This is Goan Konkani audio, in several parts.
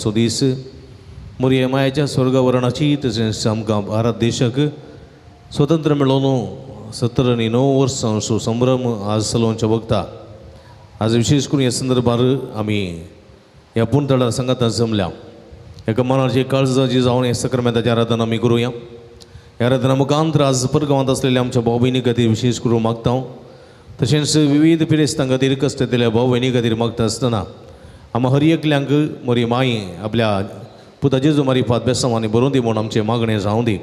सो दीस मोरये मायाच्या स्वर्गवरणाची तशेंच आमकां भारत देशाक स्वतंत्र मेळोवन 70 आनी 9 वर्सां संभ्रम आज चलोवच्या वखता आज विशेष करून ह्या संदर्भार आमी ह्या पुणतळा सांगाता जमल्या. एका मनाची काळजाची जावन हे सक्रामेंताची आराधना आमी करुया. ह्या आराधना मुखांतर आज परगांवांत आसलेल्या आमच्या भाव भयणी खातीर विशेष करून मागता. तशेंच विविध पिरेस्तां खातीर कश्ट दिल्या भाव भयणी खातीर मागता आसतना आमा हर एकल्यांक मोरी माई आपल्या पुता जेजू मारिफात बेसांवांनी बरोवन दी म्हूण आमचें मागणें जावं दी.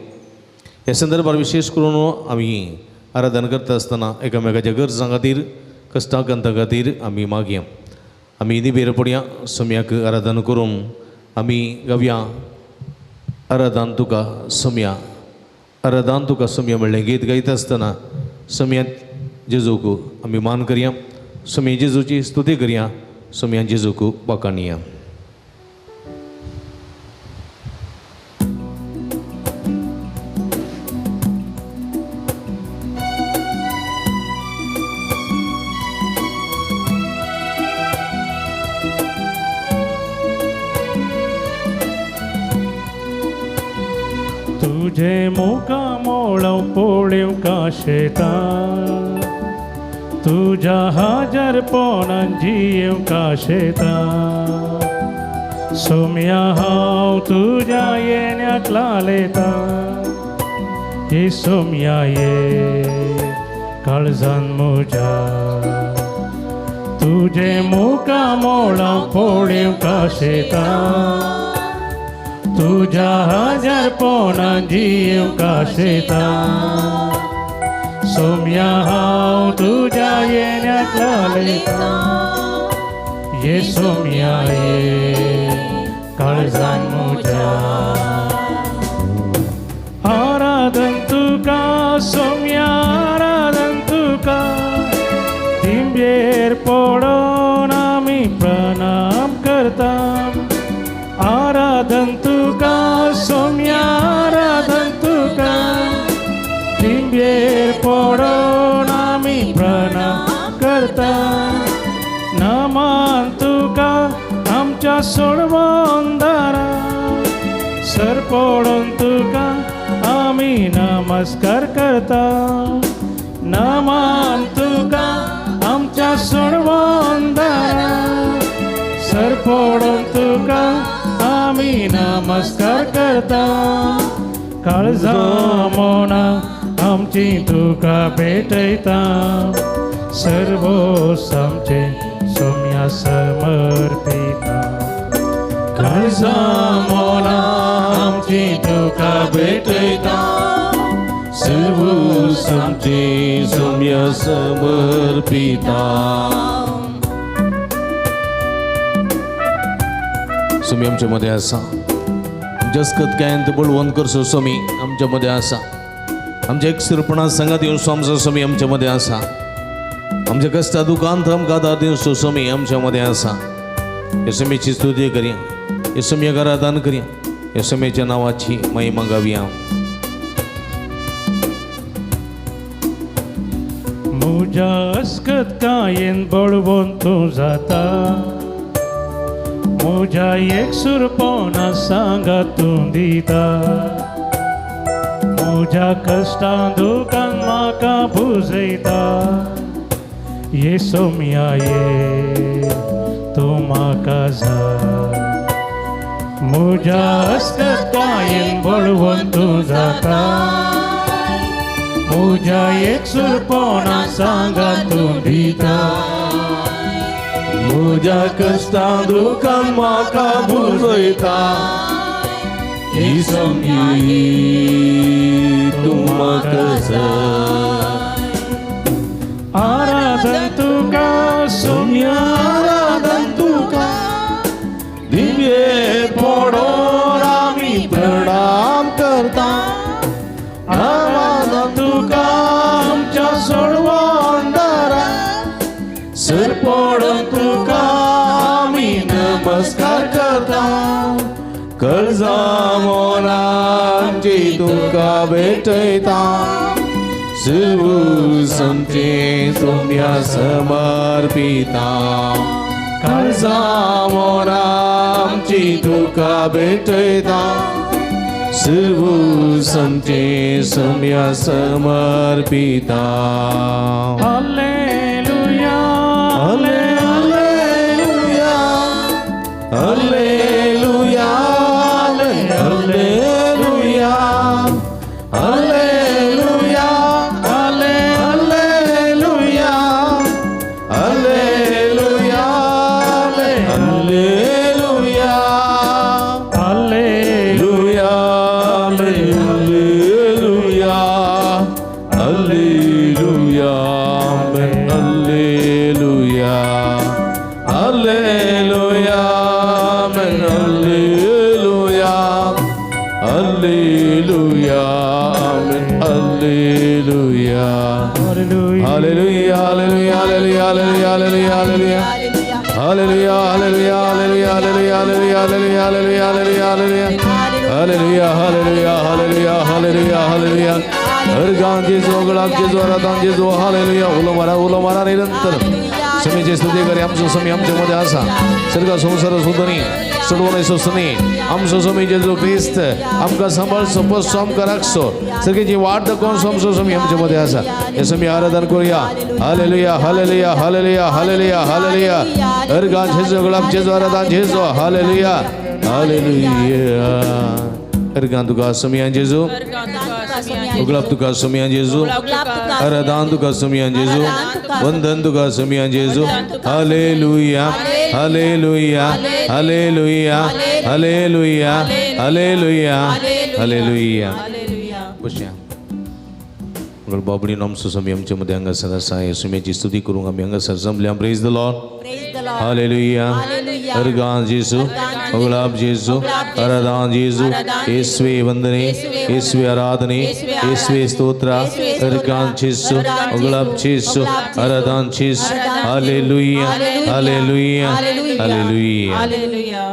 ह्या संदर्भार विशेष करून आमी आराधना करता आसतना एकामेकाच्या गरजां खातीर कश्टां खातीर आमी मागया. आमी दिबेर पडया सम्याक आराधना करून आमी गावया आराधन तुका सम्या आराधन तुका सम्या म्हणलें गीत गायता आसतना सम्यांत जेजूक आमी मान करया, सम्या जेजूची स्तुती करया, सम्या जेजूक वाखाणया. तुझे मुखामोळ पोळीव काशेता तुझ्या हाजरपणान जीव काशेता सोम्या हांव तुज्या येण्याक लालेता ये सोम्या ये काळजान म्हज्या तुझे मुखामोळ पोळीव काशेता तुझ्या हाजरपणान जीव काशेता सोम्या हांव तुझ्या येण्याक लालेता ये सोम्या ये काळजान म्हज्या. आराधन तुका सोम्या आराधन तुका दिंबेर पडोन आमी प्रणाम करता. आराधन तुका सोम्या आराधन तुका दिंबेर पडोन आमी प्रणाम करता. नमन तुका आमच्या सोडवंदारा सर पडोन तुका आमी नमस्कार करता. नमन तुका आमच्या सोडवंदारा सर पडोन तुका आमी नमस्कार करता. काळजा मोना आमची तुका भेटयता सर्वोस आमचे सोम्या समर्पिता. काळजा मोना आमची तुका भेटयता सर्वोस आमचे सोम्या समर्पिता. सोमी आमच्या मध्ये आसा जसकत कांय बळवंत करचो सोमी आमच्या मध्ये आसा. आमच्या एकसुरपणा सांगात येवन आमचो सोमी आमच्या मध्ये आसा. आमच्या कश्टा दुकान आमकां आदार दिवन सोमी आमच्या मध्ये आसा. ह्या सोमीची स्तुती करया, ह्या सोमयाक आराधन करया, ह्या सोम्याच्या नांवाची महिमा गावया. म्हज्या अस्कत कायेन बळवंत तूं जाता म्हज्या एकसुरपणा सांगात तूं दिता म्हज्या कश्टां दुकान म्हाका पुजयता ये सोम्या ये तूं म्हाका जाय. म्हज्या अस्कत कायेन बळवंत तूं जाता म्हज्या एकसुरपणा सांगात तूं दिता म्हज्या कश्टां दुकान म्हाका पुजयता ही सोम्या तूं म्हाका जाय. आराधन तुका सोम्या आराधन तुका दिव्ये पडोन आमी प्रणाम करता. आराधन तुका आमच्या सोडवंदारा सर पडोन तुका आमी नमस्कार करता. कर्जा मोना आमची तुका भेटयता सर्वोस आमचे सोम्या समर्पिता. काळजा मोरा आमची तुका भेटयता सर्व समचे सम्या समर्पिता. Hallelujah. Hallelujah, hallelujah, hallelujah, hallelujah, hallelujah, hallelujah, hallelujah, hallelujah. Hallelujah, hallelujah, hallelujah, hallelujah, hallelujah, hallelujah, hallelujah. Hallelujah. Hallelujah, hallelujah, hallelujah, hallelujah, hallelujah. Hallelujah, hallelujah, hallelujah, hallelujah, hallelujah, hallelujah, hallelujah, hallelujah. Hallelujah, hallelujah, hallelujah, hallelujah, hallelujah. Organ जेजू, गुलाब जेजू, आराधन जेजू, hallelujah. उलो मारा, उलो मारा निरंतर. समीचे स्तुती करी आमचो समी आमच्या मध्ये आसा. सर्ग संसार सुदनी, सोडवणे सोसनी. आमचो समी जेजू क्रिस्त आमकां सांबाळचो, पोसचो, आमकां राखचो. सगळ्याची वाट दाखोवन आमचो समी आमच्या मध्ये आसा. हे समी आराधन करूया. Hallelujah, hallelujah, hallelujah, hallelujah, hallelujah. Organ जेजू, गुलाब जेजू, आराधन जेजू, हालेलुया, हालेलुया. अर्गान तुका समियान जेजू, उगलाब तुका समियान जेजू, आराधन तुका समियान जेजू, वंदन तुका समियान जेजू. Hallelujah, hallelujah, hallelujah, hallelujah, hallelujah, hallelujah. बसया. मग बाबडी आमचो समी आमच्या मध्ये हांगासर आसा. हे सुम्याची स्तुती करूंक आमी हांगासर जमल्या. Praise the Lord. Praise the Lord. Hallelujah. Hallelujah. Organ जेजू, गुलाब जेजू, आराधन जेजू. येसवे वंदने, येसवे आराधने, येसवे स्तोत्र. अर्गान जेजू, गुलाब जेजू, आराधन जेजू. हालेलुया, हालेलुया, हालेलुया. हालेलुया.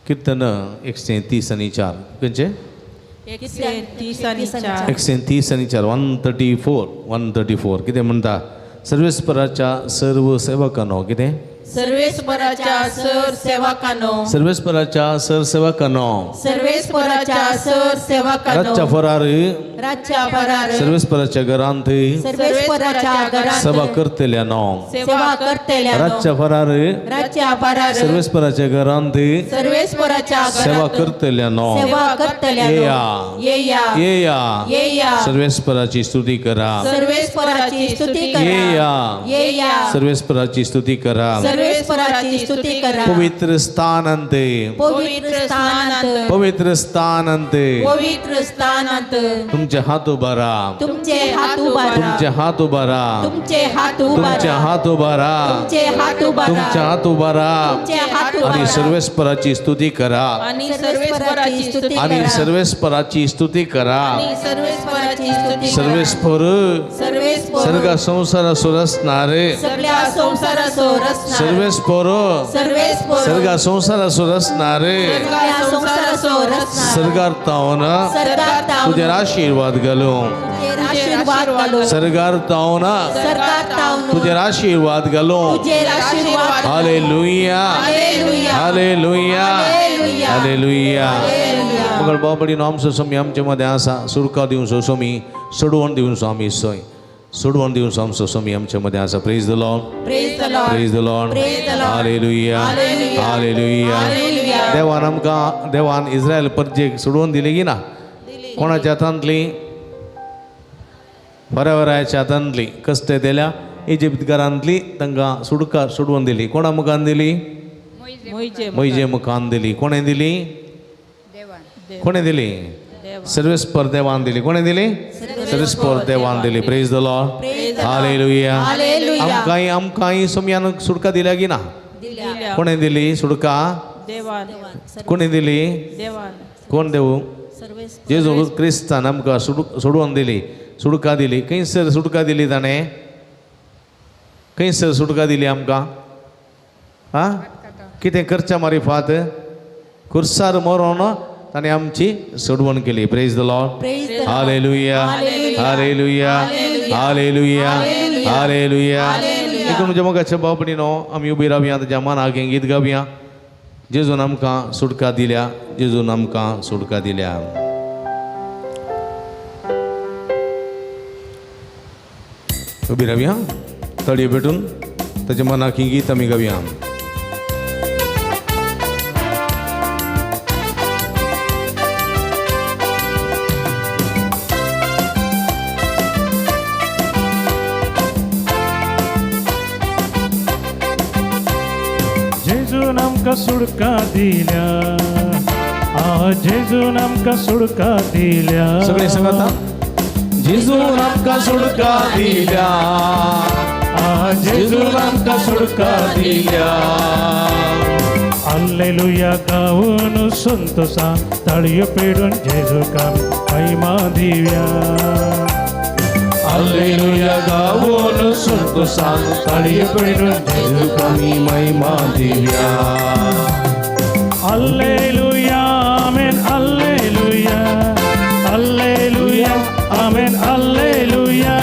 कीर्तन 130 आणि 4 खंयचे? 130 आणि 4. 130 आणि 4, 134, 134. कितें म्हणटा? सर्वेस्पराच्या सर्व सेवकांनो. कितें? सर्वेस्पराच्या सर सेवकांनो. सर्वेस्पराच्या सर सेवकांनो. सर्वेस्पराच्या सर सेवकांनो. रातच्या फरार. रातच्या फरार. सर्वेस्पराच्या घरांत. सर्वेस्पराच्या घरात. सभा करतल्यानो. सेवा करतल्या. रातच्या फरार. रातच्या फरार. सर्वेस्पराच्या घरांत. सर्वेस्पराच्या सेवा घरात. करतल्यानो. सेवा करतल्या. येया. येया. येया. येया. सर्वेस्पराची स्तुती करा. सर्वेस्पराची स्तुती करा. येया. येया. सर्वेस्पराची स्तुती करा. सर्वेस्पराची स्तुती करा. पवित्र स्थानांत. पवित्र स्थानात. पवित्र स्थानांत. पवित्र स्थानात. तुमचे हात उबारा. तुमचे हात उबारा. तुमचे हात उबारा. तुमचे हात तुमचे उबारा. हात उबारा. तुमचे हात उबारा. तुमचे हात उबारा. तुमचे हात आणि उबारा. सर्वेस्पराची स्तुती करा. आणि सर्वेस्पराची स्तुती आणि करा. सर्वेस्पराची स्तुती करा. आणि सर्वेस्पराची स्तुती करा. सर्वेस्पर. सर्वेस्पर. सर्ग संसारासो रचणारे. सगळ्या संसारासो रचणार. सर्वेस्पर. सर्वेस्पर. सर्ग संसारासो रचणारे. सगळ्या संसारासो रचणार. सर्गार तावन. सर्गार तावन. तुझेर आशीर्वाद घालूं. तुझेर आशीर्वाद घालूं. सर्गार तावन. सर्गार तावन. तुझेर आशीर्वाद घालूं. तुझेर आशीर्वाद घालूं. Hallelujah, hallelujah. Hallelujah, hallelujah. Hallelujah. Hallelujah. मग बाबडीनो आमचो स्वामी आमचे मध्ये आसा. सुरका दिवचो स्वामी, सोडवण दिवचो आमी सोय, सोडवण दिवचो आमचो स्वामी आमचे मध्ये आसा. Praise the Lord. Praise the Lord. Praise the Lord. Praise the Lord. Hallelujah, hallelujah. Hallelujah. Hallelujah. देवान आमकां, देवान इस्रायल परजेक सोडवून दिली की ना? कोणाच्या हातांतली? बऱ्या हातांतली. कश्ट दिल्या इजिप्तकारांतली तांकां सुडका सोडवून दिली. कोणा मुखान दिली? मोयजे मुखान दिली. कोणें दिली? कोणें दिली? सर्वेस्पर देवान दिली. कोणें दिली? सर्वेस्पर देवान दिली. Praise the Lord. Hallelujah. Hallelujah. आमकांय आमकांय सोमयान सुडका दिल्या की ना? कोणें दिली सुडका? कोणें दिली? कोण देव? जेजू क्रिस्तान आमकां सोडवून दिली, सुडका दिली. खंयसर सुडका दिली ताणें? खंयसर सुटका दिली आमकां? आं, कितें करच्या मारिफात? खुर्सार मरोन ताणें आमची सोडवण केली. Praise the Lord. Hallelujah, hallelujah, hallelujah, hallelujah. देखून म्हज्या मोगाच्या भाव भयणीनो, आमी उबी रावया, ताच्या मनाक हें गीत गावया. जेजून आमकां सुटका दिल्या, जेजून आमकां सुटका दिल्या. उबी रावया, तळये भेटून ताच्या मनाक हें गीत आमी गावया. जेजून आमकां सुडका दिल्या, आ जेजून आमकां सुडका दिल्या. सगळे सांगात, जेजून आमकां सुटका दिल्या, आ जेजून आमकां सुटका दिल्या. अल्लेलुया गावन संतोषान ताळयो पेडून जेजूक आमी महिमा दिव्या. अल्लेलुया गावन संतोषान ताळयो पेडून जेजूक आमी महिमा Divya. Alleluia amen alleluia alleluia amen alleluia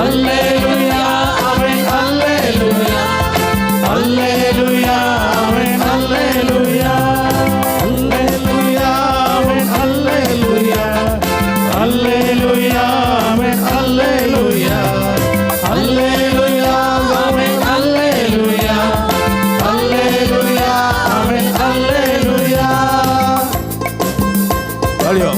alleluia amen alleluia alleluia amen alleluia alleluia amen alleluia alleluia amen alleluia alleluia amen alleluia alleluia amen alleluia. ताळयो.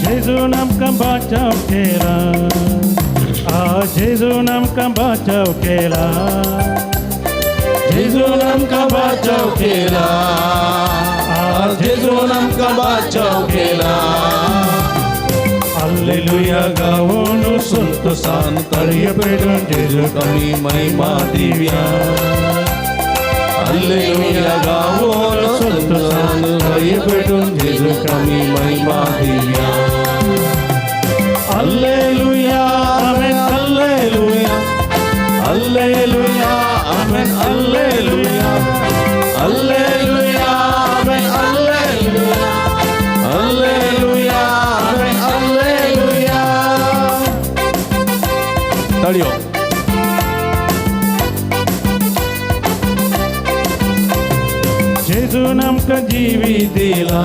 जेजून आमकां बाचाव केला, आ जेजून आमकां बाचाव केला. जेजून आमकां बाचाव केला, आ जेजून आमकां बाचाव केला. अल्लेलुया गावन संतोषान ताळयो पेडून जेजूक आमी महिमा दिव्या. अल्लेलुया गावन संतोषान ताळयो पेटून जेजूक आमी महिमा Divya. Alleluia amen alleluia alleluia amen alleluia alleluia amen alleluia alleluia amen alleluia. ताळयो. जेजून आमकां जीवी दिला,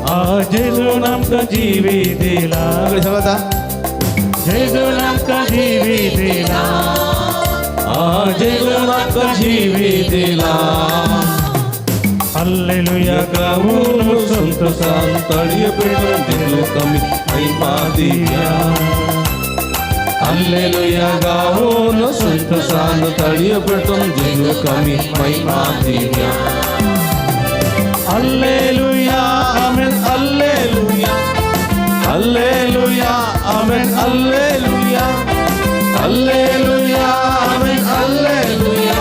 आ जेजून आमकां जीवी दिला. सगळे सांगात, जेजून आमकां जीवी दिला, आ जेजून आमकां जीवी दिला. अल्लेलुया गावन संतोषान ताळयो पेटून जेजूक आमी महिमा दिव्या. अल्लेलुया गावन संतोषान ताळयो पेटून जेजूक आमी महिमा Divya. Alleluia amen alleluia alleluia amen alleluia alleluia amen alleluia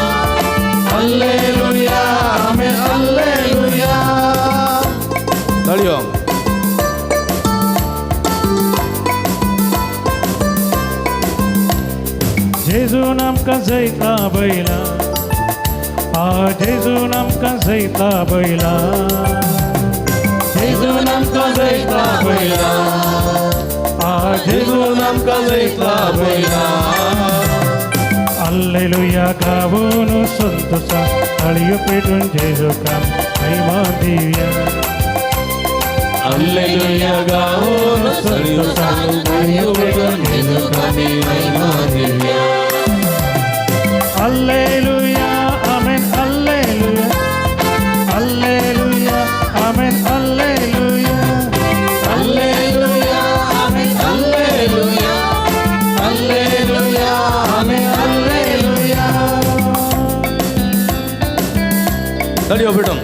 alleluia amen alleluia. ताळयो. जेजून आमकां जैता बैला, आ जेजून आमकां जैता बैला. जेजून आमकां जैता बैला, आ जेजून आमकां जैता बैला. अल्लेलुया गावन संतोषान ताळयो पेटून जेजूक आमी महिमा दिव्या. अल्लेलुया गावन संतोषान ताळयो पेटून जेजूक आमी महिमा Divya. Alleluia amen alleluia alleluia amen alleluia alleluia amen alleluia alleluia amen alleluia. ताळयो पेटून.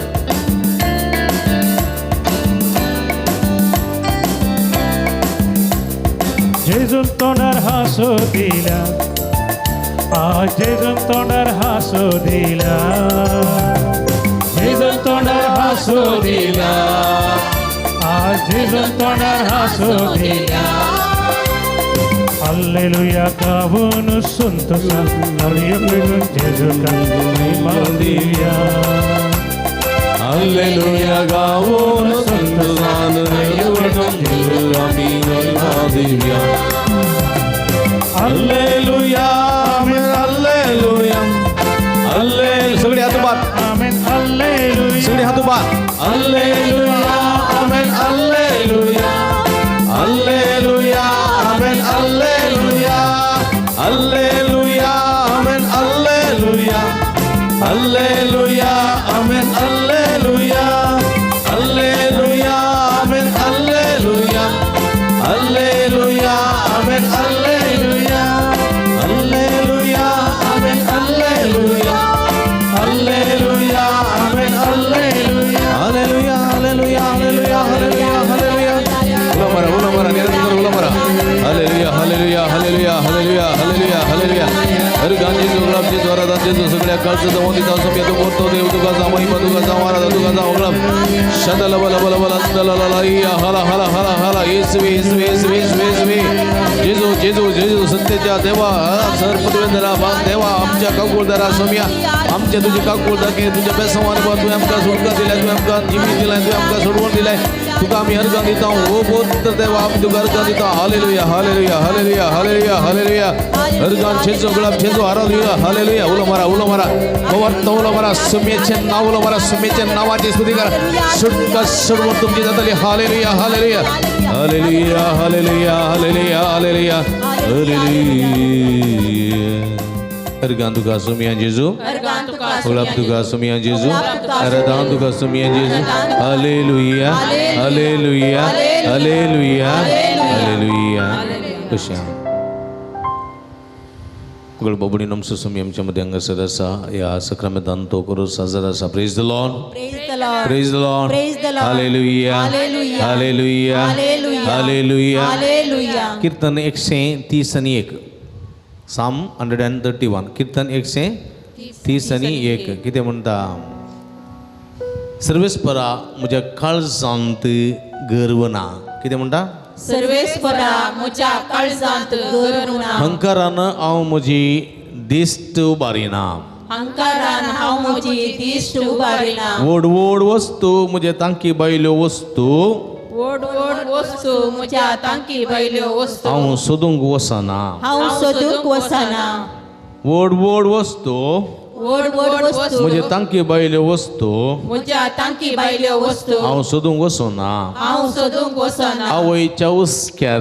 जेजून तोंडार हासो दिला, आ जेजून तोंडार हासो दिला. जेजून तोंडार हासो दिला, आ जेजून तोंडार हासो दिला. हालेलुया गावून संतोषान ताळयो पेटून जेजूक महिमा दिवया. हालेलुया गावून संतोषान आमी महिमा दिवया. हालेलुया आमेन हालेलुया हालेलुया. सगळे हात उबार. आमेन हालेलुया. सगळे हात उबार. हालेलुया आमेन हालेलुया हालेलुया आमेन हालेलुया हालेलुया आमेन हालेलुया हालेलुया आमेन हालेलुया हालेलुया आमेन हालेलुया हालेलुया आमेन हालेलुया हालेलुया आमेन हालेलुया हालेलुया आमेन हालेलुया हालेलुया हालेलुया हालेलुया हालेलुया हालेलुया. उलो मारा, उलो मारा, निरंतर उलो मारा. हालेलुया हालेलुया हालेलुया हालेलुया हालेलुया हालेलुया. हर जेजू गुलाब जेजू आराधन जेजू सगळ्या काळचं जमून दिता सोम्या तू बोलतो देव तुका जा महिमा तुका जा आराधन तुका जा गुलाब शदल बल बल बल अंदल ला हाला हाला हाला हाला. येसवे येसवे येसवे येसवे येसवे जेजू जेजू जेजू सत्याच्या देवा सर्पदेवेंद्रा देवा आमच्या काकुळदारा सोम्या आमच्या तुझी काकुळ दाखी तुझ्या बेसवान तुवें आमकां सुटका दिलाय, तुवें आमकां जिवीत दिलाय, तुवें आमकां सोडवण दिलाय. तुका आमी अर्गां दिता हो पवित्र देवा आमी तुका अर्गां दिता. हालेलुया हालेलुया हालेलुया हालेलुया हालेलुया. अर्गां छेजो गुलाब छेजो आराधुया हालेलुया. उलो मारा, उलो मारा, पवित्र उलो मारा, सुम्याचे नाव उलो मारा, सुम्याच्या नावाची स्तुती करा. सुटका सोडवण तुमची जातली. हालेलुया हालेलुया हालेलुया हालेलुया हालेलुया हालेलुया हालेलुया. अर्गां तुका सुम्या जेजू, गुलाब तुका सुम्या जेजू, आराधन तुका सुम्या जेजू. हालेलुया हालेलुया हालेलुया हालेलुया. कशा बाबुणी नमसो सुमी आमच्या मध्ये हांगासर आसा ह्या सक्रमेंतान तो करून साजर आसा. Praise the Lord, praise the Lord. Hallelujah hallelujah hallelujah. Kirtan 131, Psalm 131, Kirtan 131. कितें म्हणटा? सर्वेस्परा म्हज्या काळजांत गर्व ना. कितें म्हणटा? सर्वेस्परा म्हज्या काळजांत गर्व ना. हंकारान हांव म्हजी दिश्ट उबारिना. हंकारान हांव म्हजी दिश्ट उबारिना. व्हड व्हड वस्तू म्हजे तांकी भायल्यो वस्तू, व्हड व्हड वस्तू म्हज्या तांकी भायल्यो वस्तू हांव सोदूंक वचना. हांव सोदूंक वचना. व्हड व्हड वस्तू व्हड व्हड वस्तू म्हजे तांकी भायल्यो वस्तू म्हज्या तांकी भायल्यो वस्तू हांव सोदूंक वचना. हांव सोदूंक वचना. आवयच्या हुस्क्यार,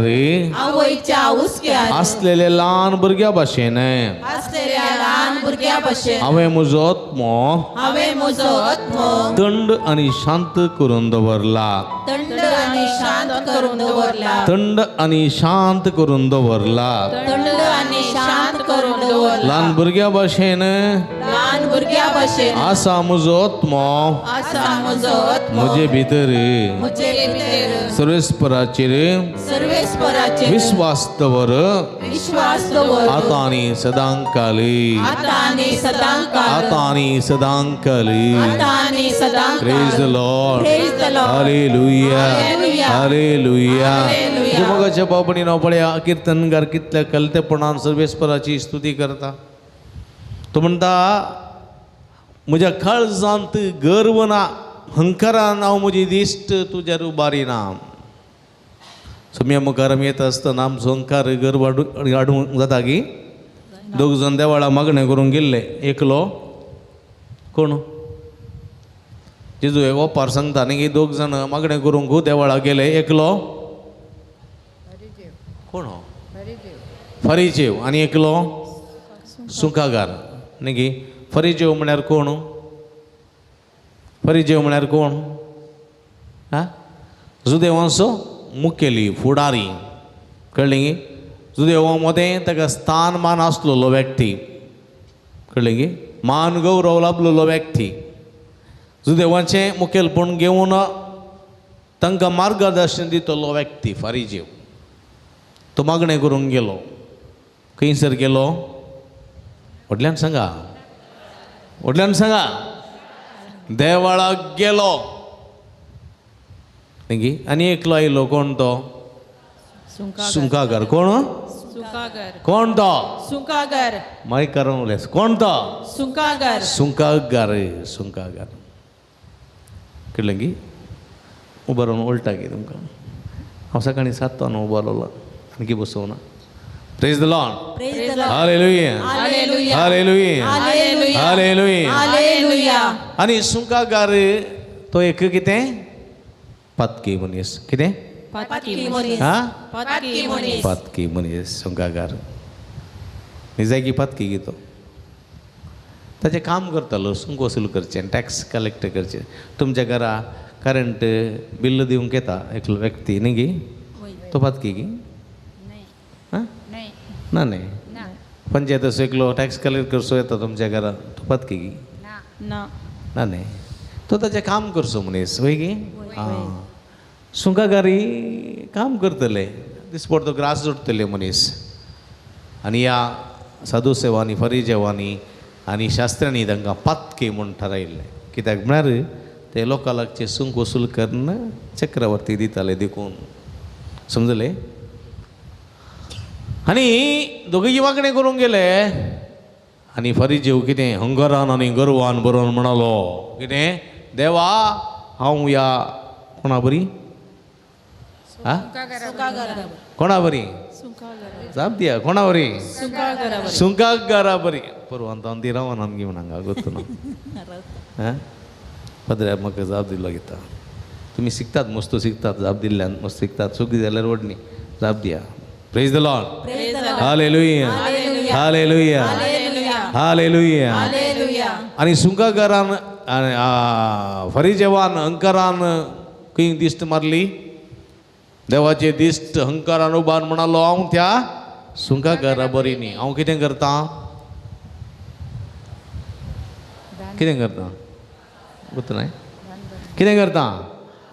आवयच्या हुस्क्यार आसलेले ल्हान भुरग्या भाशेन, आसलेल्या ल्हान भुरग्या भाशेन हांवें म्हजो आत्मो, हांवें म्हजो आत्मो थंड आनी शांत करून दवरला. थंड आनी शांत करून दवरला. थंड आनी शांत करून दवरला. थंड आनी शांत करून दवरला. ल्हान भुरग्या भाशेन, ल्हान भुरग्या भाशेन आसा म्हजो आत्मो, आसा म्हजो आत्मो म्हजे भितर, म्हजे भितर सर्वेस्पराचेर, सर्वेस्पराचेर विस्वास दवर, विश्वास दवर आतां आनी सदांकाली, आतां आनी सदांकाल, आतां आनी सदांकाली. आतां आनी सदांकाल. Praise the Lord, praise the Lord. Hallelujah hallelujah. मोगाच्या बाबणी नाव पळया किर्तनकार कितल्या कलतेपणान सर्वेस्पराची स्तुती करता. तो म्हणटा म्हज्या काळजांत गर्व ना, हंकारान हांव म्हजी दिश्ट तुज्यार उबारिना. सोम्या मुखार आमी येता आसतना आमचो हंकार गर्व हाडूंक जाता की? दोग जाण देवाळा मागणें करूंक गेल्ले. एकलो कोण जेजू हे ओपार सांगता न्ही की दोग जाण मागणें करूंक देवाळा गेले. एकलो कोण? फरिजेव आनी एकलो सुंकागार न्ही की. फरिजेव म्हळ्यार कोण? फरिजेव म्हळ्यार कोण? आं, जुदेवांचो मुखेली फुडारी. कळ्ळें की? जुदेवा मदें ताका स्थान मान आसलेलो व्यक्ती. कळ्ळें की? मान गौरव लाभलेलो व्यक्ती. जुदेवाचें मुखेलपण घेवन तांकां मार्गदर्शन दितलो व्यक्ती फारिजेव. तो मागणें करूंक गेलो. खंयसर गेलो? व्हडल्यान सांगा, व्हडल्यान सांगा. देवाळाक गेलो न्ही. आनी एकलो आयलो कोण तो? सुंकागार. कोण? सुंकागर. कोण तो? सुंकागर. मायकार उलयस. कोण तो? सुंकागर. सुंकागार. सुंकागार कळ्ळें की? उबो रावन उलटा की तुमकां हांव सकाळीं 7 उबो रावला आणखी बसोवना. Praise the Lord. Praise the Lord. Hallelujah. Hallelujah. Hallelujah. Hallelujah. Hallelujah. Hallelujah. आनी सुंकागार तो एक कितें पातकी मनीस. कितें? पातकी मनीस. हा, पातकी मनीस. पातकी मनीस सुंकागार. निजायकी पातकी घेतो ताचें काम करतालो. सुंक वसूल करचें, टॅक्स कलेक्ट करचें. तुमच्या घरा करंट बिल्ल दिवंक येता एकलो व्यक्ती न्ही गी, तो पातकी गी? हां ना न्ही. पंचायत असो एकलो टॅक्स कलेक्ट करचो येता तुमच्या घरा, तो पातकी गी? ना. ना न्ही. तो ताचें काम करचो मनीस वय गी. आं, सुंकागारी काम करतले, दिसपडतो तो ग्रास जोडटले मनीस. आनी ह्या साधू सेवांनी, फरिजेवांनी आनी शास्त्र्यांनी तांकां पातकी म्हूण थारायिल्लें. कित्याक म्हळ्यार ते लोकां लागचे सुंक वसूल करून चक्रवर्ती दिताले देखून. समजले? आनी दोगूय वागणें करूंक गेले आनी फरिजेव कितें हंगरान आनी गर्वान बरोवन म्हणालो कितें, देवा हांव ह्या कोणा बरी, आं कोणा बरी जाप दिया, कोणा बरी? सुंकागारा बरी. परवान हांव ती रावन आमगे म्हण हांगा गोत्तु ना. हां पदऱ्या म्हाका जाप दिलो घेता. तुमी शिकतात, मस्त शिकतात, जाप दिल्ल्यान मस्त शिकतात. चुकी जाल्यार व्हडली जाप दिया. Praise the Lord. Hallelujah. Hallelujah. Hallelujah. आनी सुंकागारान फरिजेवान अंकारान खंय दिश्ट मारली? देवाचे दिश्ट हंकारान उबार म्हणालो हांव त्या सुंकागारा बरी न्ही. हांव कितें करता? कितें करता? गोत्तु न्हय. कितें करता?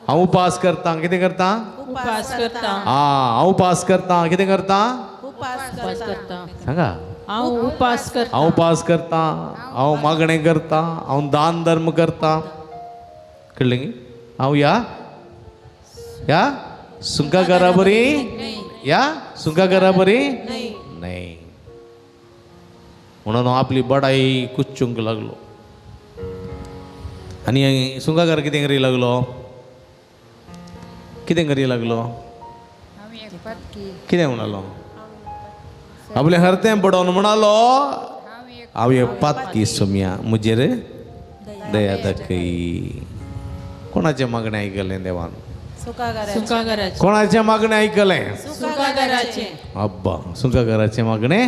हांव उपास करता. कितें करता? उपास करता. आं, हांव उपास करता. कितें करता? उपास करता. सांगा. हांव उपास करता. हांव उपास करता, हांव मागणें करता, हांव दान धर्म करता. कळ्ळें गी? हांव ह्या ह्या सुंकागारा बरी, ह्या सुंकागारा बरी न्हय. म्हणून हांव आपली बडाई कुच्चूंक लागलो. आनी सुंकागार कितें करी लागलो? कितें करी लागलो? कितें म्हणालो? आपलें हरतें बडोवन म्हणालो हांव एक पातकी सोम्या, म्हजेर दया दाखय. कोणाचें मागणें आयकलें देवान? सुंकागाराचें. कोणाचें मागणें आयकलें? सुंकागाराचें. अब्बा, सुंकागाराचें मागणें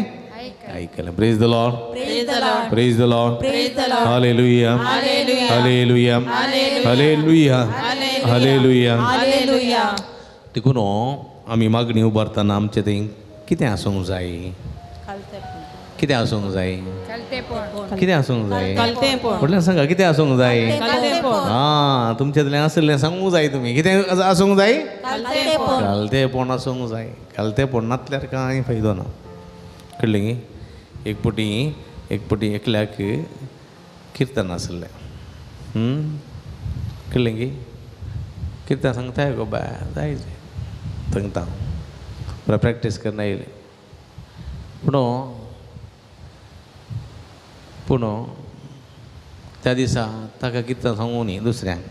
आयकलें. Praise the Lord. Praise the Lord. Hallelujah. Hallelujah. Hallelujah. Hallelujah. देखून आमी मागणी उबारतना आमचें थंय कितें आसूंक जाय? कितें आसूंक जाय? कितें आसूंक जाय? व्हडल्यान सांगा, कितें आसूंक जाय? आं, तुमच्यांतलें आसलें सांगूंक जाय तुमी. कितें आसूंक जाय? कालतेपण आसूंक जाय. कालतेपण नासल्यार कांय फायदो ना. कळ्ळें गी? एक पटी एकल्याक किर्तन आसलें. कळ्ळें गी? किर्तन सांगताय गो बाय, जाय सांगता बरें, प्रॅक्टीस करना येयलें. पूण पूण त्या दिसा ताका किर्तन सांगू न्ही दुसऱ्यांक,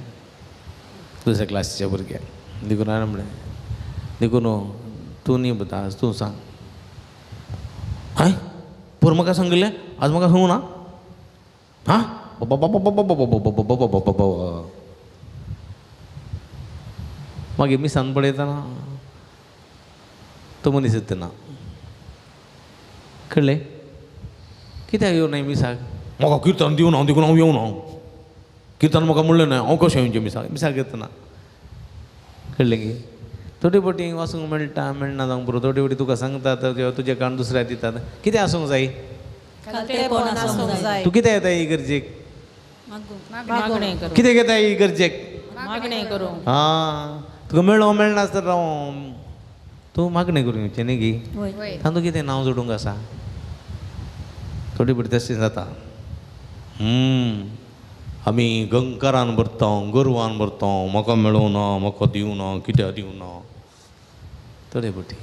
दुसऱ्या क्लासीच्या भुरग्यांक. देखून हांवें म्हणलें, देखून तूं न्ही बता, आज तूं सांग. हय, पोर म्हाका सांगिल्लें, आज म्हाका सांगू ना. हां, बाबा. मागीर मिसान पळयतना तो मनीस येतना. कळ्ळें? कित्याक येवं मिसाक? म्हाका किर्तन दिवना देखून हांव येवना. किर्तन म्हाका म्हणलें ना, हांव कशें येवचें मिसाक? मिसाक येतना. कळ्ळें की? थोडे फावटी वाचूंक मेळटा, मेळना जावंक पुरो. थोडे फावटी तुका सांगतात, तुजें काण दुसऱ्या दितात. कितें आसूंक जाय? तूं कितें येता इगर्जेक? कितें घेता इगर्जेक? आं, तुका मेळो मेळनासतना राव, तूं मागणें करूंक येवचें न्ही गी. तातूंत कितें नांव जोडूंक आसा? थोडी फावटी तशें जाता. आमी गंकारान भरता, गर्वान भरता, म्हाका मेळूं ना, म्हाका दिवना, कित्याक दिवना. थोडे फावटी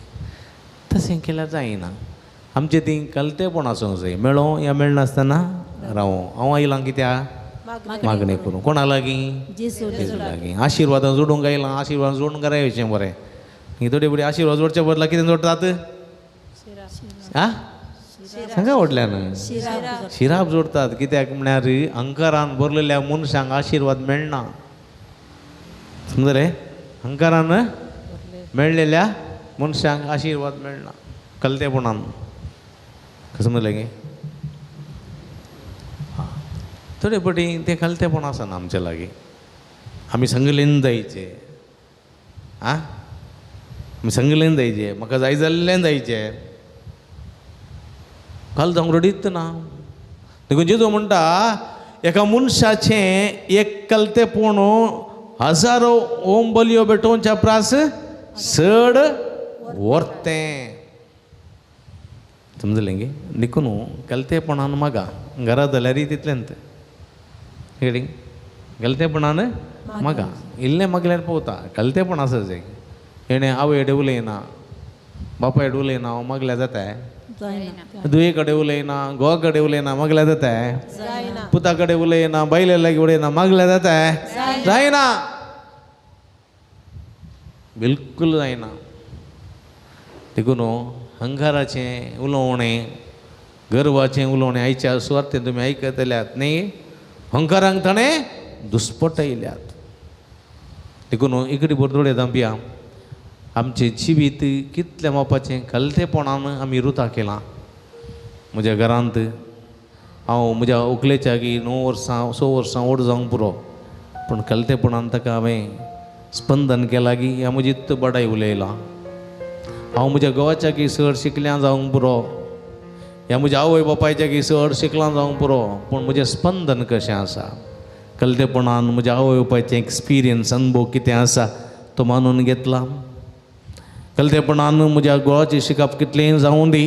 तशें केल्यार जायना. आमचें ती कलतेपण आसूंक जाय. मेळों या मेळनासतना रावों, हांव आयलां कित्याक मागणें करूं. कोणा लागीं? जेजू लागीं. आशिर्वादां जोडूंक आयलां, आशिर्वाद जोडून घरा येवचें बरें. थोडे फुडें आशिर्वाद जोडच्या बदला कितें जोडटात? आं, सांगा व्हडल्यान, शिराप जोडटात. कित्याक म्हळ्यार अंकारान भरलेल्या मनशांक आशिर्वाद मेळना. समजले? अंकारान मेळलेल्या मनशांक आशिर्वाद मेळना कलतेपणान. समजलें गे? थोडे पटी तें कलतेपण आसना आमच्या लागीं. आमी संगलेन जायचे, आं, आमी संगलेन जायचे, म्हाका जाय जाल्लें जायचें. काल जावंक रडीत ना. देखून जेजू म्हणटा एका मनशाचें एक कलतेपण हजारो ओम बलयो भेटोवच्या प्रास चड व्हरतें. समजलें गे? देखून कलतेपणान मागा. घरा जाल्यारय तितलेंच. कळ्ळें? कलतेपणान मागा. इल्लें मागल्यार पावता. कलतेपण आसा जाय. हेणें आवय उलयना, बापाय उलयना, हांव मागल्यार जाता? दुये कडेन उलयना, घोवा कडेन उलयना, मागल्यार जाता? पुता कडेन उलयना, बायले लागीं उलयना, मागल्यार जाता? जायना, बिलकूल जायना. देखून हंकाराचें उलोवणें, गर्वाचें उलोवणें आयच्या सुवातें तुमी आयकतल्यात न्ही. हंकारांक ताणें दुस्पटयल्यात. देखून इकडे बरदोडे दांपया आमचें जिवीत कितल्या मापाचें कलतेपणान आमी रुता केलां. म्हज्या घरांत हांव म्हज्या व्हंकलेच्या लागीं 9 वर्सां 6 वर्सां व्हड जावंक पुरो, पूण कलतेपणान ताका हांवें स्पंदन केलां की ह्या म्हजी इतलो बडाय उलयलां. हांव म्हज्या घोवाच्या की चड शिकल्यां जावंक पुरो, ह्या म्हज्या आवय बापायच्या की चड शिकलां जावंक पुरो, पूण म्हजें स्पंदन कशें आसा, कलतेपणान म्हज्या आवय बापायचें एक्सपिरियन्स अनुभव कितें आसा तो मानून घेतला. कलतेपणान म्हज्या घोवाचें शिकप कितलें जावं दी,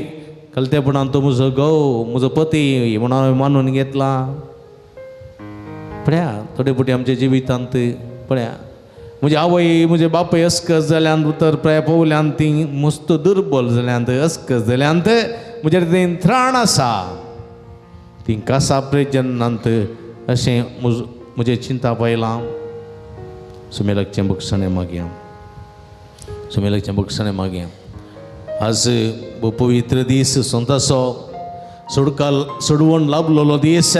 कलतेपणान तो म्हजो घोव म्हजो पती म्हणून हांवें मानून घेतला. पळया थोडे फावटी आमच्या जिवितांत पळया म्हजी आवय म्हजे बापूय अस्कस जाल्यान उतर प्राय पवल्यान ती मस्त दुर्बल जाल्यांत, अस्कस जाल्यांत, म्हजेर तें त्राण आसा, ती कासा प्रेजनांत अशें म्हजें चिंता पयलां. सुमेलाकचें बक्षणें मागया, सुमेलाकचें बक्षणें मागया. आज पवित्र दीस, संतासो सोडकाल सोडवण लाभलेलो दीस,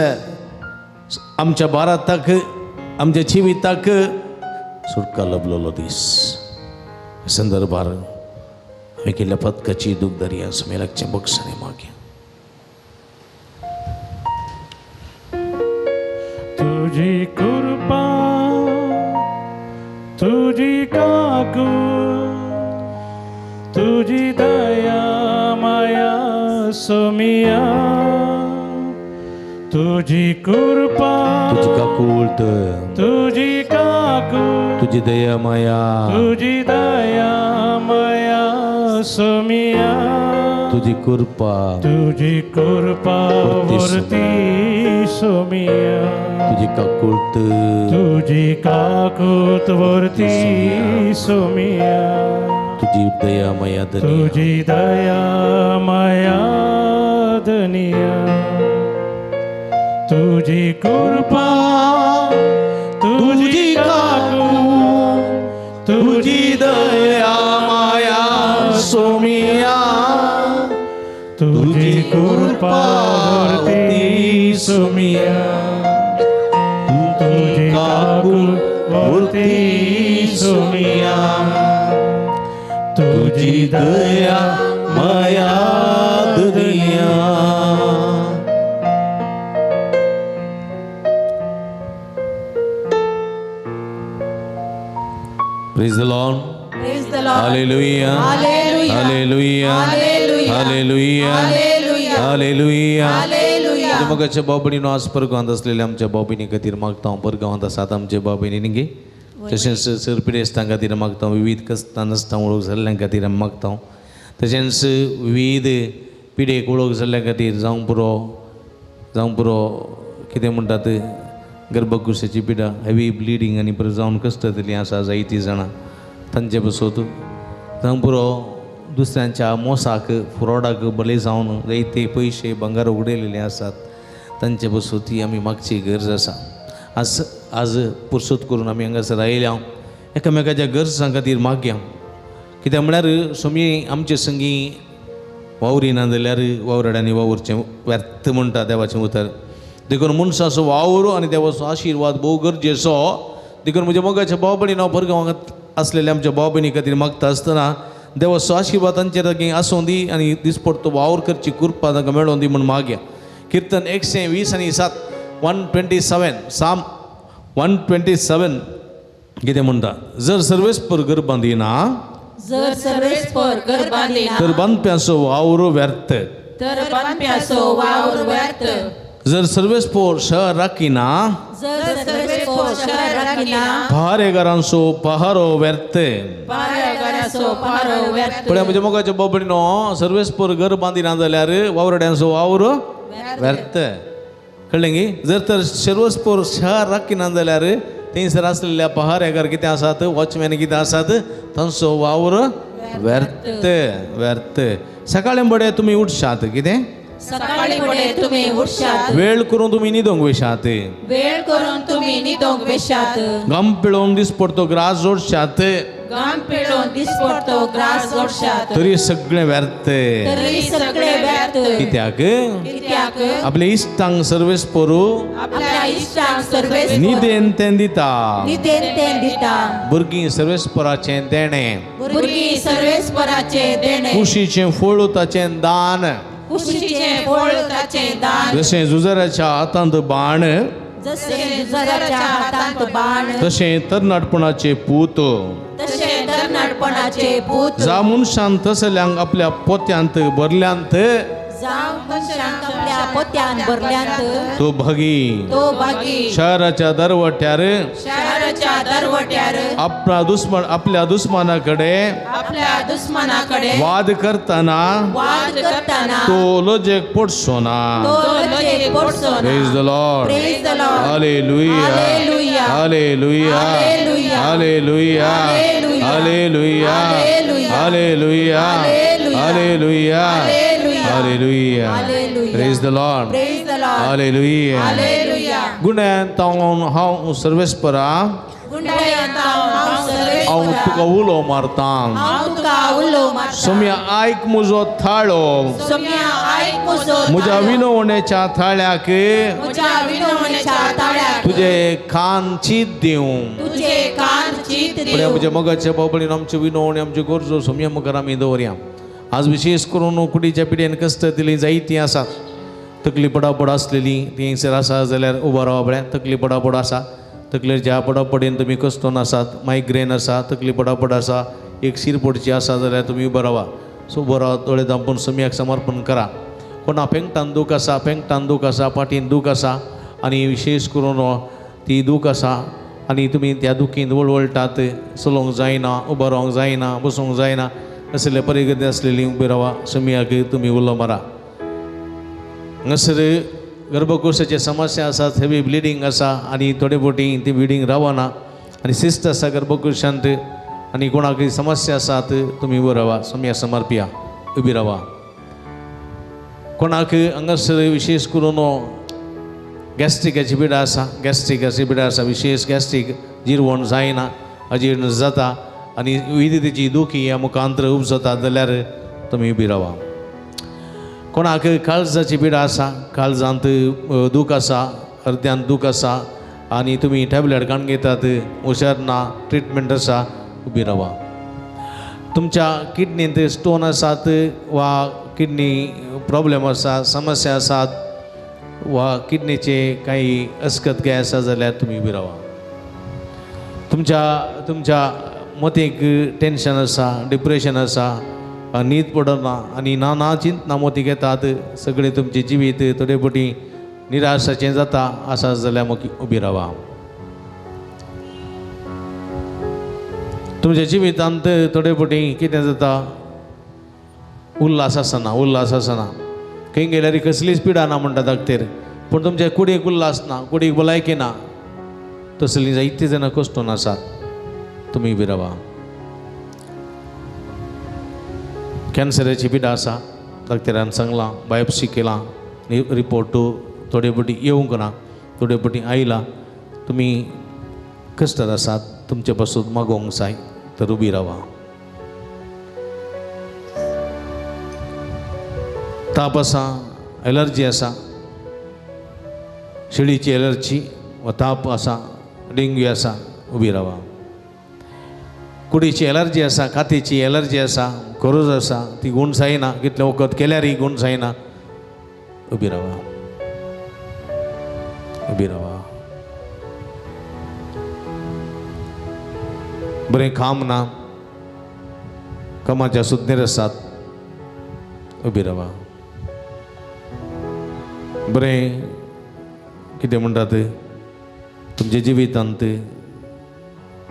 आमच्या भारताक आमच्या जिविताक सुटका लभलेलो दीस. संदर्भार आमी केल्ल्या पदकाची दूख दर्या सुमेलाकचें बक्षणें मागया. तुझी कृपा तुझी काकू तुझी दया माया सोमिया, तुझी कृपा तुझी काकूळत तुझी काकू तुझी दया माया तुझी दया माया सोमिया, तुझी कृपा तुझी कृपा वरती सोमिया, तुझी काकूळत तुझी काकूत वरती सोमिया, तुझी दया माया धनिया तुझी दया माया धनिया, तुझी कृपा तुझी काकू तुझी दया माया सोमिया, तुझी कृपा वरती सोमिया, तुझी काकू वरती सोमिया, तुझी दया माया धनिया. Praise the Lord. Praise the Lord. Hallelujah. Hallelujah. Hallelujah. Hallelujah. Hallelujah. Hallelujah. Hallelujah. Hallelujah. मगाच्या बाबणीनो आज परगांवांत असलेल्या आमच्या बाबीनी खातीर मागता. परगांवांत आसात आमचे बाबीनी न्ही, तशेंच सर पिडेस्तां खातीर मागता, विविध कस्तां नसतां वळख जाल्ल्यां खातीर आमी मागता, तशेंच विविध पिडेक वळख जाल्ल्या खातीर जावं पुरो जावं पुरो कितें म्हणटात गर्भकुशीची पिडा, हेवी ब्लिडींग आनी परत जावन कश्ट जातलीं आसा जायतीं जाणां तांचे पासत, जावं पुरो दुसऱ्यांच्या मोसाक फ्रॉडाक बळी जावन जायते पयशे भांगर उडयलेले आसात तांचे बसून ती आमी मागची गरज आसा. आज आज पुरसत करून आमी हांगासर आयल्या एकामेकाच्या गरजां खातीर मागया. कित्याक म्हळ्यार सोमी आमचे संगी वावरिना जाल्यार वावराड्यांनी वावुरचें व्यर्थ म्हणटा देवाचें उतर. देखून मनशाचो वावर आनी देवाचो आशिर्वाद भोव गरजेचो. देखून म्हज्या मोगाच्या भाव भयणीन हांव परगांवांत आसलेल्या आमच्या भाव भयणी खातीर मागता आसतना देवाचो आशिर्वाद तांचेर लागीं आसूं दी आनी दिसपडतो वावर करची कृपा तांकां मेळोन दी म्हूण मागया. किर्तन 127, 127, साम 127 कितें म्हणटा? जर सर्वेस्पर घर बांदिना, जर सर्वेस्पर घर बांदिना, तर बांदप्याचो वावर व्यर्थ. तर बांदप्याचो वावर व्यर्थ. जर सर्वेस्पर शहर राखिना, जर सर्वेस्पर शहर राखिना, पहारेगारांचो पहारो व्यर्थ. पहारेगारांचो पहारो व्यर्थ. पळय म्हज्या मोगाच्या बाबडीनो, सर्वेस्पर घर बांदिना जाल्यार वावराड्यांचो वावर व्यर्थ. कळ्ळें गी? जर तर सर्वेस्पर शहर राखिना जाल्यार थंयसर आसलेल्या पहारेगार कितें आसात, वॉचमॅन कितें आसात, तांचो वावर व्यर्थ व्यर्थ. सकाळीं बडें तुमी उठशात, कितें सकाळी फुडें तुमी उठशात, वेळ करून तुमी न्हिदोंक वयशात, वेळ करून तुमी न्हिदोंक वेशात, घाम पिळोवन दिसपडतो ग्रास जोडशात, घाम पिळोवन दिसपडतो ग्रास जोडशात, तरी सगळें व्यर्थ. तरी सगळें व्यर्थ. कित्याक? कित्याक? आपल्या इश्टांक सर्वेस्परू आपल्या इश्टांक सर्वेस्पर निदेन तें दिता, निदेन तें दिता, भुरगीं सर्वेस्पराचें देणें, भुरगीं सर्वेस्पराचें देणें, कुशीचें फळ ताचें दान, कुशीचें फळ ताचें दान, जशें झुजाऱ्याच्या हातांत बाण, जशें झुजाऱ्याच्या हातांत बाण, तशें तरणाटपणाचे पूत, तशें तरणाटपणाचे पूत, जा मनशान तसल्यांक आपल्या पोत्यांत भरल्यांत, जावं मनशांक आपल्या पोत्यांत भरल्यांत, तो भागी, तो भागी, शहराच्या दरवट्यार, शहराच्या दरवट्यार, आपल्या दुस्मन आपल्या दुस्मानाकडे, आपल्या दुस्मनाकडे वाद करताना, वाद करताना, तो लजेक पडचो ना. तो लजेक पडचो ना. Praise the Lord. Praise the Lord. Hallelujah. Hallelujah. Hallelujah. Hallelujah. Hallelujah. Hallelujah. Hallelujah. Hallelujah. Hallelujah. Hallelujah. Hallelujah. Hallelujah. Hallelujah. Praise the Lord. Praise the Lord. Hallelujah. Hallelujah. गुण्यान तावन हांव सर्वेस्परा, गुंडायन तावन हांव सर्वेस्परा, हांव तुका उलो मारतां, हांव तुका उलो मारतां, सोम्या आयक म्हजो थाळो, सोम्या आयक म्हजो म्हज्या विनवणेच्या थाळ्याक, म्हज्या विनवणेच्या थाळ्याक, तुजे कान चीत दिवं, तुजे कान चीत दिवं. म्हज्या मोगाच्या बाबडीन आमच्यो विनवणी आमच्यो गरजो सोम्या मुखार आमी दवरया. आज विशेष करून कुडीच्या पिड्यान कश्ट दिली जायतीं आसात. तकली पडापड आसलेली ती हंगसर आसा जाल्यार उबो रावा पळय. तकली पडापड आसा, तकलेच्या पडापडीन तुमी कश्टोन आसात, मायग्रेन आसा, तकली पडापड आसा, एक शिरपोडची आसा जाल्यार तुमी उबो रावा. सो उबो रावा, दोळे धांपून सोम्याक समर्पण करा. कोणा पेंगटान दूख आसा, पेंगटान दूख आसा, पाटीन दूख आसा आनी विशेष करून ती दूख आसा आनी तुमी त्या दुखीन वळवळटात, चलोवंक जायना, उबो रावंक जायना, बसूंक जायना, असले परिगती आसलेली उबी रावा. सोम्याक तुमी उलो मारा. हांगासर गर्भकोशाचे समस्या आसात, हेवी ब्लिडींग आसा आनी थोडे फावटी ती ब्लिडींग रावना आनी सिस्ट आसा गर्भकोशांत आनी कोणाकय समस्या आसात, तुमी उबो रावा, सोम्या समर्पया, उबी रावा. कोणाक हांगासर विशेष करून गॅस्ट्रिकाची पिडा आसा, गॅस्ट्रिकाची पिडा आसा, विशेष गॅस्ट्रीक जिरवण जायना, अजीर्ण जाता आनी विविधतेची दुखी ह्या मुखांतर उपजता जाल्यार तुमी उबी रावा. कोणाक काळजाची पिडा आसा, काळजांत दूख आसा, अर्द्यांत दूख आसा आनी तुमी टॅबलेट काडून घेतात, हुशार ना, ट्रिटमेंट आसा, उबी रावा. तुमच्या किडनींत स्टोन आसात वा किडनी प्रॉब्लेम आसा, समस्या आसात वा किडनीचे काही अस्कत काय आसा जाल्यार तुमी उबी रावा. तुमच्या तुमच्या मतीक टेंशन आसा, डिप्रेशन आसा, न्हीद पडना आनी ना ना चिंतना मोतीक येतात, सगळें तुमचें जिवीत थोडे फावटी निराशाचें जाता आसा जाल्यार मागीर उबी रावा. तुमच्या जिवितांत थोडे फावटी कितें जाता, उल्हास आसना, उल्हास आसना, खंय गेल्यार कसलीच पिडा ना म्हणटा दाखतेर, पूण तुमच्या कुडीक उल्हास ना, कुडीक भलायकी ना, तसलीं जायतीं जाणां कश्टून आसात, तुमी उबी रावा. कॅन्सराची पिडा आसा, डॉक्टरान सांगलां, बायोप्सी केलां, रिपोर्ट थोडे पटी येवंक ना, थोडे पटी आयला. तुमी कश्टार आसात, तुमचे पासून मागोवंक जाय तर उबी रावा. ताप आसा, एलर्जी आसा, शेळीची एलर्जी वा ताप आसा, डेंग्यू आसा, उबी रावा. कुडीची एलर्जी आसा, कातीची एलर्जी आसा, गरज आसा, ती गूण जायना, कितलें वखद केल्यारय गूण जायना, उबी रावा, उबी रावा. बरें काम ना, कामाच्या सुदनेर आसात, उबी रावा. बरें कितें म्हणटात, तुमच्या जिवितांत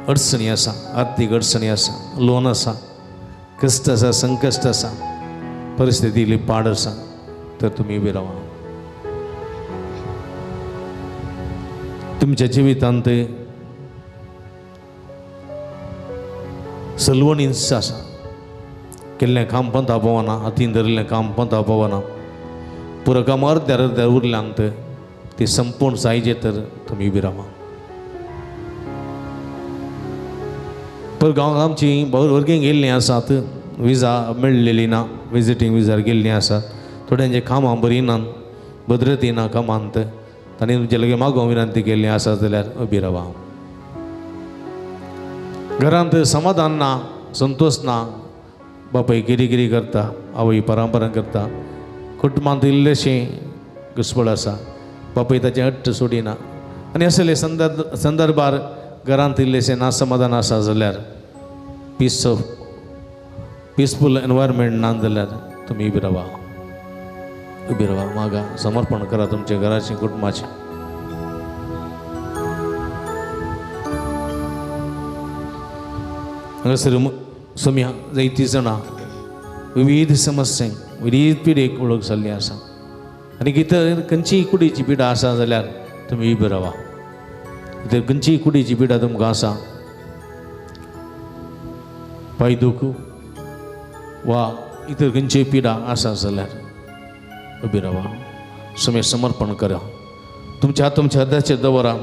अडचणी आसा, आर्थीक अडचणी आसा, लोन आसा, कश्ट आसा, संकश्ट आसा, परिस्थिती इल्ली पाड आसा, तर तुमी उबी रावा. तुमच्या जिवितांत सलवण हिंसा आसा, केल्लें काम पंता पावना, हातीन धरिल्लें काम पंता पावना, पुरो काम अर्द्यार अर्द्यार उरल्यांत, ती संपूर्ण जायचे तर तुमी उबी रावा. पर गांवांत आमची वर्गीं गेल्लीं आसात, विजा मेळ्ळेली ना, विजिटींग विजार गेल्लीं आसात, थोड्यांचे कामां बरीं ना, भद्रती ना कामांत, तांणी तुमचे लागीं मागोवंक विनंती केल्ली आसा जाल्यार उबी रावा. घरांत समाधान ना, संतोश ना, बापाय गिरी करता, आवय परंपरा करता, कुटुंबांत इल्लेशें घुसपळ आसा, बापाय ताचें हट्ट सोडिना, आनी असले संदर्भार घरांत इल्लेशें ना समाधान आसा जाल्यार, पीस ऑफ पिसफूल एनवायरमेंट ना जाल्यार तुमी उबी रावा, उबी रावा, मागा समर्पण करा तुमच्या घराचें, कुटुंबाचें. हांगासर सोम्या जायतीं जाणां विविध समस्यांक, विविध पिडेक वळख जाल्ली आसा, आनी इतर खंयचीय कुडीची पिडा आसा जाल्यार तुमी उबी रावा. इतर खंयचीय कुडीची पिडा तुमकां आसा, पांय दुख वा इतर खंयचीय पिडा आसा जाल्यार उबी रावा. सोम्या समर्पण करा, तुमच्या हात तुमच्या हृदयाचेर दवरा,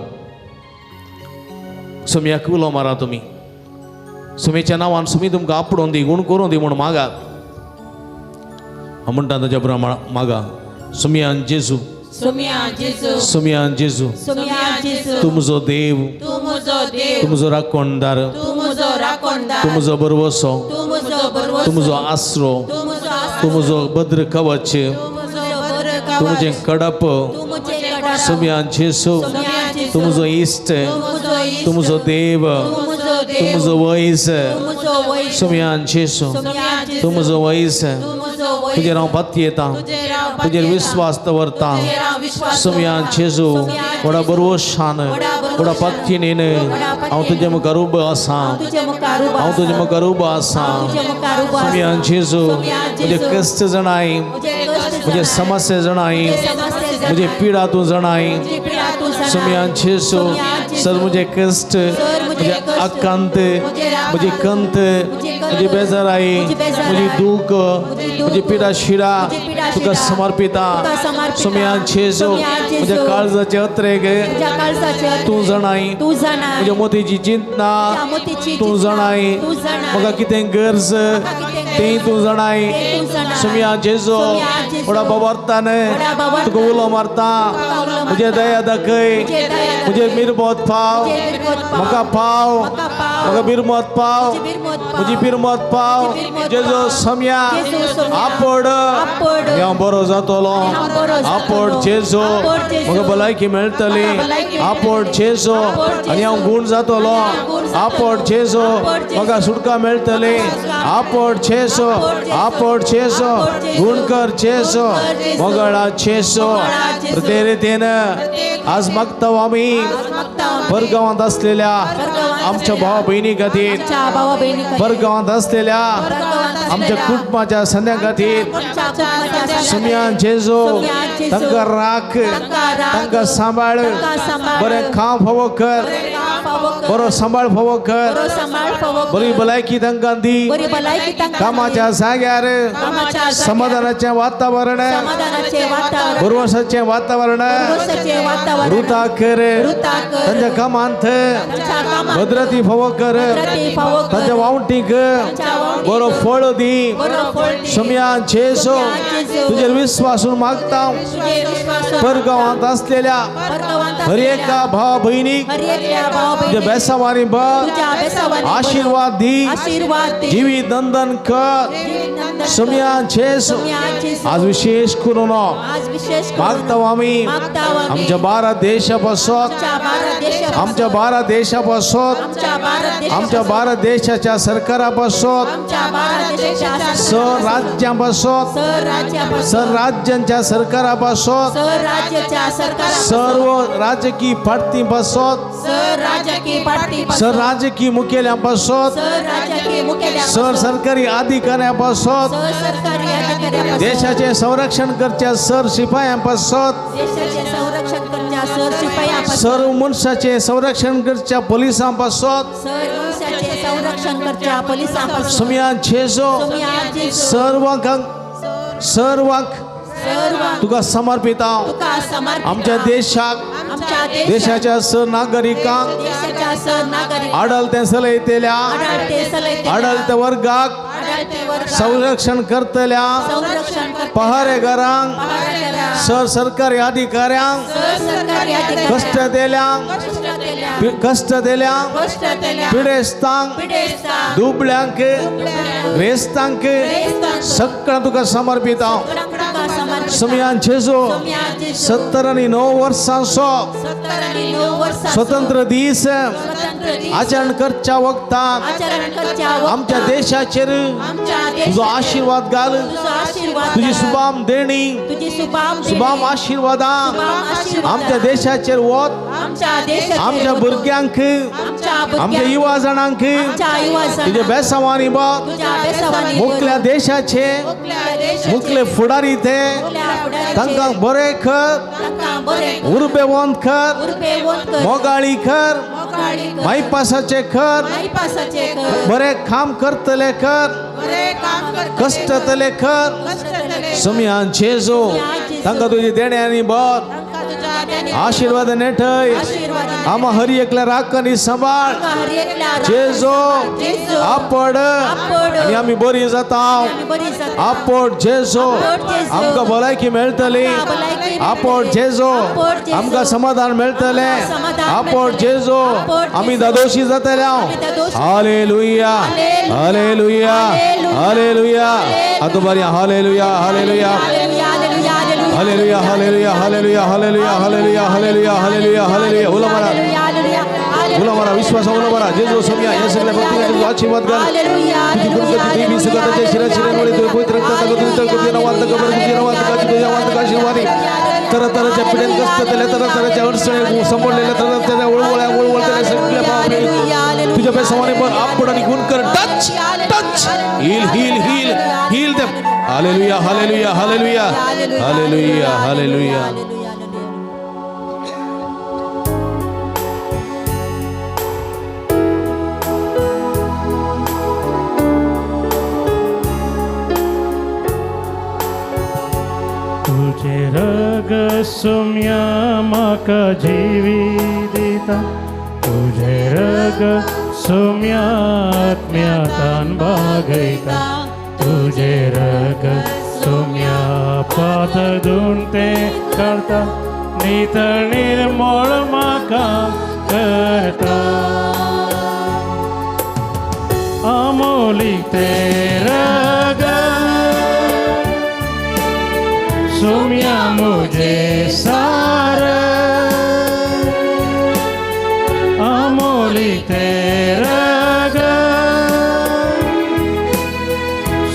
सोम्याक उलो मारा. तुमी सुमेच्या नांवान सुमी तुमकां आपडोवन दी, गूण करून दी म्हूण मागात. हांव म्हणटा ताच्या प्रमाण मागा. सुमियान जेजू, सुमियान जेजू, तूं म्हजो देव, तूं म्हजो राखणदार, तूं म्हजो भरवसो, तूं म्हजो आसरो, तूं म्हजो भद्र कवच, तूं म्हजें कडप. सुमियान जेजू, तूं म्हजो इश्ट, तूं म्हजो देव, तूं म्हजो वैज. सुमियान जेजू, तूं म्हजो वैज, तुजेर हांव पातयेता, तुजेर विस्वास दवरता. सुमियान जेजू, व्हडा भरवशान, व्हडा पातयेन हांव तुजे मुखार उबो आसा, हांव तुजे मुखार उबो आसा. सुमियान जेजू, म्हजे कश्ट जाणाय, म्हजे समस्या जाणाय, म्हजे पिडा तूं जाणाय. सुमियान जेजू, सर म्हजे कश्ट, म्हजे आकांत, म्हजी कंत, म्हजी बेजाराय, म्हजी दूख, म्हजी पिडा शिडा तुका समर्पिता. सुमियान जेजू, म्हज्या काळजाचे अत्रेक तूं जाणाय, म्हज्या मोतीची चिंतना तूं जाणाय, म्हाका कितें गरज तें तूं जाणाय. सुमियान जेजू, व्हडा बाबार्थान तुका उलो मारता, म्हजे दया दाखय, म्हजेर मिरमत पाव, म्हाका पाव, म्हाका बिरमत पाव, म्हजी बिरमत पाव. जेजू सम्या आपड, हांव बरो जातलो. आपड जेजू, म्हाका भलायकी मेळटली. आपड जेजू, आनी हांव गूण जातलो. आपड जेजू, म्हाका सुटका मेळटली. आपड जेजू, आपड जेजू, गूण कर जेजू, मोगळा जेजू. प्रत्येक रितीन आज मागता आमी परगांवांत असलेल्या आमच्या भावा भयणी खातीर, परगांवांत असलेल्या आमच्या कुटुंबाच्या संध्या खातीर सुमियान जेजू तांकां राख, तांकां सांबाळ, बरें काम फावो कर, फावो कर. बरो सांबाळ फावो कर. बरो सांबाळ फावो कर. बरी भलायकी तांकां दी. बरी भलायकी तांकां कामाच्या जाग्यार कामाच्या जाग्यार समाधानाचें वातावरण, समाधानाचें वातावरण, भरवसाचें वातावरण भरवशाचें वातावरण रुता कर. रुता कर. तांच्या कामांत तांच्या कामांत भद्रती फावो कर. भद्रती फावो कर. तांच्या वावटीक तांच्या वावटीक बरो फळ दी. बरो फळ दी. सोमया जेजू, सोमया जेजू, तुजेर विस्वासून मागता. तुजेर विश्वासून परगांवांत असलेल्या परगांवांत हर एका भाव बहिणीक हर एकल्या भाव तुज्या बहिणीक बेसावानी बर तुज्या बेसावानी बर आशीर्वाद दी. आशीर्वाद दी. जिवीत नंदन कर. जीवित नंदन कर. सोमया जेजू, सोमया जेजू, आज विशेष करून आज विशेष करून मागता आमी मागता आमी आमच्या भारत देशा पासत, आमच्या भारत देशा आमच्या भारत देशा पासत, आमच्या भारत देशा आमच्या भारत देशाच्या सरकारा पासत, आमच्या भारत देशाच्या सर राज्यां पासत, सर राज्यापासून सर राज्यांच्या सरकारा पासत, सर राज्याच्या सरकारा सर्व राजकीय पार्टी पासत, सर राजकीय पार्टी सर राजकीय मुखेल्यां पासत, सर राजकीय मुखेल्या सर सरकारी अधिकाऱ्यां पासत, सर सरकारी अधिकाऱ्या देशाचें संरक्षण करच्या सर शिपायां पासत, देशाचे संरक्षण करच्या सर शिपाया सर्व मनशाचें संरक्षण करच्या पोलिसां पासत, सर मनशाचे संरक्षण करच्या पोलिसां सोमया जेजू, सर्वांक सर्वांक सर्वांक तुका समर्पित हांव. तुका समर्पित आमच्या देशाक, आमच्या देशाक देशाच्या सर नागरिकांक, देशाच्या सर नागरिक आडलते सलयतल्या, आडाळते सलयतल्या आडलते वर्गाक आडाळते वर्गाक संरक्षण करतल्या संरक्षण करतल्या पहारेगारांक, पहारेगारांक सर सरकारी अधिकाऱ्यांक, सर सरकारी अधिकाऱ्यांक कश्ट दिल्यांक, कश्ट दिल्या कश्ट दिल्यांक, कश्ट दिल्या पिडेस्तांक, पिडेस्तांक दुबळ्यांक, ग्रेस्तांक, ग्रेस्तांक सगळ्यां तुका समर्पित हांव. सगळ्यांक समर्पित सोमयान जेजू, सोमया जेजू, 79 वर्सांचो 79 वर्सांचो स्वतंत्र दीस स्वतंत्र दीस आचरण करच्या वखताक आचरण करच्या वखताक आमच्या देशाचेर आमच्या तुजो देशाचेर आशीर्वाद घाल. तुजो आशीर्वाद तुजी घाल. सुबाम देणी, तुजी सुबाम देणी, सुबाम आशीर्वादां सुबाम आशीर्वादां आमच्या देशाचेर वत, आमच्या देशाचेर आमच्या वत. भुरग्यांक, आमच्या आमच्या भुरग्यांक, युवा जाणांक आमच्या युवा तुज्या जाणांक बेसावानी बघ. तुज्या बेसावानी बघ. मुकल्या देशाचे मुकल्या देशाचे मुकले फुडारी ते मुकल्या फुडारीचे तांकां बरें कर, तांकां बरें कर, उर्बेवंत कर, उर्बेवंत कर, मोगाळी कर, मोगाळी कर, मायपासाचे कर, मायपासाचे कर, बरें काम करतले कर, बरें काम करतले कश्टतले कर. कश्टतले सोमयान जेजू, तांकां तुजी देण्यांनी बर तांकां तुज्या देण्यांनी आशीर्वाद नेठय. आशीर्वाद आमा हर एकल्या राखणी सांबाळ. तांकां हर एकल्या राखण जेजू, जेजू, आपड आपड आनी आमी बरी जाता. आमी बरी जाता. आपड जेजू, आपड जेजू, आमकां भलायकी मेळटली. आमकां भलायकी मेळटली. आपड जेजू, आपड जेजू, आमकां समाधान मेळटलें. आमकां समाधान आपड मेळटलें. जेजू, आपड आमी जेजू, दादोशी जातले. आमी दादोशी. हालेलुया, हालेलुया, हालेलुया, हालेलुया. आतां बरें, hallelujah, hallelujah, hallelujah, hallelujah, hallelujah, hallelujah, hallelujah, hallelujah, hallelujah, hallelujah, hallelujah, hallelujah. उलो मारा, हालेलुया, हालेलुया, उलो मारा, विश्वासा उलो मारा. जेजू सोमया, ह्या सगळ्या भक्तीने तुजो आशीर्वाद घाल. तुजी गुणगती देवी सुगंधाच्या शिरा शिरांमुळे तुझ्या पवित्र रक्ताचा तुझ्या तुझ्या नावात कबर तुझ्या नावात तुझ्या नावात आशीर्वादी. तरतराच्या पिढ्यात कष्टतल्या, तरतराच्या अडचणी समोरलेल्या, तरतराच्या वळवळ्या वळवळतल्या सगळ्या पापी तुझ्या पैसावाने पण आपण आणि गुण कर. Touch, touch, heal, heal, heal, heal them. Hallelujah, hallelujah, hallelujah, hallelujah, hallelujah. तुझे रग सोम्या म्हाका जीवी दिता, तुझे रग सोम्या आत्म्यातान भागयता, तुझे रग सोम्या पात धुवन ते करता, नितळ निर्मळ म्हाका करता. अमोलिक ते रग सोम्या मुझे सार, अमोलिक ते रग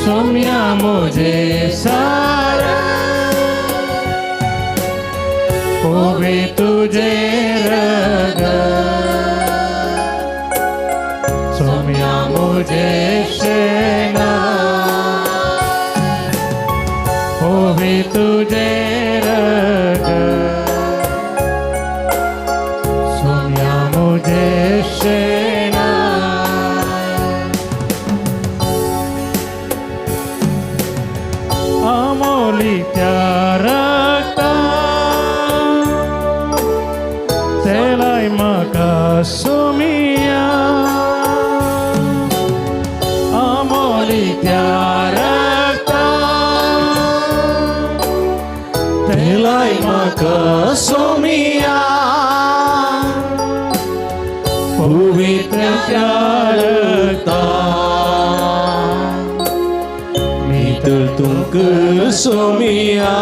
सोम्या मुझे सार, उभे तुझे रग सोम्या मुझे सेना, उभे तुझे रग सोम्या मुझे त्या रक्ता तेलाय म्हाका सोमिया आमोली त्या रक्ता तेलाय म्हाका सोमिया पवित्र त्या रक्ता नितळ तुमक सोमिया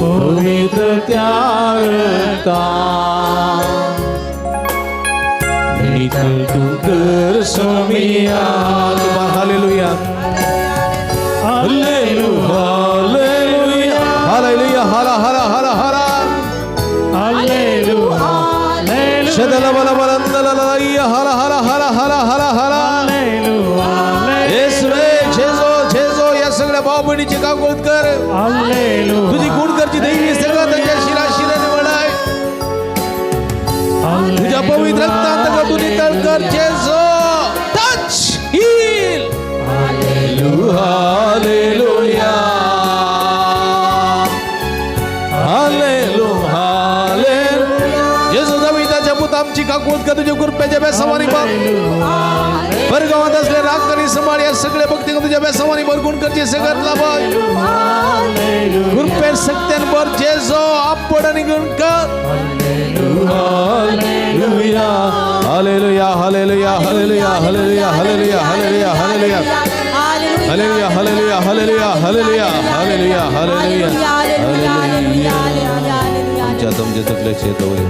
पवित्र त्या रक्ता नितळ तुमक सोमिया. Hallelujah hallelujah hallelujah हाला हाला हाला हाला. Alleluia. शदल बल बलंदल हाला हाला हाला हाला हाला हाला. Alleluia. येसुवे जेजो जेजो या सगळ्या भाऊ बहिणीची काकुळत कर. Alleluia. तुझी गुणकरची दैवी सगळं त्यांच्या शिरा शिराने वळाय. तुझ्या पवित्र रक्तात तू नितळ कर Jeju. Touch heal. Hallelujah hallelujah hallelujah. जेजू दाविदाच्या पुता आमची काकुळत कर. तुझ्या कृपेच्या बेसवानी बाप परगावात असले राग करी सांभाळ. या सगळे भक्ती तुझ्या बेसवानी भर गुण करचे सगळ्यात लाभ कृपे सत्यान भर जेजो. आपण आणि गुण कर. Hallelujah hallelujah hallelujah hallelujah hallelujah hallelujah hallelujah hallelujah hallelujah hallelujah hallelujah hallelujah hallelujah hallelujah hallelujah. आमच्या आमच्या तकलेचे दवरे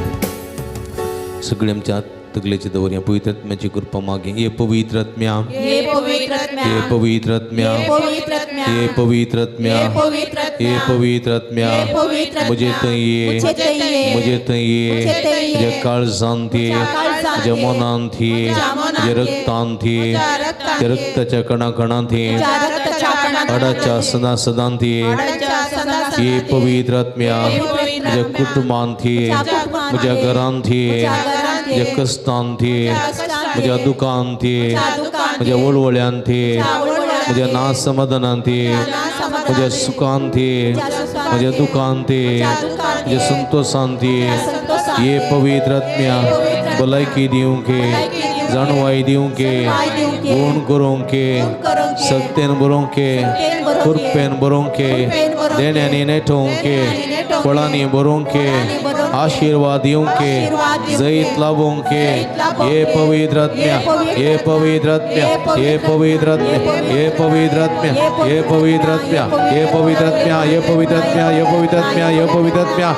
सगळे आमच्या तकलेचे दवरे. पवित्र आत्म्याची कृपा मागे. ये पवित्र आत्म्या, हे पवित्र आत्म्या, ये पवित्र आत्म्या, हे पवित्र आत्म्या, ये पवित्र आत्म्या, हे पवित्र आत्म्या, ये पवित्र आत्म्या, हे पवित्र आत्म्या, मुझे तये, मुझे तये, मुझे तये, मुझे तये, म्हज्या काळजांत ये, म्हज्या काळजांत म्हज्या ये, मनांत ये, म्हज्या मनांत म्हज्या ये, रक्तांत ये, म्हज्या रक्तांत म्हज्या ये, रक्ताच्या कणाकणांत ये, म्हज्या रक्ताच्या कणाकणांत हाडाच्या सदा सदांत ये, हाडाच्या सदा सदांत ये ये, पवित्र आत्म्या, हे पवित्र म्हज्या आत्म्या, कुटुंबांत ये, म्हज्या कुटुंबांत म्हज्या ये, घरांत ये, म्हज्या घरांत ये, म्हज्या कश्टांत ये, म्हज्या कश्टांत म्हज्या ये, दुकांत ये, म्हज्या दुकांत म्हज्या ये, वळवळ्यांत ये, म्हज्या वळवळ्यांत म्हज्या ये, नासमाधानांत ये, म्हज्या नासमाधानांत म्हज्या ये, सुखांत ये, म्हज्या सुखांत म्हज्या ये, दुखांत ये, म्हज्या दुखांत म्हज्या ये, संतोषांत ये, म्हज्या संतोषांत ये ये, पवित्र आत्म्या, ये पवित्र आत्म्या, भलायकी दिवंक, भलायकी दिवंक, जाणवाय दिवंक, जाणवाय दिवंक, गुण करूंक, गुण करूंक, सत्तेन बरोवंक, सत्तेन बरोवंक, कृपेन बरोवंक, कृपेन बरोवंक, देण्यांनी नेटोवंक, देण्यांनी नेटोवंक, फळांनी बरोवंक, फळांनी बरोवंक, आशिर्वाद दिवंक, आशिर्वाद दिवंक, जैत लाभोवंक, जैत लाभोवंक, ये पवित्र आत्म्या, ये ये पवित्र आत्म्या, ये पवित्र आत्म्या, ये पवित्र आत्म्या, ये पवित्र आत्म्या, ये पवित्र आत्म्या, ये पवित्र आत्म्या, ये पवित्र आत्म्या, ये पवित्र आत्म्या,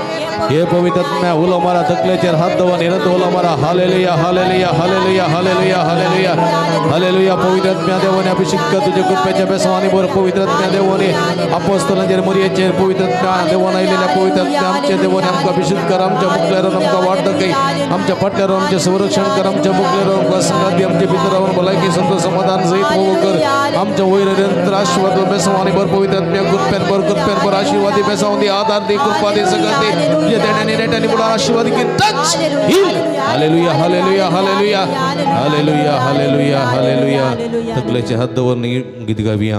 ये पवित्र आत्म्या. उलो मारा तकलेचेर हात दवर निरत उलो मारा. Hallelujah hallelujah hallelujah hallelujah hallelujah hallelujah. पवित्र आत्म्या देवाने अभिषेक कर तुझ्या कृपेच्या बेसवानी बर. पवित्र आत्म्या देवाने अपोस्तलांचेर मोरयेचेर पवित्र आत्म्या देवान आयलेल्या पवित्र आत्म्या आमच्या देवाने आमकां अभिषेक कर. आमच्या मुखल्यार आमकां वाट दाखय, आमच्या फाटल्यार आमचें संरक्षण कर, आमच्या मुखल्यार आमकां संगात दी, आमच्या भितर रावन भलायकी संतोष समाधान जैत होवो कर. आमच्या वयर निरंतर आशीर्वाद बेसवानी बर. पवित्र आत्म्या कृपेन बर, कृपेन बर आशीर्वादी बेसावून दी, आधार दी, कृपा दी, सगळं दी. तुझ्या देण्याने नेट्याने पुढे आशीर्वाद की touch heal. Hallelujah hallelujah hallelujah hallelujah hallelujah hallelujah. तकलेचे हात दवर गीत गावया.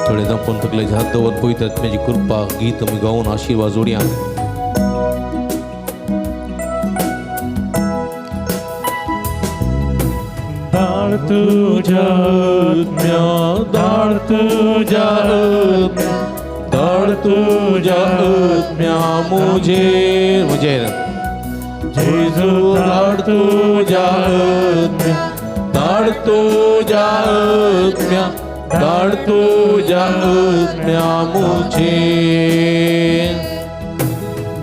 थोडे आपण तकलेचे हात दवर पवित्र आत्म्याची कृपा गीत आमी गावन आशीर्वाद जोडया. धाड तुझ्या आत्म्या, धाड तुझ्या आत्म्या, धाड तुझ्या आत्म्या मुझे मुझे जेजू धाड तुझ्या आत्म्या, धाड तुझ्या आत्म्या, धाड तुझ्या आत्म्या मुझे,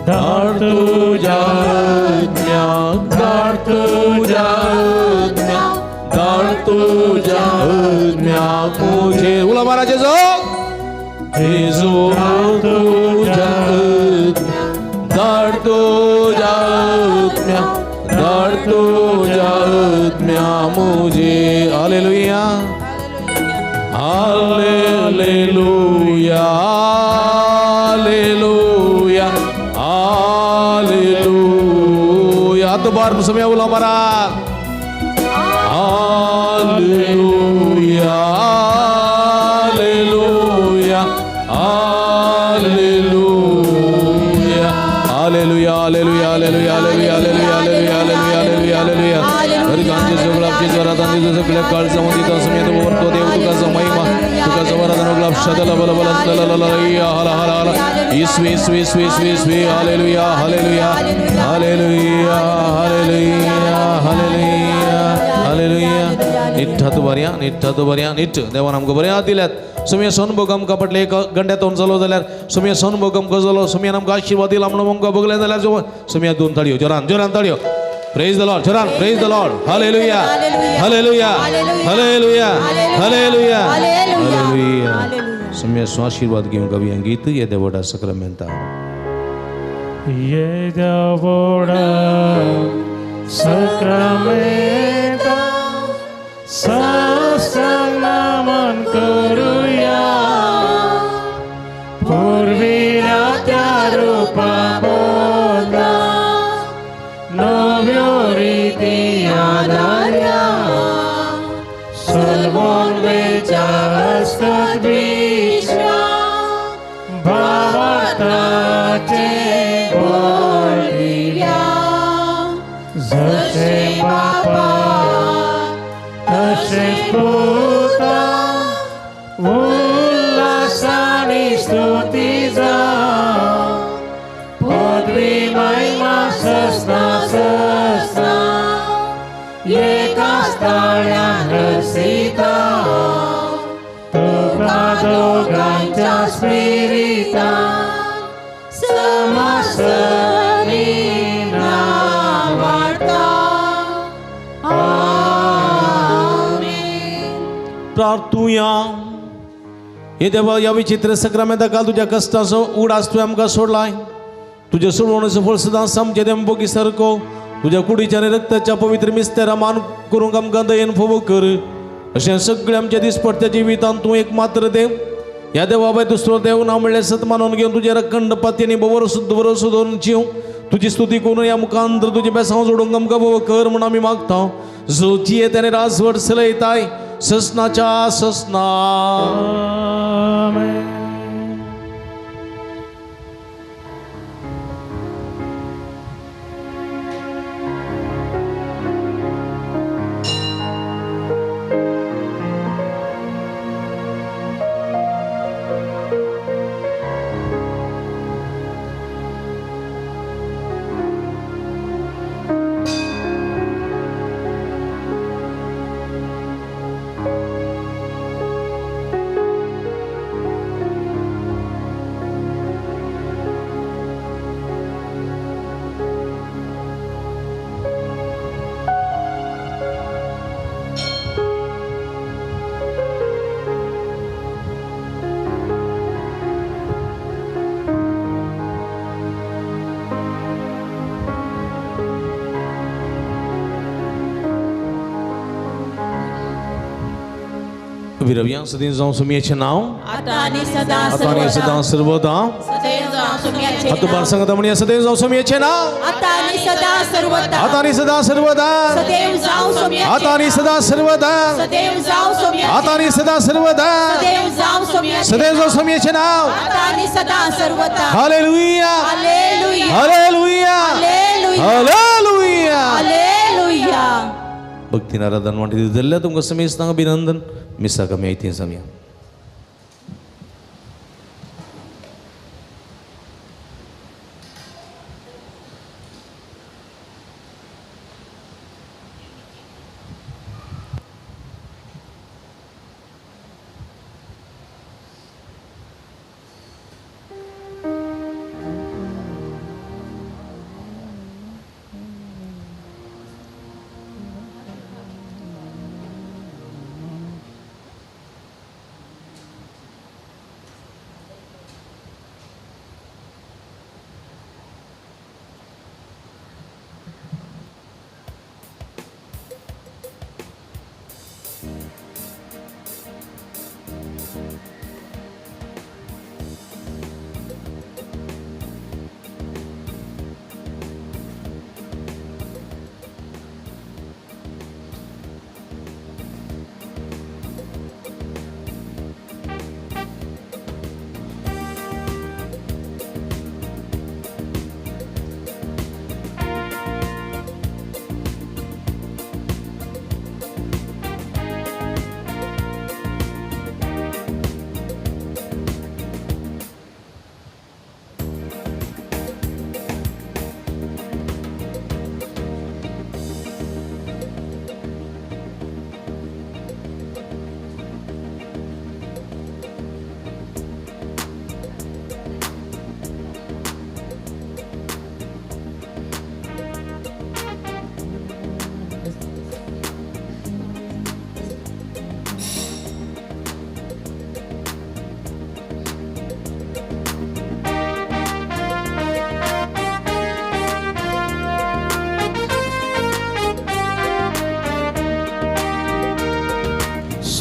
धाड तुझ्या आत्म्या, धाड तुझ्या आत्म्या, धाड तुझ्या आत्म्या मुझे. उला मारा जेजू जेजू तुझ्या आत्म्या, धाड तुझ्या आत्म्या, धाड तुझ्या आत्म्या मुझे. हालेलुया हालेलुया हालेलुया हालेलुया. हात बार समय उला मारा. Hallelujah, hallelujah, hallelujah, hallelujah, hallelujah, hallelujah, hallelujah, hallelujah, hallelujah, hallelujah, hallelujah. वर्गांचे सगळापचे स्वरातांचे सगळ्या काळजामध्ये तसमेत वरतो देव तुका महिमा तुका जवरात अनुग्लाप शदल बल बल ल ल ल या हला हला हला इसवी इसवी इसवी इसवी इसवी hallelujah hallelujah hallelujah hallelujah hallelujah hallelujah. निठ्ठा तू बऱ्या, निठ्ठा तू बऱ्या, निठ्ठ देवान आमकां बऱ्या दिल्यात. सुमया सोनभोग आमकां पटले एक गंड्या तोंड जालो जाल्यार सुमया सोनभोग आमकां जालो, सुमयान आमकां आशिर्वाद दिला म्हणून आमकां भोगलें जाल्यार सुमया दोन ताळयो जोरान जोरान ताळयो. Praise the Lord. जोरान praise the Lord. Hallelujah hallelujah hallelujah hallelujah hallelujah. Somaiya आशीर्वाद घेवंक आमी हें गीत येद्या व्हडा सक्रामेंता. येद्या व्हडा सक्रामेंता साष्टांग नमन करुया, पुर्विल्या त्या रुपा बदला नव्यो रिती आदार्या, सलवोन वेच्या हस्तक विश्वाम भावार्थाचे बोल दिव्या, जशें बापा तशें पुता उल्हासानी स्तुती जावं, पदवी महिमा सस्ना सस्ना एकाच ताळ्यान रसिता, तुका दोगांच्या स्पिरितान समसनी नावाडता. आमेन. प्रार्थुया. हे देवा, ह्या विचित्र सक्रामेंता काल तुज्या कश्टाचो उडास तुवें आमकां सोडलाय. तुज्या सोडवणेचो फळ सदांच आमचे देम बोगी सारको तुज्या कुडीच्या आनी रक्ताच्या पवित्र मिस्तेरा मान करूंक आमकां दयेन फोव कर. अशें सगळें आमच्या दिसपडत्या जिवितांत तूं एक मात्र देव. ह्या देवा भायर दुसरो देव ना म्हणल्यार सत मानून घेवन तुजें रखंड पातयेनी बरो बरो दवरून जीव तुजी स्तुती करून ह्या मुखांतर तुजें बेसांव जोडूंक आमकां भोव कर म्हूण आमी मागता. जो जियेत आनी राजवट चलयताय ससनाच्या ससना. आमेन. विरवया सदीं जावं सुमयेचें नांव आता आनी सदां आतां आनी सदां सर्वदा. सदैव जावं सुमयाचें हात उबार सांगता म्हणया सदैव जावं सुमयेचें नांव आता आनी सदां सर्वदा. आतां आनी सदां सर्वदा. सदैव जावं सुमयाचें आतां आनी सदां सर्वदा. सदैव जावं सुमयाचें आतां आनी सदां सर्वदा. सदैव जावं सुमयाचें सदैव जावं सुमयेचें नांव. आता आनी सदां सर्वदा. Hallelujah hallelujah hallelujah hallelujah hallelujah hallelujah. भक्तीन आराधन वांटे दिल्ल्या तुमकां समेस्तांक अभिनंदन. मिसाक आमी आयतीं जावया.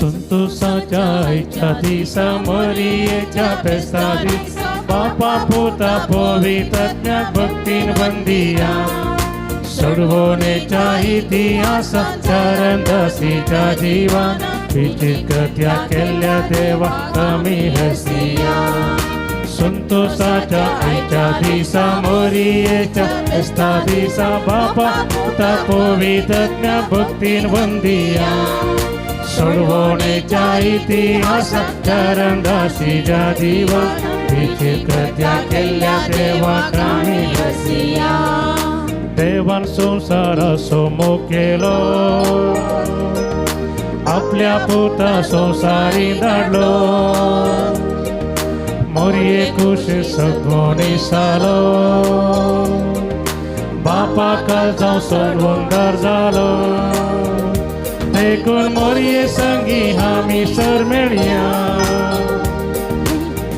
संतोषाच्या आयच्या दिसा मरियेच्या फेस्ता दिसा बापा पुता पवित्रात्म्याक भक्तीन वंदिया. सोडवणेच्या इतिहासा चरणदासीच्या जिवान विचित्र कृत्या केल्ल्या देवा आमी हसिया. संतोषाच्या आयच्या दिसा मरियेच्या फेस्ता दिसा बापा पुता पवित्रात्म्या भक्तीन वंदिया. सोडवणेच्या इतिहासा चरणदासीच्या जिवान विचित्र कृत्या केल्ल्या देवा आमी हसिया. देवान संवसाराचो मोग केलो, आपल्या पुता संवसारी धाडलो, मोरये कुशी सगळो सालो, बापा काळजांव सोडवंदार जालो. देखून मोरये संगी आमी सर मेळया,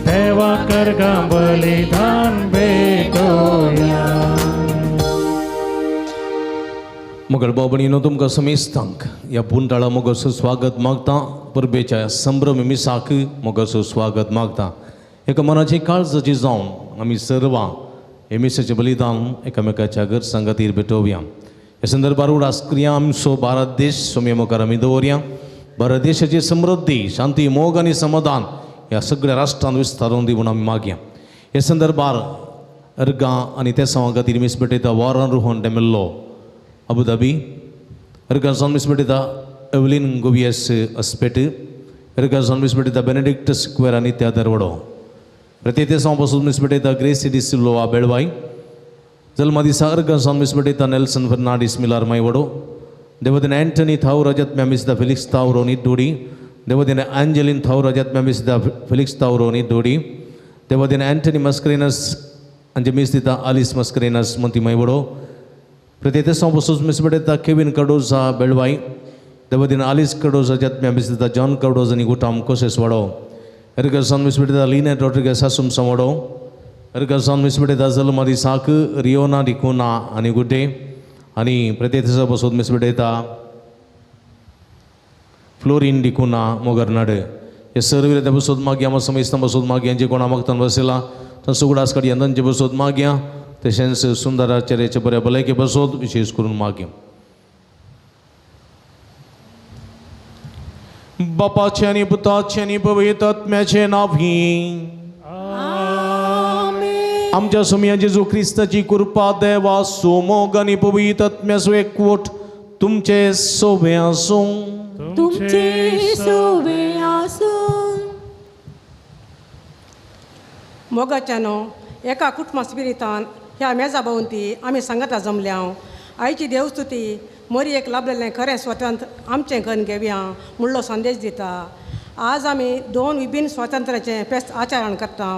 देवा करगा बलिदान भेटोया. मगळ बाबणीनो तुमकां समेस्तांक ह्या पुंटाळा मोगाचो स्वागत मागता. परबेच्या संभ्रम मिसाक मोगाचो स्वागत मागता. एका मनाची काळजाची जावन आमी सर्वां हे मिसाचें बलिदान एकामेकाच्या घर संगातीर भेटोवया. ह्या संदर्भार उडास क्रिया आमचो भारत देश सोम्या मुखार आमी दवरया. भारत देशाची समृद्धी, शांती, मोग आनी समाधान ह्या सगळ्या राष्ट्रांत विस्तारून दी म्हूण आमी मागया. ह्या संदर्भार अर्गां आनी तेसांवा खातीर मीस भेटयता वॉरन रोहन डेमेल्लो अबू धाबी, अर्गां मीस भेटयता एवलीन गोवियस अस्पेट, अर्गां मीस भेटयता बेनेडिक्ट स्क्वेर आनी त्या दरवडो. प्रत्येक पासून मीस भेटयता ग्रेसी डिसिल्वा बेळवाय. जल्मा दिसा अर्गां मीस भेटयता नेल्सन फर्नांडीस मिलार मायवडो. देवदिन अँटनी थावर रजत मिसदा फेलिक्स तावरो निड्डोडी. देवदिन आंजेलीन थावर रजत मिसदा फेलिक्स तावरो निड्डोडी. देवदिन अँटनी मस्करेनस हांचे मीस दिता आलिस मस्करेनस मोती मायवडो. प्रत्येक पासून मीस भेटयता केवीन कडोजा बेळवाय. देवदिन आलिस कडोजा जत मीस दिता जॉन कडोज आनी गुटाम कोसेस वाडो. अर्गां मीस भेटयता लिनेट रॉड्रिगस आसुम वाडो. अर्गां मीस भेटयता जल्मा दिसाक रियोना डिकोना आनी गुड्डे. आनी प्रत्येक पासून मीस भेटयता फ्लोरीन डिकोना मोगरनाड. हे सर्व त्या बसोद मागया आमकां समेस्तां बसोद मागया जे कोणा मागतान बसयला तांचो उगडास काडया तांचे बसोद मागया. तशेंच सुंदराचार्याच्या बऱ्या भलायके बसोद विशेश करून मागया. बापाचे आनी पुताचे आनी पवित्र आत्म्याचे नांवी आमच्या सोम्या जेजू क्रिस्ताची कृपा देवा सोमोग आनी पवित्र आत्म्याचो एकवट तुमचे सोबे आसूं. तुमचे सोबे आसूं. मोगाच्यानो एका कुटुंबा स्पिरितान ह्या मेजा भोंवती आमी सांगता जमल्या. आयची देवस्तुती मोरयेक लाभलेलें खरें स्वतंत्र आमचें करून घेवया म्हणलो संदेश दिता. आज आमी दोन विभिन्न स्वातंत्र्याचें फेस्त आचरण करता.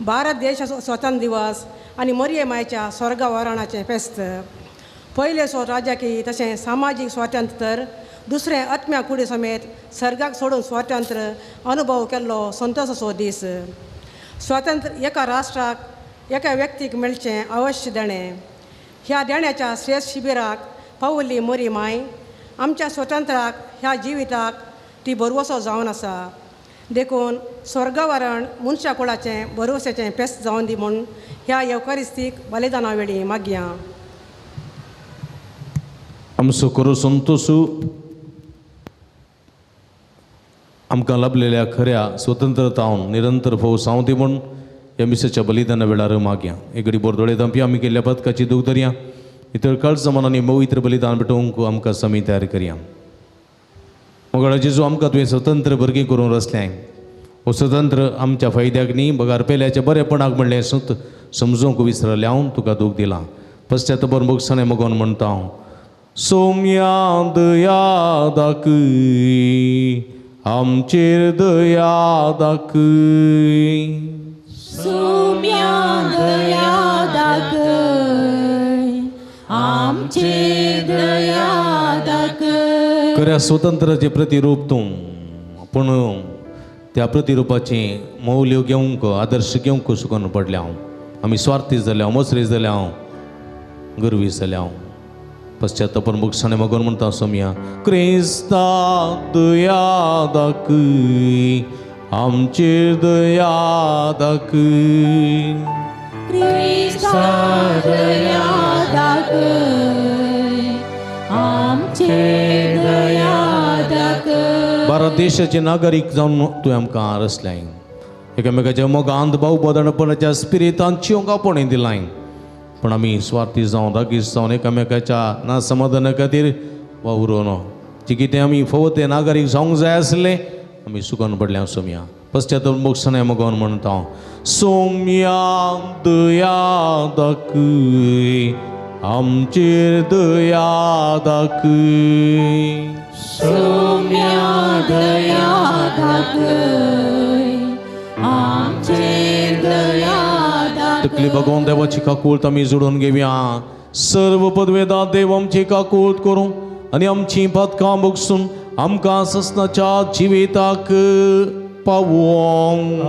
भारत देश स्वतंत्र दिवस आनी मरिये मायच्या स्वर्गवरणाचें फेस्त. पयलें सो राजाकी तशें सामाजीक स्वातंत्र्य तर दुसरें आत्म्या कुडी समेत सर्गाक सोडून स्वातंत्र्य अनुभव केल्लो संतोषाचो दीस. स्वातंत्र्य एका राष्ट्राक एका व्यक्तीक मेळचें अवश्य देणें. ह्या देण्याच्या श्रेश्ठ शिबिराक पावली मोरी माय आमच्या स्वतंत्राक ह्या जिविताक ती भरवसो जावन आसा. देखून स्वर्गवरण मनशा कुळाचें भरवश्याचें फेस्त जावन दी म्हूण ह्या येवकारिस्तीक बलिदाना वेळी मागया. आमचो करो संतोषू आमकां लाभलेल्या खऱ्या स्वतंत्रतावन निरंतर फोव सावती म्हूण ह्या मिसाच्या बलिदाना वेळार मागया. एक घडी बोरदोळे दांपया आमी केल्ल्या पदकाची दूख धरया. इतर काळजा मनांनी पवित्र बलिदान भेटोवंक आमकां समी तयार करया. मोगाळ जेजू आमकां तुवें स्वतंत्र भुरगीं करूंक रचलें. हो स्वतंत्र आमच्या फायद्याक न्ही बगार पेल्याच्या बरेपणाक म्हणलें सुत समजूंक विसरलें हांव तुका दूख दिलां. पश्चातापान भोगसणें मोगोन म्हणटा हांव सोम्या दया दाखय आमचेर दया दाखय. सोम्या दया दाखय आमचेर दया दाखय. खऱ्या स्वतंत्राचें प्रतिरूप तूं, पूण त्या प्रतिरुपाचें मौल्य घेवंक आदर्श घेवंक सुकून पडल्या हांव. आमी स्वार्थी जाल्या हांव, मसरी जाल्या हांव, गर्वी जाल्या हांव. पश्चातापन भोगसाणे मागून म्हणटा सोमया क्रिस्ता दया दाखय आमचेर दया दाखय. क्रिस्ता दया दाखय आमचेर दया दाखय. भारत देशाचे नागरीक जावन तुवें आमकां रचल्याय एकामेकाच्या मोगांत भावबदणपणाच्या स्पिरितान चिवंक आपोवणें दिलाय पूण आमी स्वार्थी जावन रागीस जावन एकामेकाच्या ना समाधाना खातीर वावरून जी कितें आमी फावो ते नागरीक जावंक जाय आसले आमी सुकून पडल्या सोमया पश्चाताप मोगसाणे मोगान म्हणटा सोमया दया दाखय आमचेर दया दाखय. सोम्या दया दाखय आमचेर दया दाखय. तकली भगवान देवाची काकूळत आमी जोडून घेवया. सर्व पदवेदा देव आमची काकूळत करूं आनी आमची पातकां भोगसून आमकां ससनाच्या जिविताक पावोवंक.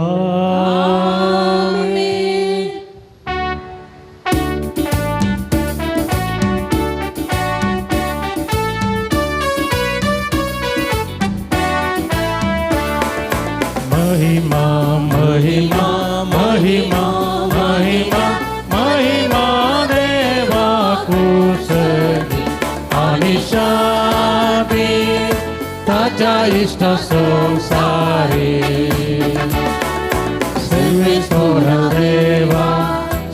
महिमा महिमा महिमा महिमा महिमा देवा कुसली आणि शांती ताच्या इष्ट संसारी. सर्वेश्वर देवा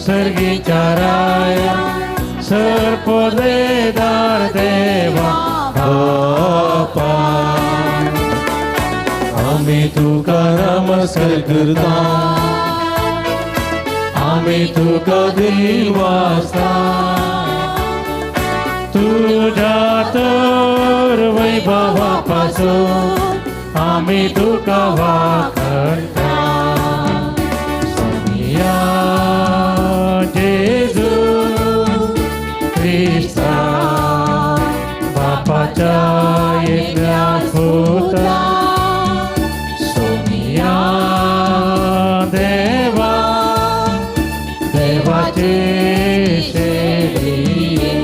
सर्गीच्या राया सर्पदेदार देवा बापा आमी तुका नमस्कार करता आमी तुका दिवासता तुझ्या तर वैभवा पासून आमी तुका वाखणता. सोनिया जेजू क्रिस्ता बापाच्या एकल्या पुता सोनिया देवा देवाचे शेडिये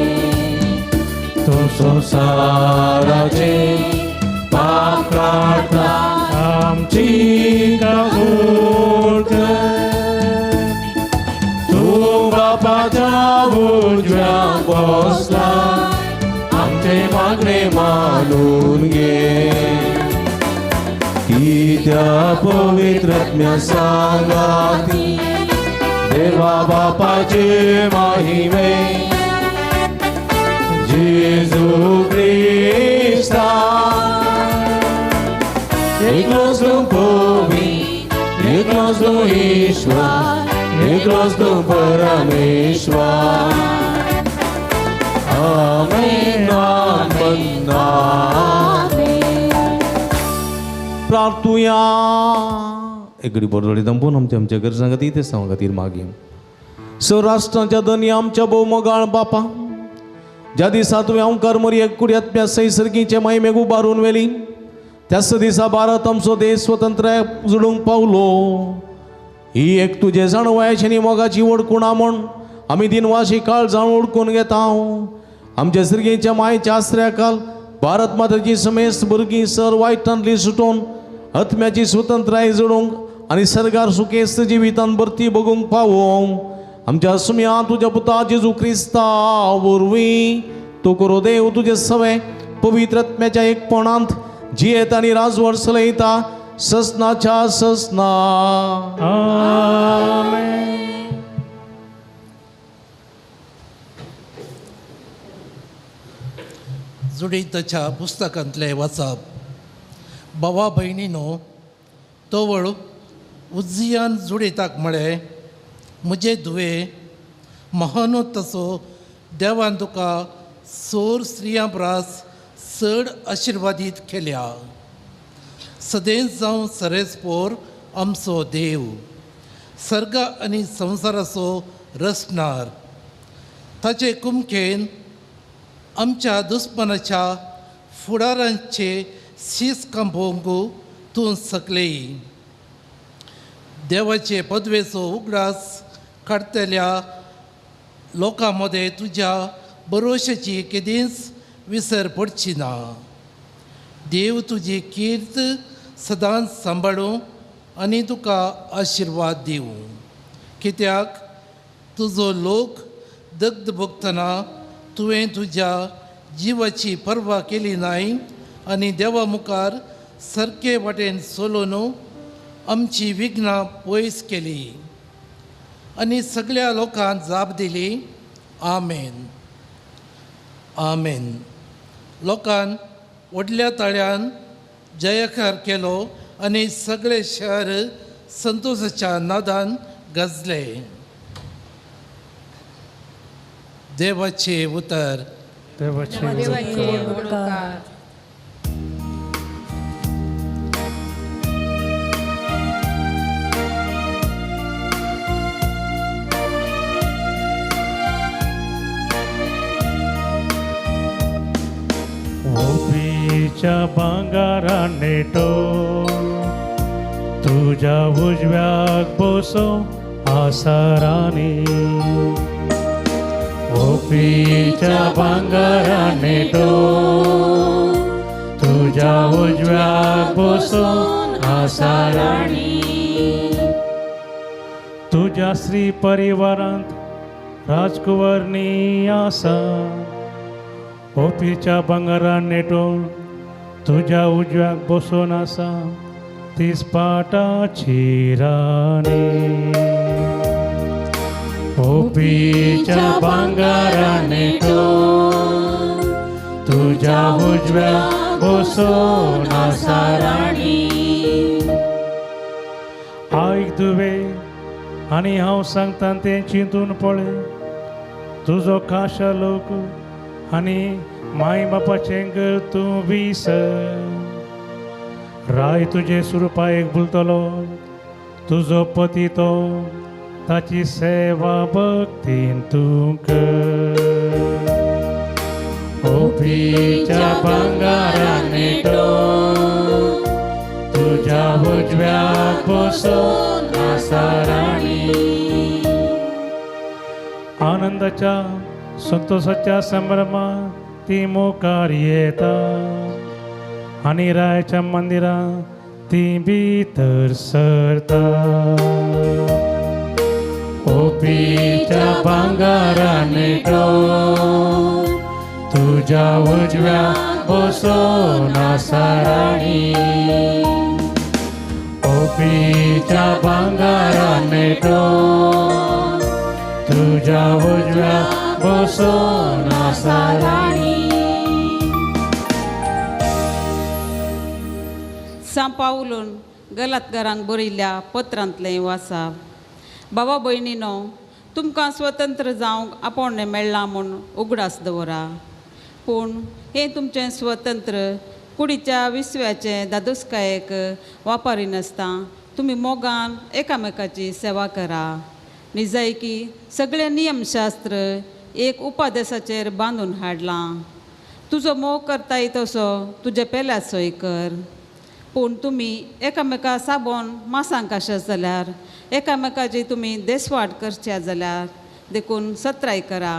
तूं संवसाराचे पाप काडटा आमची काकूळ कर. तूं बापाच्या उजव्या बसला आमचे मागणे मानून घे. कित्या पवित्र आत्म्या सांगाती देवा बापाचे महिमे जेजू क्रिस्ता एकलोच तूं पवी एकलोच तूं ईश्वर एकलोच तूं परमेश्वर. आमेन आमेन आमेन. प्रार्थुया. एकडे बरोडे दंपून आमच्या आमच्या गरजां खातीर ते सांग खातीर मागीर सौराष्ट्राच्या धनी आमच्या भोवमोगाळ बापा ज्या दिसा तुवें ओंकार मरयेक कुड्यातल्या सैसर्गीचे मायमेक उबारून व्हेली त्याच दिसा भारत आमचो देश स्वतंत्र जोडूंक पावलो. ही एक तुजे जाणवायची आनी मोगाची वडकुणा म्हूण आमी दिनवाशी काळ जाण ओडकून घेता. आमच्या सर्गीच्या मायच्या आसऱ्या काल भारत मातेची समेस्त भुरगीं सर वायटांतली सुटोवन आत्म्याची स्वतंत्राय जोडूंक आनी सर्गार सुखेस्त जिवितान भरती बघूंक पावोवंक आमच्या सुम्या तुज्या पुता जेजू क्रिस्ता वरवीं तूं करो देव तुजे सवे पवित्र आत्म्याच्या एकपणांत जियेत आनी राजवट चलयता ससनाच्या ससना. आमेन. जुडीताच्या पुस्तकांतले वाचप. भावा भयणीनो तवळ उज्जियान जुडीताक म्हळें म्हजे धुवे महानो तसो देवान तुका सोर स्त्रियां प्रास चड आशिर्वादीत केल्या. सदेंच जावं सरेस्पोर आमचो देव सर्ग आनी संवसाराचो रचणार ताचे कुमकेन आमच्या दुस्मानाच्या फुडारांचे शीस कांपोवंक तूं सकलेय. देवाचे पदवेचो उगडास काडटल्या लोकां मदें तुज्या भरोश्याची केदींच विसर पडची ना. देव तुजी कीर्त सदांच सांबाळूं आनी तुका आशिर्वाद दिवं, कित्याक तुजो लोक दग्ध भोगतना तुवें तुज्या जिवाची पर्वा केली नाय आनी देवा मुखार सारके वाटेन चलोवन आमची विघ्नां पयस केली. आनी सगळ्या लोकांक जाप दिली, आमेन आमेन. लोकान व्हडल्या ताळ्यान जयकार केलो आनी सगळे शहर संतोषाच्या नादान गजले. देवाचे उतर. देवाचे देवाचे उपकार. ओपीच्या भांगारा नेटो तुज्या उजव्याक बसो आसारानी. ओपीच्या भांगारा नेटो तुज्या उजव्याक बसो आसारानी. तुज्या श्री परिवारांत राजकुंवरनी आसा. ओपीच्या भांगरान नेटोवन तुज्या उजव्याक बसून आसा तीस पाटाची राणी. ओपीच्या भांगरान नेटोवन तुज्या उजव्याक बसून आसा राणी. आयक दुवे आनी हांव सांगता तें चिंतून पळय. तुजो खाशा लोक आनी माय बापाचें घर तूं विसर. राय तुजे सुरुपायेक भुलतलो तुजो पती तो ताची सेवा भक्तीन तूं कर. ओपीच्या भांगारा नेटो तुज्या उजव्याक बसून आसा राणी. आनंदाच्या संतोषाच्या संभ्रमात ती मुखार येता आनी रायाच्या मंदिरांत ती भितर सरता. ओपीच्या भांगारा नेटो तुज्या उजव्या बसून आसा राणी. ओपीच्या भांगारा नेटो तुज्या उजव्या बसून आसा राणी. सांपावलून गलातकारांक बरयल्ल्या पत्रांतलें वाचा. बाबा भयणीनो, तुमकां स्वतंत्र जावंक आपोवणें मेळ्ळां म्हूण उगडास दवरा, पूण हें तुमचें स्वतंत्र कुडीच्या विसव्याचें दादोसकायेक वापरिनासतना तुमी मोगान एकामेकाची सेवा करा. निजायकी सगळें नियमशास्त्र एक उपादेसाचेर बांदून हाडलां. तुजो मोग करताय तसो तुजे पेल्याचोय कर. पूण तुमी एकामेका साबोन मासांक आशत जाल्यार, एकामेकाची तुमी देसवाट करच्या जाल्यार देखून सत्राय करा.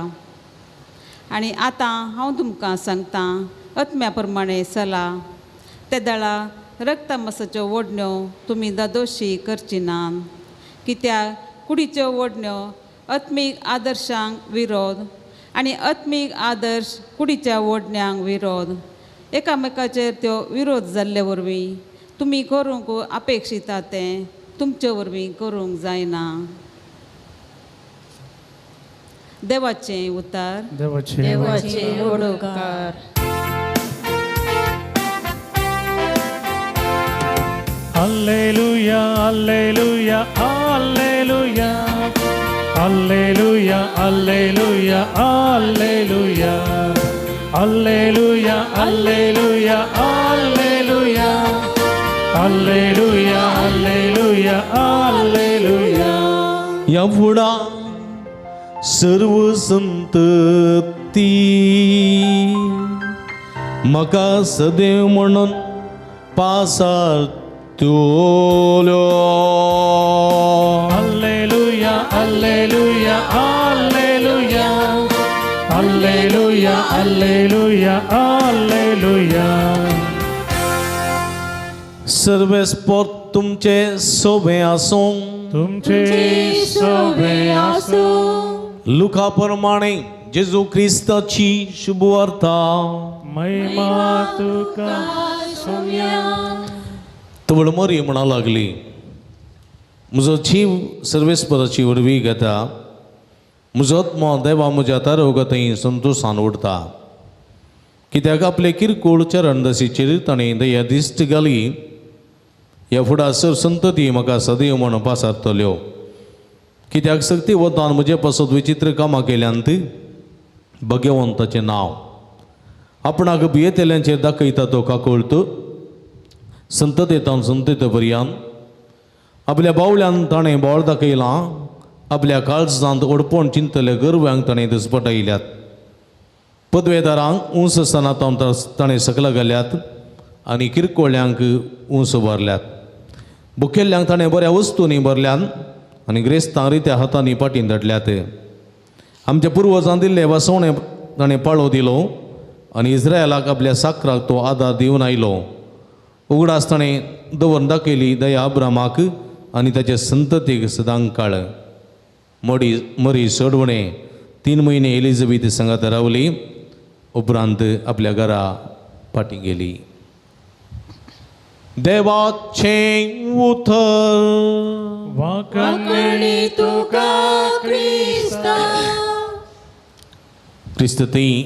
आनी आतां हांव तुमकां सांगतां, आत्म्या प्रमाणे चला. ते दळा रक्तमासाच्यो ओडण्यो तुमी दादोशी करची ना, कित्याक कुडीच्यो ओडण्यो आत्मीक आदर्शांक विरोध आनी आत्मीक आदर्श कुडीच्या ओडण्यांक विरोध. एकामेकाचेर त्यो विरोध जाल्ले वरवीं तुमी करूंक अपेक्षिता तें तुमचे वरवीं करूंक जायना. देवाचें उतार. देवाचे उपकार. Alleluia, alleluia, alleluia, alleluia, alleluia, alleluia, alleluia, alleluia, alleluia, alleluia, alleluia, alleluia. ह्या फुडा सर्व संतती म्हाका सदैव म्हणून पासार त्योल्यो. Alleluia, alleluia, alleluia, Alleluia alleluia alleluia. सर्वेस्पोर्त तुमचे सोबे आसूं. तुमचे सोबे आसूं. लुका प्रमाणे जेजू क्रिस्ताची शुभवार्ता. महिमा तुका सोम्या. तवळ मरी म्हणा लागली, म्हजो जीव सर्वेस्पराची व्हडवी घेता, म्हजो आत्मो देवा म्हज्या तारोगतय संतोशान उडता, कित्याक आपले किरकोळ चरणदशीचेर ताणें दया दिश्ट घाली. ह्या फुडासर संतती म्हाका सदैव म्हण पासारतल्यो, कित्याक सक्ती वतान म्हजे पासत विचित्र कामां केल्यांत. भगवंताचें नांव आपणाक भियेतल्यांचेर दाखयता तो काकुळत संततेतान संतते पर्यंत. आपल्या बावल्यान ताणें बोळ दाखयलां, आपल्या काळजांत ओडपण चिंतले गर्व्यांक ताणें दसपटायल्यात. पदवेदारांक ऊंच आसतना ताणें सकला घाल्यात आनी किरकोळ्यांक ऊंच भरल्यात. भुकेल्ल्यांक ताणें बऱ्या वस्तूंनी भरल्यात आनी ग्रेस्तांक रित्या हातांनी पाटीन धाडल्यात. आमच्या पुर्वजान दिल्ले वासवणे ताणें पाळो दिलो आनी इस्रायलाक आपल्या साकराक तो आदार दिवन आयलो. उगडास ताणें दवरून दाखयली दया अब्रामाक आनी ताचे संततीक सदांक काळ. मडी मरी सोडवणे 3 म्हयने एलिझाबेथ सांगात रावली, उपरांत आपल्या घरा फाटीं गेली. देवाचें उतर. वाखाणणी तुका क्रिस्ता. क्रिस्त थंय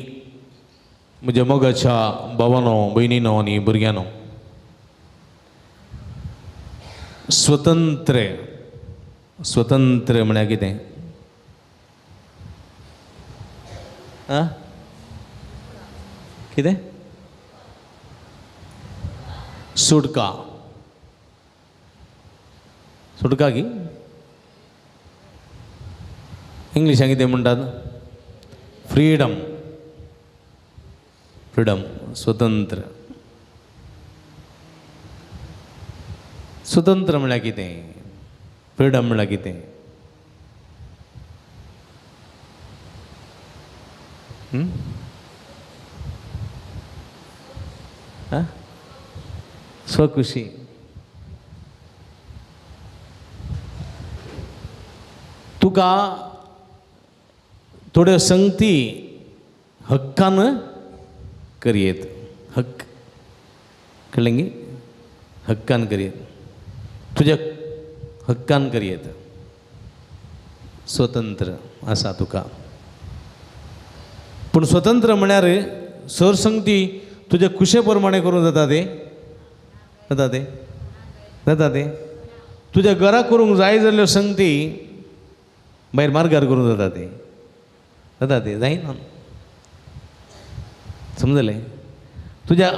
म्हज्या मोगाच्या भावानो, भयणीनो आनी भुरग्यांनो, स्वतंत्र स्वतंत्र म्हळ्यार कितें? आं, कितें? सुटका. सुटका की इंग्लिशान कितें म्हणटात? फ्रीडम. फ्रीडम, स्वतंत्र. स्वतंत्र म्हळ्यार कितें? फ्रीडम म्हळ्यार कितें? स्वखुशी. तुका थोड्यो संगती हक्कान करयेत. हक्क कळ्ळें गी? हक्कान करयेत, तुज्या हक्कान करयेत. स्वतंत्र आसा तुका. पूण स्वतंत्र म्हळ्यार सर संगती तुज्या खुशे प्रमाणे करूंक जाता तें? जाता तें? जाता तें? तुज्या घरा करूंक जाय जाल्ल्यो संगती भायर मार्गार करूंक जाता तें? जाता तें? जायना. समजलें? तुज्या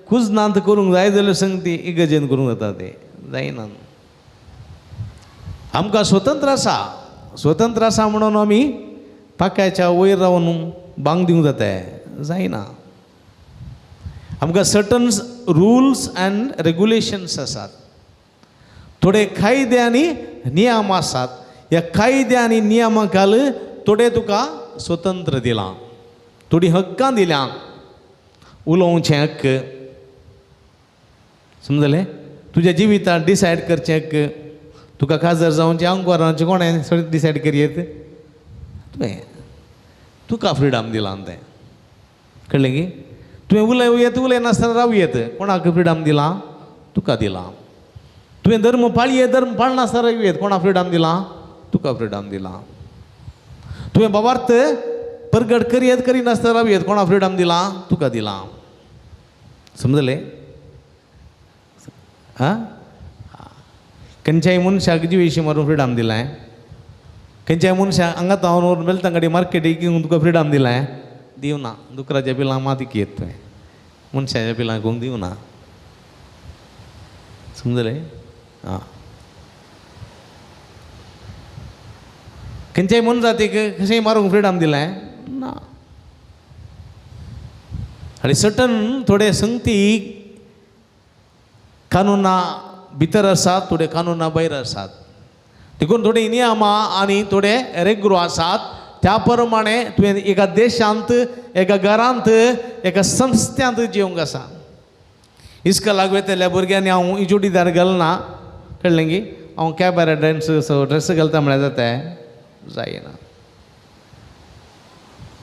कुजनांत करूंक जाय जाल्ल्यो संगती इगर्जेन करूंक जाता तें? जायना. आमकां स्वतंत्र आसा. स्वतंत्र आसा म्हणून आमी पाक्याच्या वयर रावन बांग दिवंक जाता? जायना. आमकां सर्टन रुल्स अँड रेगुलेशन्स आसात, थोडे कायदे आनी नियम आसात. ह्या कायदे आनी नियमां खाल थोडे तुका स्वतंत्र दिलां, थोडीं हक्कां दिल्यां, उलोवचें हक्क. समजलें? तुज्या जिवितांत डिसायड करचें हक्क. तुका काजार जावचें आंकवार रावचें कोणें सगळें डिसायड करयेत तुवें. तुका फ्रिडम दिलां तें. कळ्ळें की? तुवें उलय येत, उलयनासतना रावं येत. कोणाक फ्रिडम दिलां? तुका दिलां. तुवें धर्म पाळये, धर्म पाळनासतना रावं येत. कोणाक फ्रिडम दिलां? तुका फ्रिडम दिलां. तुवें बाबार्थ परगट करयेत, करिनासतना रावं येत. कोणाक फ्रिडम दिलां? तुका दिलां. समजलें? आं, खंयच्याय मनशाक जिवेशी मारून फ्रिडम दिलां? खंयच्याय मनशाक हांगा हांव बेलतांगडी मार्केटीक घेवन तुका फ्रिडम दिलां? दिवना. दुकराच्या पिलां मात येत तुवें, मनशाच्या पिलां करूंक दिवना. समजलें? आं, खंयच्याय मनजातीक कशेंय मारूंक फ्रिडम दिलां? ना. आनी सर्टन थोडे संगती कानुना भितर आसात, थोडे कानुना भायर आसात. देखून थोडे नियमां आनी थोडे रेग्रो आसात. त्या प्रमाणे तुवें एका देशांत, एका घरांत, एका संस्थ्यांत जिवंक आसा. इस्कलाक वयतल्या भुरग्यांनी हांव चुडीदार घालना, कळ्ळें गी? हांव कॅबारे ड्रेस ड्रेस घालता म्हळ्यार जाता जायना.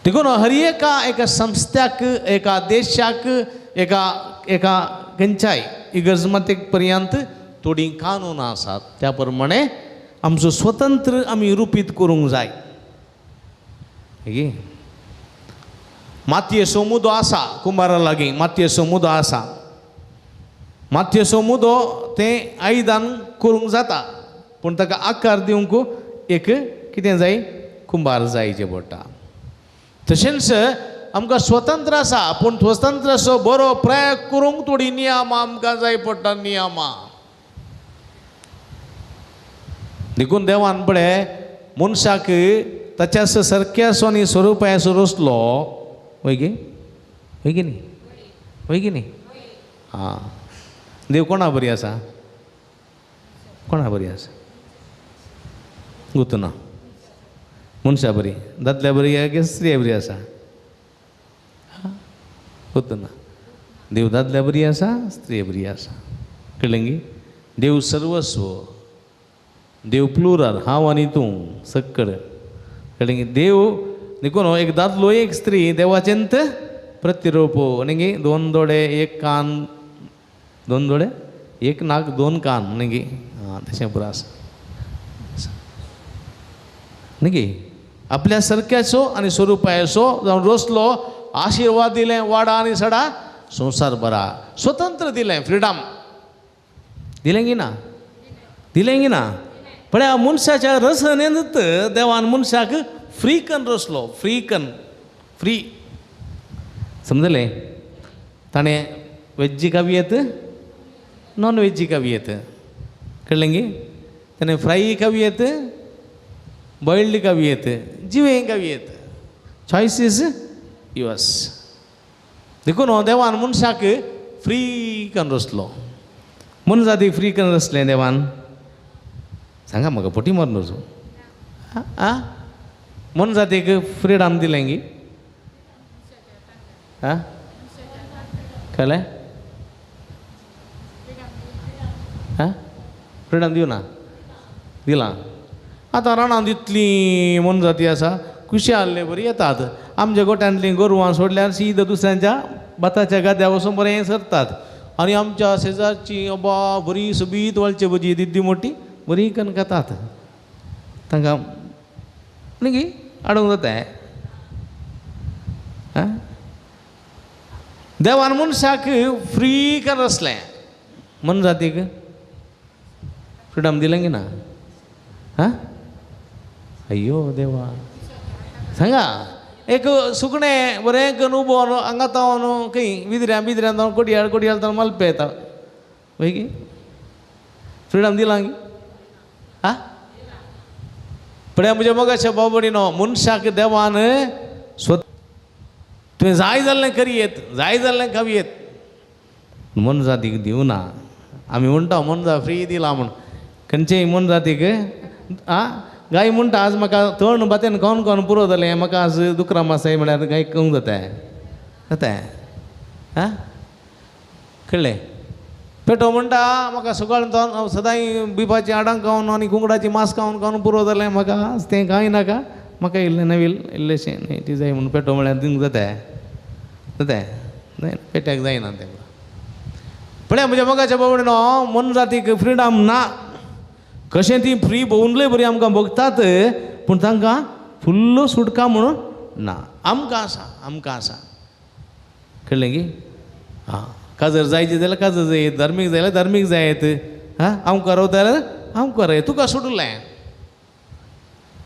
देखून हर एका एका संस्थ्याक, एका देशाक, एका एका खंयच्याय इगर्जमातेक पर्यंत थोडीं कानूनां आसात. त्या प्रमाणे आमचो स्वतंत्र आमी रुपीत करूंक जाय. मातयेचो मुदो आसा कुंबारा लागीं, मातयेचो मुदो आसा, मातयेचो मुदो तें आयदन करूंक जाता, पूण ताका आकार दिवंक एक कितें जाय, कुंबार जाय जे पडटा. तशेंच आमकां स्वतंत्र आसा, पूण स्वतंत्राचो बरो प्रयोग करूंक थोडीं नियमां आमकां जाय पडटा, नियमां. देखून देवान पळय मनशाक ताच्या सारक्याचो आनी स्वरुपाचो रचलो. वय गे, वय गी न्ही, वय गी न्ही? आं, देव कोणा बरी आसा, कोणा बरी आसा? गुतना मनशा बरी, दादल्या बरी की स्त्रिया बरी आसा? गुतना देव दादल्या बरी आसा, स्त्रिया बरी आसा. कळ्ळें गी? देव सर्वस्व, देव प्लुरल, हांव आनी तूं सक्कड. कळ्ळें गी? देव देखून एक दादलो एक स्त्री देवाचेंत प्रतिरूप. न्ही, दोन दोळे एक कान, दोन दोळे एक नाक दोन कान, न्ही? आं, तशें पुरो आसा न्ही. आपल्या सारक्याचो आनी स्वरुपाचो जावन रचलो, आशिर्वाद दिलें, वाडा आनी सडा संवसार बरा, स्वतंत्र दिलें, फ्रिडम दिलें की ना, दिलें की ना? पळय मनशाच्या रचनेंत देवान मनशाक फ्री कन रचलो, फ्री कन, फ्री. समजलें? ताणें वेज्जी खावी येत, नॉन वेज्जी खावी येत, कळ्ळें गी? ताणें फ्राय खावी येत, बॉयल्ड खावी येत, जिवें खावी येत. Choice is yours. देखून देवान मनशाक फ्री कन रचलो. मनजातीक फ्री कन रचलें देवान? सांगा म्हाका, पोटी मारून वचूं. आं, मनजातीक फ्रिडम दिलें गी? आं, कळ्ळें? आं, फ्रिडम दिवना, दिलां. आतां रानांत इतलीं मनजाती आसा, खुशी आहले बरी येतात. आमच्या गोट्यांतलीं गोरवां सोडल्यार सीद दुसऱ्यांच्या भाताच्या गाद्या वचून बरें सरतात. आनी आमच्या शेजारची अबा बरी सोबीत वाळचे भजी दिद्दी मोठी बरी कन्न खातात. तांकां न्ही हाडूंक जाता. आं, देवान मनशाक फ्री कर आसलें, मनजातीक फ्रिडम दिलें की ना? आं, अय्यो देवा, सांगा. एक सुकणें बरें करून उबो हांगा तावन खंय विद्र्या बिद्र्यां तावन कोडयाळ कोडयाळ तावन मलपे येता, वय की? फ्रिडम दिलां की? आं, पळय म्हज्या मोगाच्या बाबडीनो, मनशाक देवान स्वत तुवें जाय जाल्लें करयेत, जाय जाल्लें खावयेत, मनजातीक दिवना. आमी म्हणटा मनजा फ्री दिला म्हूण, खंयचेय मनजातीक. आं, गाय म्हणटा आज म्हाका तण बातेन खावन खावन पुरो जालें, म्हाका आज दुकरां मासाय म्हळ्यार गाय खावंक जाता जाता. आं, कळ्ळें? पेटो म्हणटा म्हाका सकाळ जावन सदांय बिफाची हाडां खावन आनी कुंकडाची मांस खावन खावन पुरो जालें, म्हाका आज तें कांय नाका, म्हाका इल्लें नवीन इल्लेशें न्ही ती जाय म्हूण पेटो म्हळ्यार दिवंक जाता जाता? जायना, पेट्याक जायना तें. पळय म्हज्या मोगाच्या बाबडीनो, मनजातीक फ्रिडम ना. कशें ती फ्री भोंवनले बरी आमकां भोगतात, पूण तांकां फुल्ल सुटका म्हणून ना. आमकां आसा, आमकां आसा. कळ्ळें की? आं, काजर जायची जाल्यार काजर जायत, धार्मीक जाय जाल्यार धार्मीक जायत, आं, आमकां रावता जाल्यार आमकां रावत, तुका सोडलें.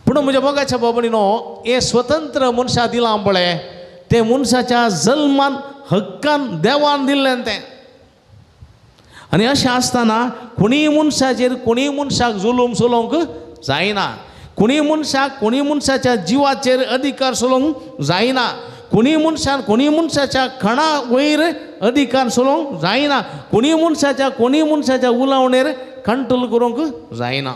पूण म्हज्या मोगाच्या बाबडीनो, हें स्वतंत्र मनशा दिलां पळय, तें मनशाच्या जल्मान हक्कान देवान दिल्लें तें. आनी अशें आसतना कोणीय मनशाचेर कोणीय मनशाक जुलूम चलोवंक जायना, कोणीय मनशाक कोणीय मनशाच्या जिवाचेर अधिकार चलोवंक जायना, कोणीय मनशान कोणीय मनशाच्या खणा वयर अधिकार चलोवंक जायना, कोणीय मनशाच्या कोणीय मनशाच्या उलोवणेर कंट्रोल करूंक जायना.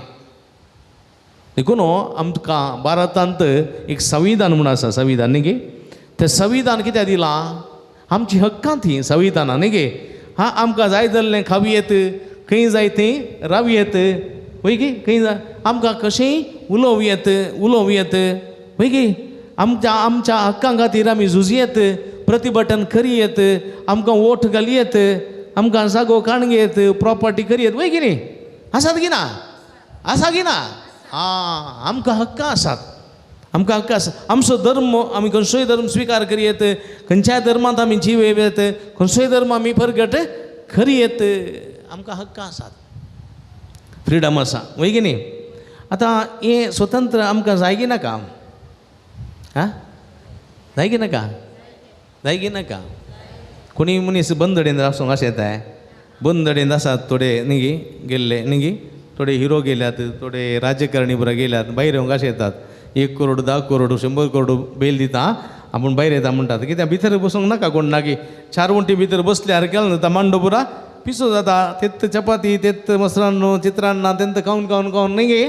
देखून आमकां भारतांत एक संविधान म्हूण आसा, संविधान न्ही गे. तें संविधान कित्याक दिलां? आमची हक्कां ती संविधानां न्ही गे. हां, आमकां जाय जाल्लें खावयेत, खंय जाय थंय रावयेत, वय गे, खंय जाय आमकां कशेंय उलोवयेत, उलोवयेत, वय गे. आमच्या आमच्या हक्कां खातीर आमी झुजयेत, प्रतिभटन करयेत, आमकां वोट घालयेत, आमकां जागो काणयेत, प्रोपर्टी करयेत, वय की न्ही? आसात की ना? आसा की ना? आं, आमकां हक्कां आसात, आमकां हक्क आसा. आमचो धर्म आमी खंयचोय धर्म स्विकार करयेत, खंयच्याय धर्मांत आमी जीव येत, खंयचोय धर्म आमी परगट करयेत, आमकां हक्कां आसात, फ्रिडम आसा, वय की न्ही? आतां हें स्वतंत्र आमकां जाय की नाका? आं, जाय की नाका? जाय की नाका? कोणी मनीस बंदडेन आसूंक अशें येता, बंदडेन आसात थोडे न्ही गे गेल्ले न्ही गे, थोडे हिरो गेल्यात, थोडे राजकारणी बरे गेल्यात, भायर येवंक अशें येतात. 1 करोड, 10 करोड, 100 करोड बेल दिता, आपूण भायर येता म्हणटात. कित्याक भितर बसूंक नाका कोण नाकी, 4 वण्टी भितर बसल्यार केलें जाता, मांडो पुरा पिसो जाता, तेत चपाती, तेत मसरान्न चित्रान्ना, तेंत खावन खावन खावन न्ही गे.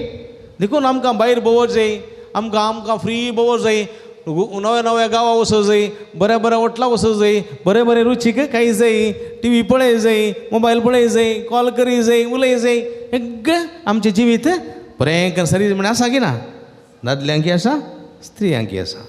देखून आमकां भायर भोंवो जाय, आमकां आमकां फ्री भोंवो जाय, नव्या नव्या गांवां वचूं जाय, बऱ्या बऱ्या हॉटलां वचूं जाय, बरें बरें रुचीक खाय जाय, टी व्ही पळय जाय, मोबायल पळय जाय, कॉल करी जाय, उलय जाय. सगळें आमचें जिवीत बरें सरी म्हण आसा की ना? दादल्यांकी आसा, स्त्रियांकी आसा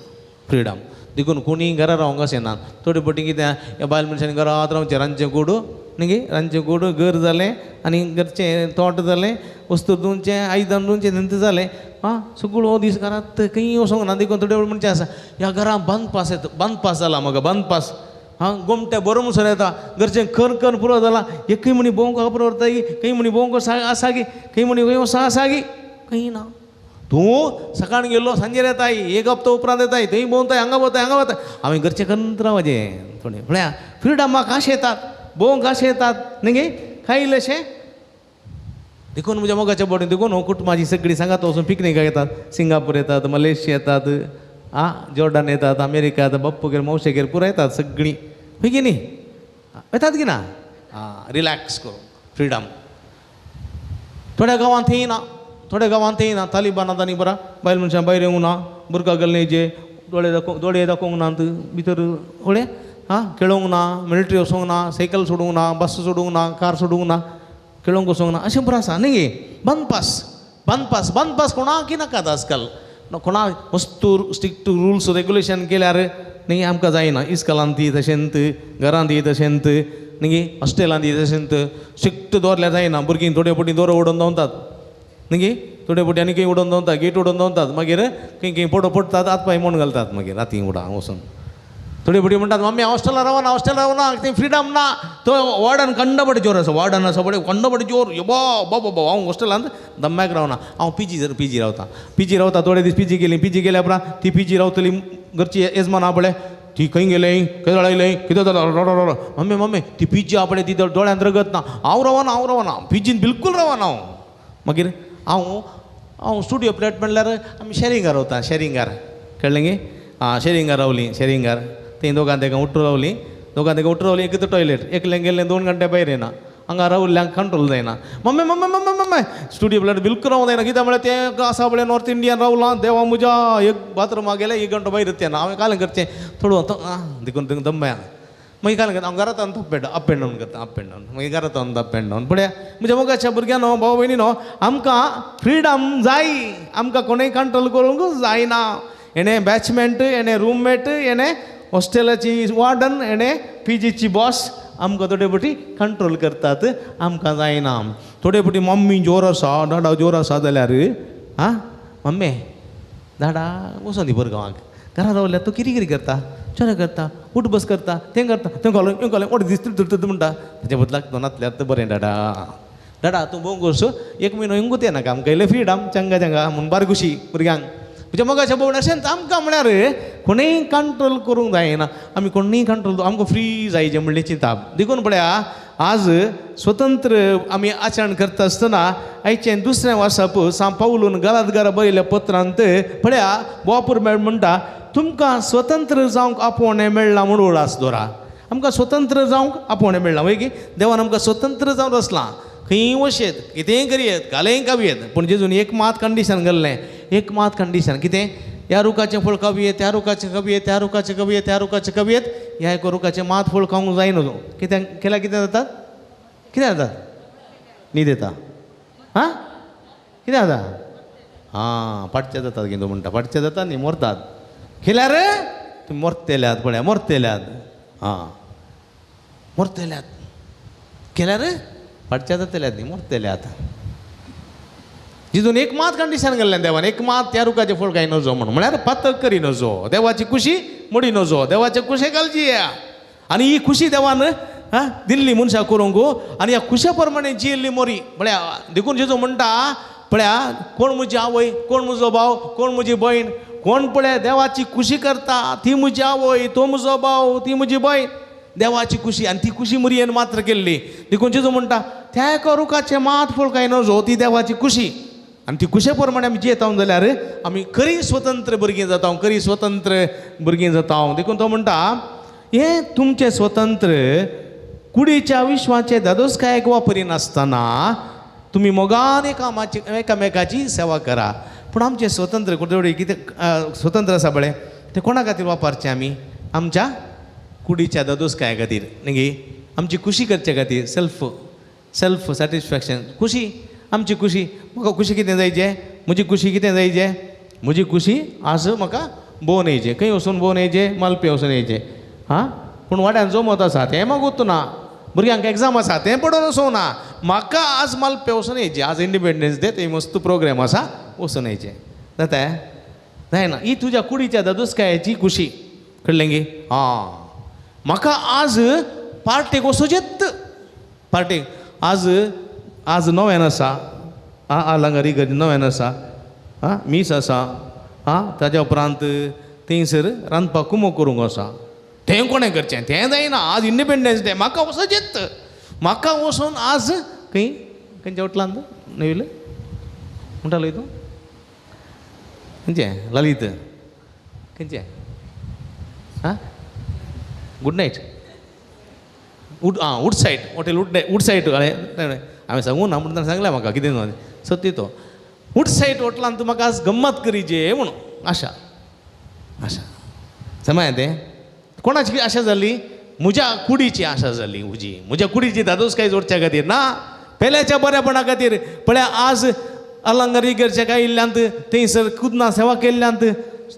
फ्रिडम. देखून कोणीय घरा रावंक अशें ना. थोडे फावटी कितें ह्या बायल मनशांनी घरांत रावचें, रांदचें कूड न्ही गे, रांदचें कूड घर जालें आनी घरचें तोट जालें, वस्तू धुवचें, आयदन धुवचें, तेंच जालें. आं, सगळो दीस घरांत खंय वचोंक ना. देखून थोडे म्हणचें आसा, ह्या घरांत बांदपास येता, बांदपास जाला म्हाका, बांदपास. हां, गोमटे बरो म्हणसर येता, घरचें खर खर पुरो जालां, एकय म्हणी भोंवंक खबर व्हरता की, खंय म्हणी भोंवंक आसा की, खंय म्हणी खंय वचों आसा की, खंय ना. तूं सकाळ गेल्लो सांजेर येताय, एक हप्तो उपरांत येताय, थंय भोंवताय, हांगा भोंवताय, हांगा वताय. हांवें घरचें करून रावचें थोडें म्हळ्यार फ्रिडमाक कशें येतात, भोंवंक कशें येतात न्ही गे, काय इल्लेशें. देखून म्हज्या मोगाच्या बोडीन देखून कुटुंबाची सगळीं सांगात वचून पिकनिकाक येतात, सिंगापूर येतात, मलेशिया येतात, आं, जॉर्डन येतात, अमेरिका येतात, बाप्पूगेर मावशेगेर पुराय येतात सगळीं, हय की न्ही? येतात की ना? आं, रिलॅक्स करून फ्रिडम. थोड्या गांवांत थंय ना, थोड्या गांवांत थंय ना, तालिबानांत आनी बरा बायल मनशां भायर येवंक ना, बुरका घालून जे दोळे दाखोवंक, दोळे दाखोवंक नात, भितर कळ्ळें? आं, खेळोंक ना, मिलिट्री वचोंक ना, सायकल सोडूंक ना, बस सोडूंक ना, कार सोडूंक ना, खेळोंक वचोंक ना, अशें बरें आसा न्ही गे. बांदपास, बांदपास, बांदपास कोणाकय नाकात आजकाल. कोणा वस्तू स्ट्रिक्ट रुल्स रेगुलेशन केल्यार न्ही आमकां जायना. इस्कॉलांत ती तशेंत, घरांत ती तशेंत न्ही गे, हॉस्टेलांत ती तशेंत स्ट्रिक्ट दवरल्यार जायना. भुरगीं थोडे फावटी दोरो उडोवन दवरतात न्ही गे, थोडे फावटी आनी खंय उडोवन दवरतात, गेट उडोवन दवरतात, मागीर खंय खंय पडो पडटात, हात पांय मोड घालतात मागीर राती उडा वचून. थोडे फावटी म्हणटात, मम्मी हॉस्टेलान रावना, हॉस्टेलान रावना, थंय फ्रिडम ना. तो वॉर्डन कंडबडे जोर आसा, वॉर्डन आसा पळय कंडबडे जोर, बो बो बो. हांव हॉस्टेलांत दम्म्याक रावना, हांव पीजी पीजी रावता, पीजी रावता. थोडे दीस पीजी गेली, पीजी गेल्या उपरांत ती पीजी रावतली घरची येजमान आहा पळय, ती खंय गेलें, खंय जालें, कितें जालें, मम्मी मम्मी ती पीजी आहा पळय, ती दोळ्यांत रगत ना, हांव रावना, हांव रावना पीजीन बिलकूल रावना हांव. मागीर हांव हांव स्टुडियो फ्लॅट म्हणल्यार आमी शॅरिंगार रावता, शॅरिंगार, कळ्ळें गे? आं, शॅरिंगार रावलीं, शॅरिंगार थंय दोगां तेगां उठून रावलीं, दोगां तेगां उठून रावलीं, एकच टॉयलेट, एकल्यान गेल्लें 2 घंटे भायर येना, हांगा रावल्ल्यांक कंट्रोल जायना. Mummy mummy mummy mummy studio flat बिलकूल रावंक जायना. कित्याक म्हळ्यार तें आसा पळय नॉर्थ इंडियन रावलां, देवा म्हज्या, एक बाथरुमा गेलें 1 घंटो भायर येना. हांवें कालें करचें थोडो देखून देखून दम्म्या मागीर कालें करता हांव घरांत अप एंड डावन करता, अप एंड डावन, मागीर घरांत अप एंड डावन. पळया म्हज्या मोगाच्या भुरग्यांनो, भाव भयणीनो, आमकां फ्रिडम जाय, आमकां कोणूय कंट्रोल करूंक जायना. हेणें बॅचमेंट, हेणें रुममेट, हेणें हॉस्टेलाची वॉर्डन, हेणें पीजीची बॉस, आमकां थोडे फावटी कंट्रोल करतात, आमकां जायना. थोडे फावटी मम्मी जोर आसा, डाडा जोर आसा जाल्यार आं मम्मी डाडा वचोन दी बरें गांवाक, घरा रावल्यार तूं कितें कितें करता, चेडो करता, उठ बस करता, तें करता, तें घालून हें घालून ओड दीस तुटत म्हणटा. ताच्या बदलाक तूं नातल्यार तर बरें डाडा, डाडा तूं भोंवंक वचूं, 1 म्हयनो येवंकूच येनाका, आमकां इल्लें फ्रिडम चंगा चंगा म्हूण बार खुशी भुरग्यांक. म्हज्या मोगाच्या भोंवण अशेंच आमकां म्हळ्यार कोणूय कंट्रोल करूंक जायना, आमी कोणूय कंट्रोल, आमकां फ्री जायचें म्हणलें चिंताप. देखून पळया आज स्वतंत्र आमी आचरण करता आसतना आयचें दुसरें वाचप सांव पावलून गलातगारा बरयल्ल्या पत्रांत पळया बोपूर मेळ म्हणटा, तुमकां स्वतंत्र जावंक आपोवणें मेळ्ळां म्हूण उडास दवरा. आमकां स्वतंत्र जावंक आपोवणें मेळ्ळां, वय की देवान आमकां स्वतंत्र जावन रचलां. खंय वशेत कितेंय करयेत कालेंय खावयेत पूण जेजून एक मात कंडिशन घाल्लें एक मात कंडिशन कितें ह्या रुखाचें फळ खावयेत त्या रुखाचें खावयेत त्या रुखाचें खावयेत त्या रुखाचें खावयेत ह्या एका रुखाचें मात फळ खावंक जायना तूं कितें केल्यार कितें जातात कितें जातात न्हीद येता आं कितें जाता आं पाटचे जातात कितें म्हणटा पाटचे जातात न्ही मरतात केल्यार तुमी मरतेल्यात पळया मरतेल्यात आं मरतेल्यात केल्यार पाटचे जातल्यात न्ही मरतेल्यात जितून एक मात कंडिशन घाल्लें देवान एक मात त्या रुखाचें फळ काय नजो म्हणून म्हळ्यार पातक करी नजो देवाची खुशी मोडी नजो देवाचे खुशे घालची आनी ही खुशी देवान आं दिल्ली मनशाक करूंक आनी ह्या खुशे प्रमाणे जियेल्ली मोरी म्हळ्यार देखून जेजू म्हणटा पळया कोण म्हजी आवय कोण म्हजो भाव कोण म्हजी भयण कोण पळय देवाची खुशी करता ती म्हजी आवय तो म्हजो भाव ती म्हजी भयण देवाची खुशी आनी ती खुशी मुरयेन मात्र केल्ली देखून जेजू म्हणटा त्या एका रुखाचें मात फळ काय नजो ती देवाची खुशी आनी ती खुशे प्रमाणे आमी जियेता जाल्यार आमी खरी स्वतंत्र भुरगीं जाता खरी स्वतंत्र भुरगीं जाता देखून तो म्हणटा हें तुमचें स्वतंत्र कुडीच्या विश्वाचे दादोसकायेक वापरिनासतना तुमी मोगान एकामाची एकामेकाची सेवा करा पूण आमचें स्वतंत्र कुडवडी कितें स्वतंत्र आसा पळय तें कोणा खातीर वापरचें आमी आमच्या कुडीच्या दादोसकाये खातीर न्ही आमची खुशी करचे खातीर सेल्फ सेल्फ सॅटिस्फॅक्शन खुशी आमची खुशी म्हाका खुशी कितें जायचे म्हजी खुशी कितें जायचे म्हजी खुशी आज म्हाका भोंवन येयचें खंय वचून भोंवन येयचें मालपे वचून येयचें आं पूण वाड्यान जमत आसा तें म्हाका ना भुरग्यांक एग्जाम आसा तें पडोवन वचूंक ना म्हाका आज मालपे वचून येयचें आज इंडिपेंडन्स डे थंय मस्त प्रोग्राम आसा वचून येयचें जाता जायना ही तुज्या कुडीच्या दादोसकायेची खुशी कळ्ळें गे आं म्हाका आज पार्टेक वचोचेत पार्टेक आज आज नव्यान आसा आं आलांगारी गरज नव्यान आसा आं मीस आसा आं ताज्या उपरांत थंयसर रांदपाक कुमो करूंक आसा तें कोणें करचें तें जायना आज इंडिपेंडन्स डे म्हाका वचोचेत म्हाका वचून आज खंय खंयच्या हॉटेलांत नवील म्हणटालो तूं खंयचें ललीत खंयचें आं गुड नायट वूड आं wood side hotel wood side हांवें सांगू ना म्हणून सांगलें म्हाका कितें सत्य तो वूड सायड हॉटेलान तूं म्हाका आज गम्मत करीजे म्हणून आशा आशा समज तें कोणाची आशा जाली म्हज्या कुडीची आशा जाली म्हजी म्हज्या कुडीची दादोसकाय जोडच्या खातीर ना पेल्याच्या बऱ्यापणा खातीर पळया आज अलंगारी गरच्या काय इल्ल्यांत थंयसर कुदना सेवा केल्ल्यांत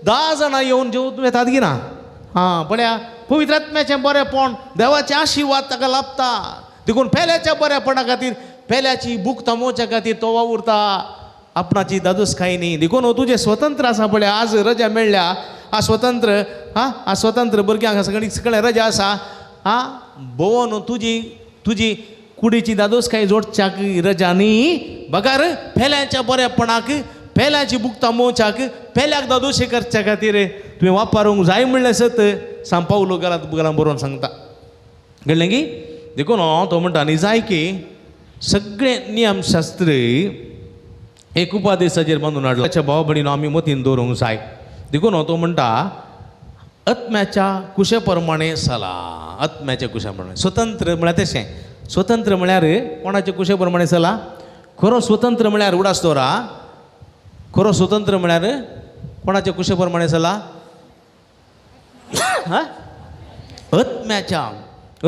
10 जाणां येवन जेवत येतात की ना आं पळया पवित्र आत्म्याचें बरेंपण देवाचें आशिर्वाद ताका लाभता देखून पेल्याच्या बऱ्यापणा खातीर पेल्याची भूक थांबोवच्या खातीर तो वावुरता आपणाची दादोसकाय न्ही देखून तुजें स्वतंत्र आसा पळय आज रजा मेळ्ळ्या आ स्वतंत्र आं आ स्वतंत्र भुरग्यांक सगळी सगळें रजा आसा आं भोंवन तुजी तुजी कुडीची दादोसकाय जोडच्याक रजा न्ही बगार पेल्याच्या बऱ्यापणाक पेल्याची भूक थांबोवच्याक पेल्याक दादोशी करच्या खातीर तुवें वापरूंक जाय म्हणलें सत सांग पावलो घरांत घरां बरोवन सांगता कळ्ळें की देखून तो म्हणटा न्ही जाय की सगळे नियमशास्त्र एक उपादेशाचेर बांदून हाडला ताच्या भाव भयणीनो आमी मतीन दवरूंक जाय देखून तो म्हणटा आत्म्याच्या कुशे प्रमाणे चला आत्म्याच्या कुशा प्रमाणे स्वतंत्र म्हळ्यार तशें स्वतंत्र म्हळ्यार कोणाच्या कुशे प्रमाणे चला खरो स्वतंत्र म्हळ्यार उडास दवरा खरो स्वतंत्र म्हळ्यार कोणाच्या कुशे प्रमाणे चला आत्म्याच्या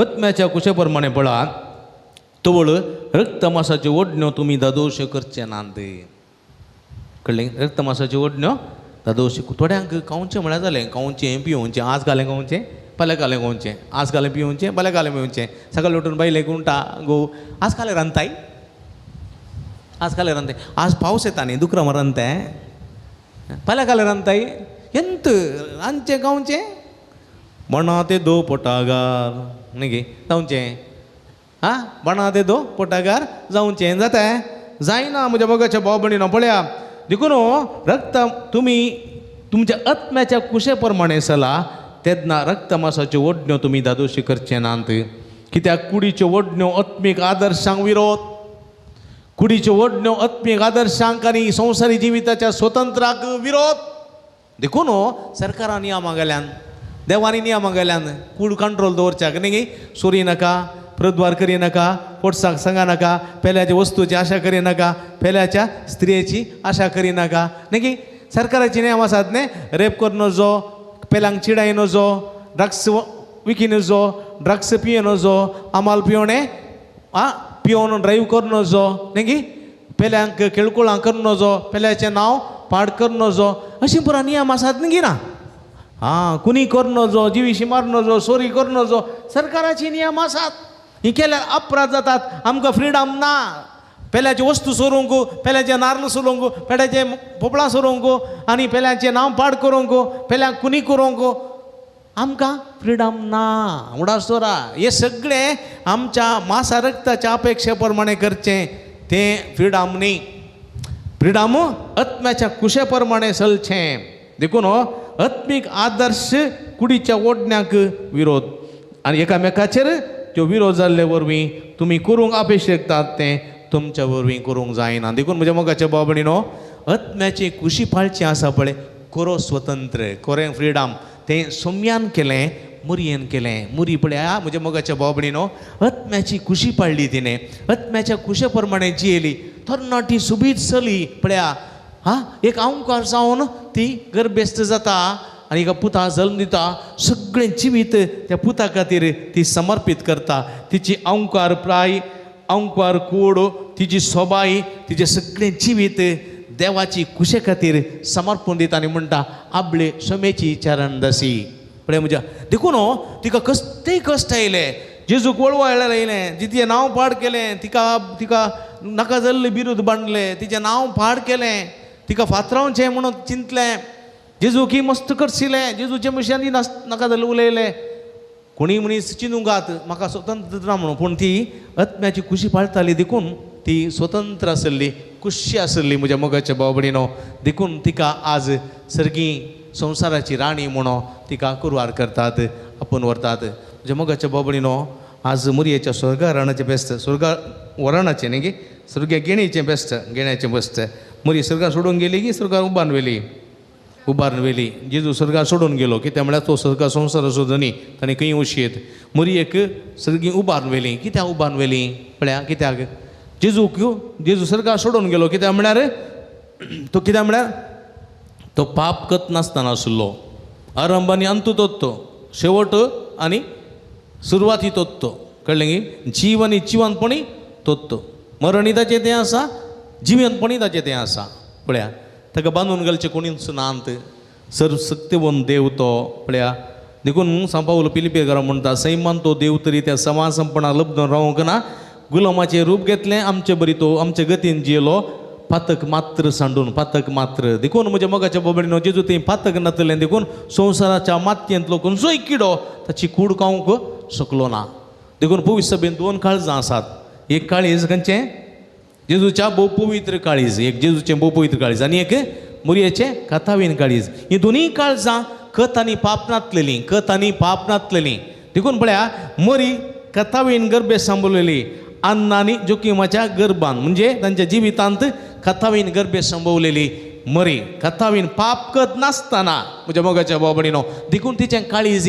आत्म्याच्या कुशे प्रमाणे पळा तवळ रक्तमासाच्यो ओडण्यो तुमी दादोश करचे नात कळ्ळें रक्तमासाच्यो ओडण्यो दादोश थोड्यांक खावचें म्हळ्यार जालें खावचें पिवचें आज घालें खावचें फाल्यां घालें खावचें आज घालें पिवचें फाल्यां घालें पिवचें सकाळीं उठून बायलेक म्हणटा गो आज कालें रांदताय आज कालें रांदताय आज पावस येता न्ही दुकरां रांदताय फाल्यां कालें रांदताय एंत रांदचें खावचें म्हणा ते दो पोटागार न्ही गे जावचें आं बाणा ते दो पोटागार जावचें जाता जायना म्हज्या मोगाच्या भाव भयणीनो पळया देखून रक्त तुमी तुमच्या आत्म्याच्या कुशे प्रमाणे चला तेन्ना रक्तमासाच्यो ओडण्यो तुमी दादोशी करचे नात कित्याक कुडीच्यो ओडण्यो आत्मीक आदर्शांक विरोध कुडीच्यो ओडण्यो आत्मीक आदर्शांक आनी संवसारी जिविताच्या स्वतंत्राक विरोध देखून सरकारान नियमां घाल्यान देवांनी नियमां घाल्यान कूड कंट्रोल दवरच्याक न्ही चोरी नाका प्रद्वार करी नाका पोटसाक सांगा नाका, पेल्याच्या वस्तूची आशा करी नाका, पेल्याच्या स्त्रियेची आशा करी नाका. न्ही की सरकाराची नेम आसात न्ही, रेप करूं नजो, पेल्यांक चिडाय नजो, ड्रग्स विकी नजो, ड्रग्स पिये नजो, आमाल पिवणें आं पिवन ड्रायव्ह करूं नजो, न्ही की पेल्यांक खेळकुळां करूं नजो, पेल्याचें नांव पाड करूं नजो, अशीं पुरा नियम आसात न्ही की ना. आं कुनी करूं नजो, जिवीशी मारूं नजो, सोरी करूं नजो, सरकाराची नियम आसात. ही केल्यार अपराध जातात, आमकां फ्रिडम ना. पेल्याचे वस्तू सोरूंक, पेल्याचे नार्ल सोरूंक, पेल्याचे पोपळां सोरूंक आनी पेल्याचें नांव पाड करूंक, पेल्यांक कुनी करूंक आमकां फ्रिडम ना. उडास दवरा, हें सगळें आमच्या मासा रक्ताच्या अपेक्षे प्रमाणें करचें तें फ्रिडम न्ही. फ्रिडम आत्म्याच्या कुशे प्रमाणें चलचें. देखून हो आत्मीक आदर्श कुडीच्या ओडण्याक विरोध आनी एकामेकाचेर त्यो विरोध जाल्ले वरवीं तुमी करूंक अपेक्षेतात तें तुमच्या वरवीं करूंक जायना. देखून म्हज्या मोगाच्या भाव भयणीनो, आत्म्याची कुशी पाळची आसा पळय, खरो स्वतंत्र, खरें फ्रिडम तें सोम्यान केलें, मुरयेन केलें. मुरी पळया म्हज्या मोगाच्या भाव भयणीनो, आत्म्याची कुशी पाळ्ळी तिणें, आत्म्याच्या कुशे प्रमाणें जियेली. तरणाटी सुबीत चली पळया, हां एक आंवकार जावन ती गर्भेस्त जाता आनी एका पुता जल्म दिता. सगळें जिवीत त्या पुता खातीर ती समर्पीत करता. तिची आंवकार प्राय, आंवकार कूड, तिची सोबाय, तिचें सगळें जिवीत देवाची कुशे खातीर समर्पण दिता आनी म्हणटा आपले समेची चरण दसी. पळय म्हज्या देखून तिका कसलेय कश्ट आयले, जेजूक वळवळ्यार आयलें, तिचें नांव पाड केलें, तिका तिका नाका जाल्ले बिरूद बांदले, तिचें नांव पाड केलें, तिका फातरावचें म्हणून चिंतलें, जेजूक मस्त करशिलें, जेजूचे मनशांनी नाका जाल्लें उलयलें. कोणीय मनीस चिंतूंक म्हाका स्वतंत्र ना म्हणून, पूण ती आत्म्याची खुशी पाळटाली. देखून ती स्वतंत्र आसली, खुशी आसली म्हज्या मोगाच्या भाव भयणीनो. देखून तिका आज सर्गी संवसाराची राणी म्हणून तिका कुरवार करतात, आपोवन व्हरतात. म्हज्या मोगाच्या भाव भयणीनो, आज मुरयेच्या स्वर्गा राणाचें बेस्त, स्वर्गा वराणाचें न्ही की स्वर्ग्या गेणीचें बेस्त, गेण्याचें बेस्त. मुरी स्वर्गा सोडून गेली की स्वर्गार उबारून व्हेली, उबारून व्हेली. जेजू स्वर्गार सोडून गेलो कित्याक म्हळ्यार तो स्वर्गा संवसाराचो धनी, ताणें खंय वशयेत. मुरयेक सर्गी उबारून व्हेली. कित्याक उबारून व्हेली पळया, कित्याक जेजूक जेजू स्वर्गार सोडून गेलो कित्याक म्हळ्यार तो कित्याक म्हळ्यार तो पाप कत नासतना आशिल्लो. आरंभ आनी अंत तोत्तो, शेवट आनी सुरवाती तोत्तो, कळ्ळें की जीव आनी जिवनपणी तोत्तो, मरणीय ताचें तें आसा, जिवनपणी ताचें तें आसा. पळया ताका बांदून घालचें कोणीच नात, सर्वशक्तिवंत देव तो. पळया देखून सांपावलो पिलिपेकारा म्हणटा, सैमान तो देव तरी त्या समासंपणा लब्धून रावंक ना, गुलामाचें रूप घेतलें, आमचे बरी तो आमचे गतीन जियेलो, पातक मात्र सांडून, पातक मात्र. देखून म्हज्या मोगाच्या बाबडीनो, जेजू थंय पातक नातलें, देखून संवसाराच्या मातयेंतलो खंयचोय किडो ताची कूड खावंक शकलो ना. देखून पवित्र सभेन दोन काळजां आसात, एक काळीज खंयचें जेजूच्या भोव पवित्र काळीज, एक जेजूचें भोव पवित्र काळीज आनी एक मुरयेचें कथावीन काळीज. ही दोनूय काळजां कथ आनी पाप नातलेलीं, कथ आनी पाप नातलेलीं. देखून पळया मरी कथावीन गर्भे सांबवलेली, अन्ना आनी जोखिमाच्या गर्भान, म्हणजे तांच्या जिवितांत कथावीन गर्भे संभवलेली मरी, कथावीन पाप कत नासतना म्हज्या मोगाच्या भाव भयणीनो. देखून तिचें काळीज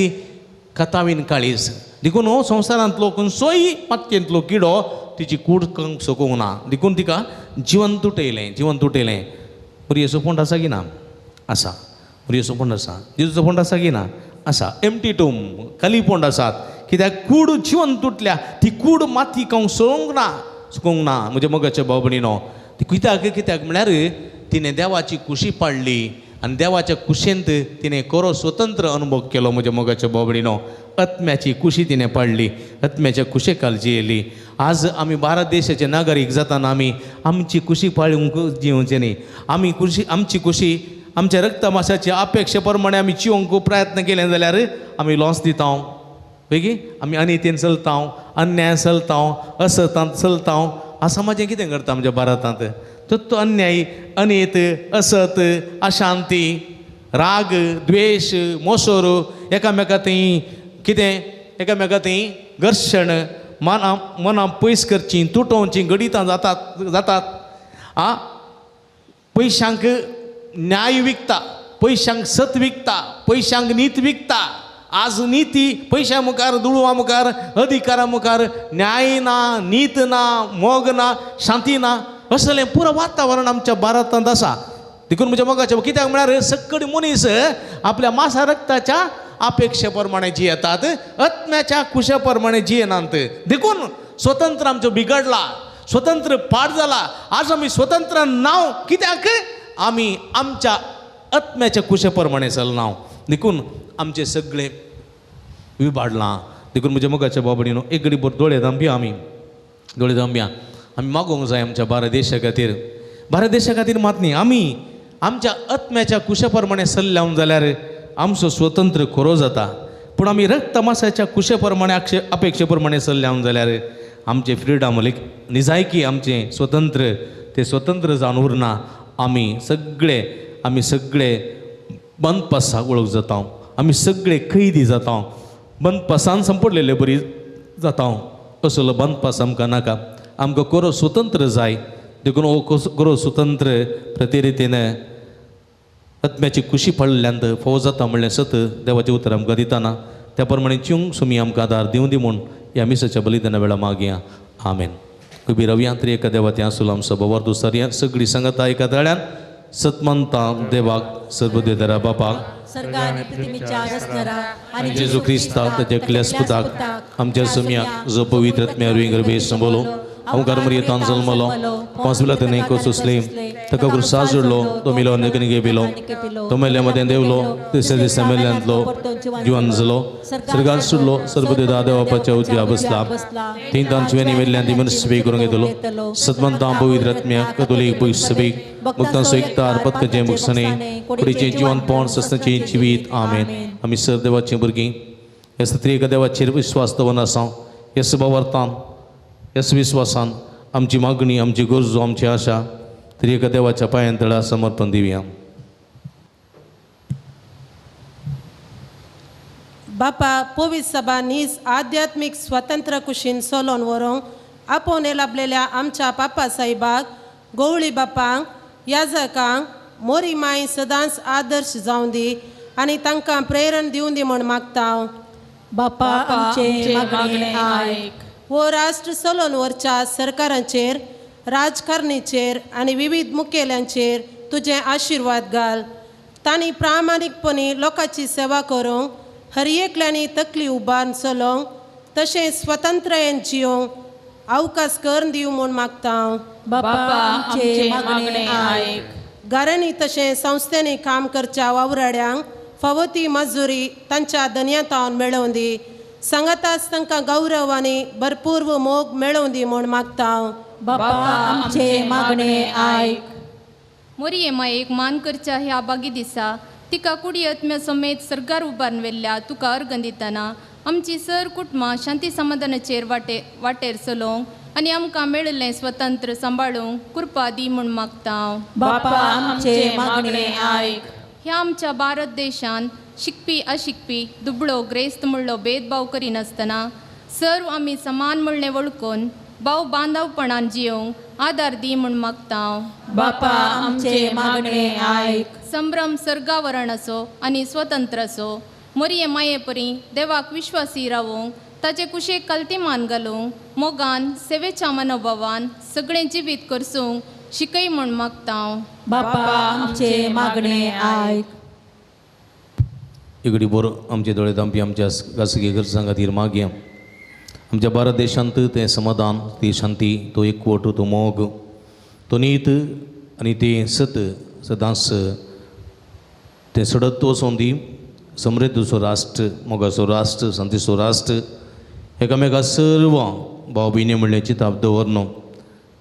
कथावीन काळीज. देखून हो संवसारांतलो खंयचोय मातयेंतलो किडो तिची कूड करूंक शकूंक ना. देखून तिका जिवन तुटयलें, जिवन तुटयलें. मुरयेचो फोंड आसा की ना? आसा. मुरयेचो फोंड आसा. जेजूचो फोंड आसा की ना? आसा. एमटी टूम, खाली फोंड आसात. कित्याक कूड जिवन तुटल्या, ती कूड माती खावंक सोडूंक ना, शकूंक ना म्हज्या मोगाच्या भाव भयणीनो. ती कित्याक कित्याक म्हळ्यार तिणें देवाची कुशी पाडली आनी देवाच्या कुशेंत तिणें खरो स्वतंत्र अनुभव केलो म्हज्या मोगाच्या भाव भयणीनो. आत्म्याची कुशी तिणें पाडली, आत्म्याच्या कुशेखाल जियेली. आज आमी भारत देशाचे नागरीक जाताना आमी आमची कुशी पाळूंक जिवचें न्ही. आमी कुशी, आमची कुशी आमच्या रक्तमासाचे अपेक्षे प्रमाणे आमी जिवंक प्रयत्न केले जाल्यार आमी लॉस दिता. बेगी आमी अनितीन चलता, अन्याय चलता, असतांत चलता. आसा समाजें कितें करता आमच्या भारतांत? तो अन्याय, अनीत, असत, अशांती, राग, द्वेश, मोसोर, एकामेका थंय कितें एकामेका थंय घर्शण, मनां मनां पयस करचीं, तुटोवचीं घडितां जातात जातात. आ पयशांक न्याय विकता, पयशांक सत विकता, पयशांक नीत विकता. आज निती पयशां मुखार, दुडवा मुखार, अधिकारा मुखार न्याय ना, नीत ना, मोग ना, शांती ना, असलें पुरो वातावरण आमच्या भारतांत आसा. देखून म्हज्या मोगाचें कित्याक म्हळ्यार सगळी मनीस आपल्या मासा रक्ताच्या अपेक्षे प्रमाणे जियेतात, आत्म्याच्या कुशा प्रमाणे जियेनात. देखून स्वतंत्र आमचो बिगडला, स्वतंत्र पाड जाला. आज आमी स्वतंत्र नांव कित्याक आमी आमच्या आत्म्याच्या कुशे प्रमाणे चलना, देखून आमचें सगळें विबाडलां. देखून म्हज्या मोगाच्या बाबडीनो एक घडी भर दोळे धांपया, आमी दोळे धांपया. आमी मागोवंक जाय आमच्या भारत देशा खातीर. भारत देशा खातीर मात न्ही, आमी आमच्या आत्म्याच्या कुशे प्रमाणे सल्ल्यावन जाल्यार आमचो स्वतंत्र खरो जाता. पूण आमी रक्तमासाच्या कुशे प्रमाणे अपेक्षे प्रमाणे सल्ल्यावन जाल्यार आमचें फ्रिडम निजायकी आमचें स्वतंत्र ते स्वतंत्र जावन उरना. आमी सगळे बंदपासाक वळख जाता, आमी सगळे कैदी जाता, बंदपासान संपडलेले बरी जाता. असलो बंदपास आमकां नाका, आमकां खरो स्वतंत्र जाय. देखून हो खरो स्वतंत्र प्रतिरितीन आत्म्याची खुशी पडल्यान फोव जाता म्हणलें सत देवाचें उतर आमकां दिताना त्या प्रमाणे चिवंक सुमी आमकां आदार दिवं दी म्हूण ह्या मिसाच्या बलिदाना वेळा मागया. आमेन. उबी रवया त्रिएका देवा त्या आसूल आमचो बवार दुसऱ्या सगळी सांगता एका तळ्यान सतमंता देवाक सर्वदेदरा बापाक जेजू क्रिस्ताक ताच्या एकल्याच पुताक आमच्या सुम्याक जो पवित्र आत्म्या गर्भे संबलो अवकार मरियेतान जल्मलो पांचविला कोसुसले ताका क्रुसार जोडलो तो मिलो नगनिगे पिलो तो मेल्या मदें देवलो तिसऱ्या दिसा मेल्यांतलो जिवन जालो सर्गान सुडलो सर्वदेदा देवापाच्या उजव्या बसला तीन तांचवेनी मेल्ल्यान ती मनीस सभेक करूंक येतलो सतमंता पवित्र आत्म्या कतोलीक पयस सभेक मुक्तांचो एकतार पत्कचें मुक्सणे कुडीचें जिवनपण सस्नाचें जिवीत. आमेन. आमी सर देवाचीं भुरगीं ह्या सत्रिएका देवाचेर विश्वास दवरन आसा. ह्या सभावर्तान ह्या विश्वासान आमची मागणी, आमची गरजो, आमची आशा तरी एका देवाच्या पांयां तळा समर्पण दिवया. बापा पवित्र सभा नीज आध्यात्मीक स्वतंत्र कुशीन सोलोन व्हरूंक आपोवन लाभलेल्या आमच्या पापा साहेबाक, गवळी बापांक, याजकांक मोरी माय सदांच आदर्श जावं दी आनी तांकां प्रेरण दिवं दी म्हूण मागता. बापा आमचें मागणें आयक. हो राष्ट्र चलोवन व्हरच्या सरकारांचेर, राजकारणीचेर आनी विविध मुखेल्यांचेर तुजें आशिर्वाद घाल. तांणी प्रामाणीकपणी लोकांची सेवा करूंक हर एकल्यांनी तकली उबारून चलोवंक तशेंच स्वतंत्रायेन जियोंक अवकाश करून दिवं म्हूण मागता. बापा आमचें मागणें आयक. घरांनी तशें संस्थांनी काम करच्या वावराड्यांक फावो ती मजुरी तांच्या दनयांतावन मेळोवन दी. सांगाताच तांकां गौरव आनी भरपूर मोग मेळोवन दी म्हूण मागता. बापा आमचें मागणें आयक. मोरये मायेक मान करच्या ह्या बागी दिसा तिका कुडी आत्म्या समेत सरकार उबारून व्हेल्ल्या तुका अर्गं दितना आमची सर कुटुंबां शांती समाधानाचेर वाटेर चलोवंक आनी आमकां मेळिल्लें स्वतंत्र सांबाळूंक कृपा दी म्हूण मागता. बापा आमचें मागणें आयक. ह्या आमच्या भारत देशान शिकपी अशिकपी, दुबळो ग्रेस्त म्हणलो भेदभाव करिनासतना सर्व आमी समान म्हणलें वळखून भाव बांदवपणान जियोवंक आदार दी म्हूण मागता. बापा आमचें मागणें आयक. संभ्रम सर्गावरण असो आनी स्वतंत्र असो मोरये माये परी देवाक विश्वासी रावूंक ताचे कुशेक कल्तिमान घालूंक मोगान सेवेच्या मनोभावान सगळें जिवीत करसूंक शिकय म्हूण मागता. बापा आमचें मागणें आयक. इगडी बरो आमचे दोळे धांपी आमच्या खासगी गरजां खातीर मागया. आमच्या भारत देशांत तें समाधान, ती शांती, तो एकवट, तो मोग, तो नीत आनी तें सत सदांच तें सडत वचोन दी. समृद्धचो राष्ट्र, मोगाचो राष्ट्र, शांतीचो राष्ट्र, एकामेका सर्व भाव भयणी म्हणलें चिंताप दवरनो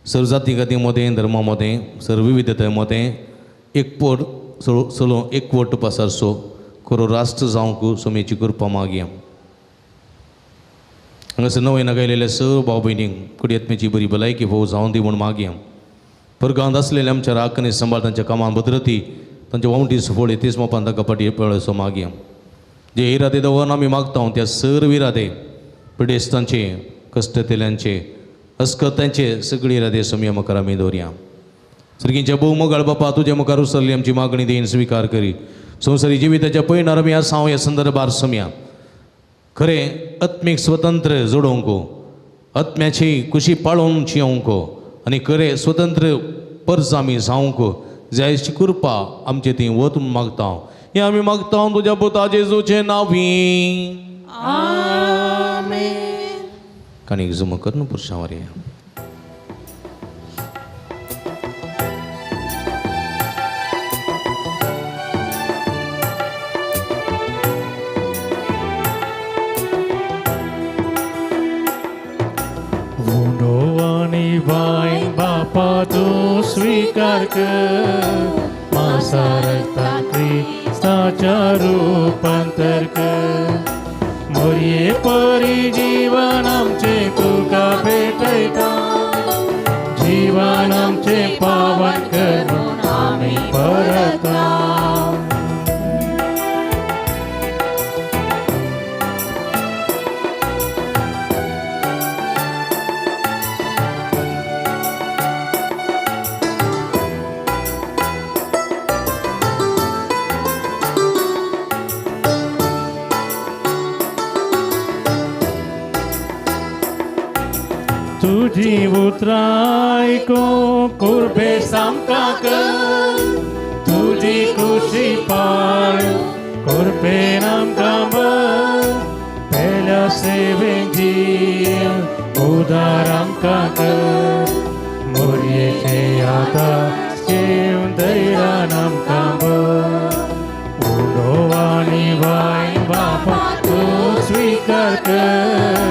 सर्व जाती गाती मदें, धर्मा मदें, सर्व विविधताय मदें एकवट चलो एकवट पसारचो खरो राष्ट्र जावंक सोमेची कृपा मागया. हांगासर नवे नागायलेल्या सर्व भाव भयणींक कुडी आत्म्याची बरी भलायकी फोव जावन दी म्हूण मागया. परगांत आसलेल्या आमच्या राख आनी सांबाळ तांच्या कामां भद्रती तांच्या वावटी सुफळ तीच मोपान तांकां फाटी पळोवचो मागया. जे इरादे दवरून आमी मागता त्या सर्व इरादे पिडेस्तांचे, कश्टतेल्यांचे, अस्कतांचे सगळी इरादे सोमया मुखार आमी दवरया. सर्गींच्या भोव मोगाळ बापा तुज्या मुखार उसरली आमची मागणी देईन स्विकार करी. संवसारी जिविताच्या पयणार आमी आसा ह्या संदर्भार सोमया. खरें आत्मीक स्वतंत्र जोडोवंक, आत्म्याची खुशी पाळोवन जियोवंक आनी खरें स्वतंत्र परस आमी जावंक जायची कृपा आमचे ती वत मागता. हें आमी मागता तुज्या पुता जेजूचे नांवी. काणीक जुमो करून पुरशां वरया. बापा तूं स्वीकार कर, मासा रक्तान क्रिस्ताच्या रूपांतर कर. मोरये परी जीवन आमचें तुका भेटयता, जीवन आमचें पावन कर म्हूण आमी परता. तुजी उतरां आयकूंक कुर्बेस आमकां कर, तुजी खुशी पाळ कुर्बेन आमकां भर. पेल्या सेवेन जीव उदार आमकां कर, मोरयेचे आदार घेवन धैर्यान आमकां भर. उंडो आनी वायन बापा तूं स्विकार कर,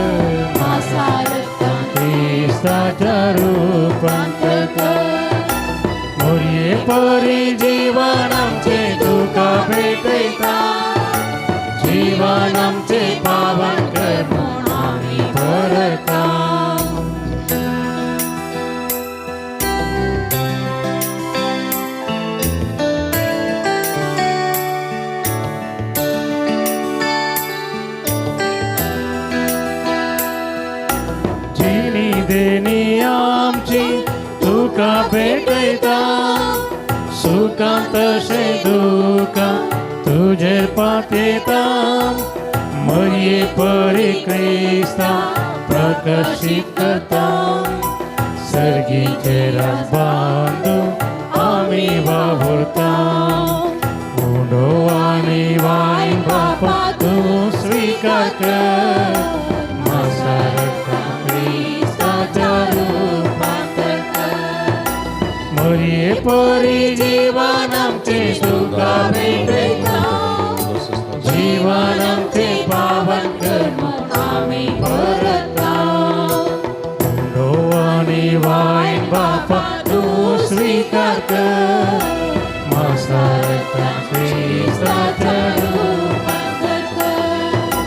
क्रिस्ताच्या रूपांतर कर. मोरये परी जीवन आमचें तुका भेटयता, जीवन आमचें पावन कर म्हूण आमी परता. देणी आमची तुका भेटयता, सुखां तशें दुखां तुजेर पातयेता. मरये परी क्रिस्ता प्रकाशीत करता, सर्गीचे राज बांदून आमी वावुरता. उंडो आनी वायन बापा तूं स्विकार कर, मासा रक्तान मोरये परी जीवन आमचें तुका भेटयता, जीवन आमचें पावन कर म्हूण आमी परता. उंडो आनी वायन बापा तूं स्विकार कर, मासा रक्तान क्रिस्ताच्या रूपांतर कर.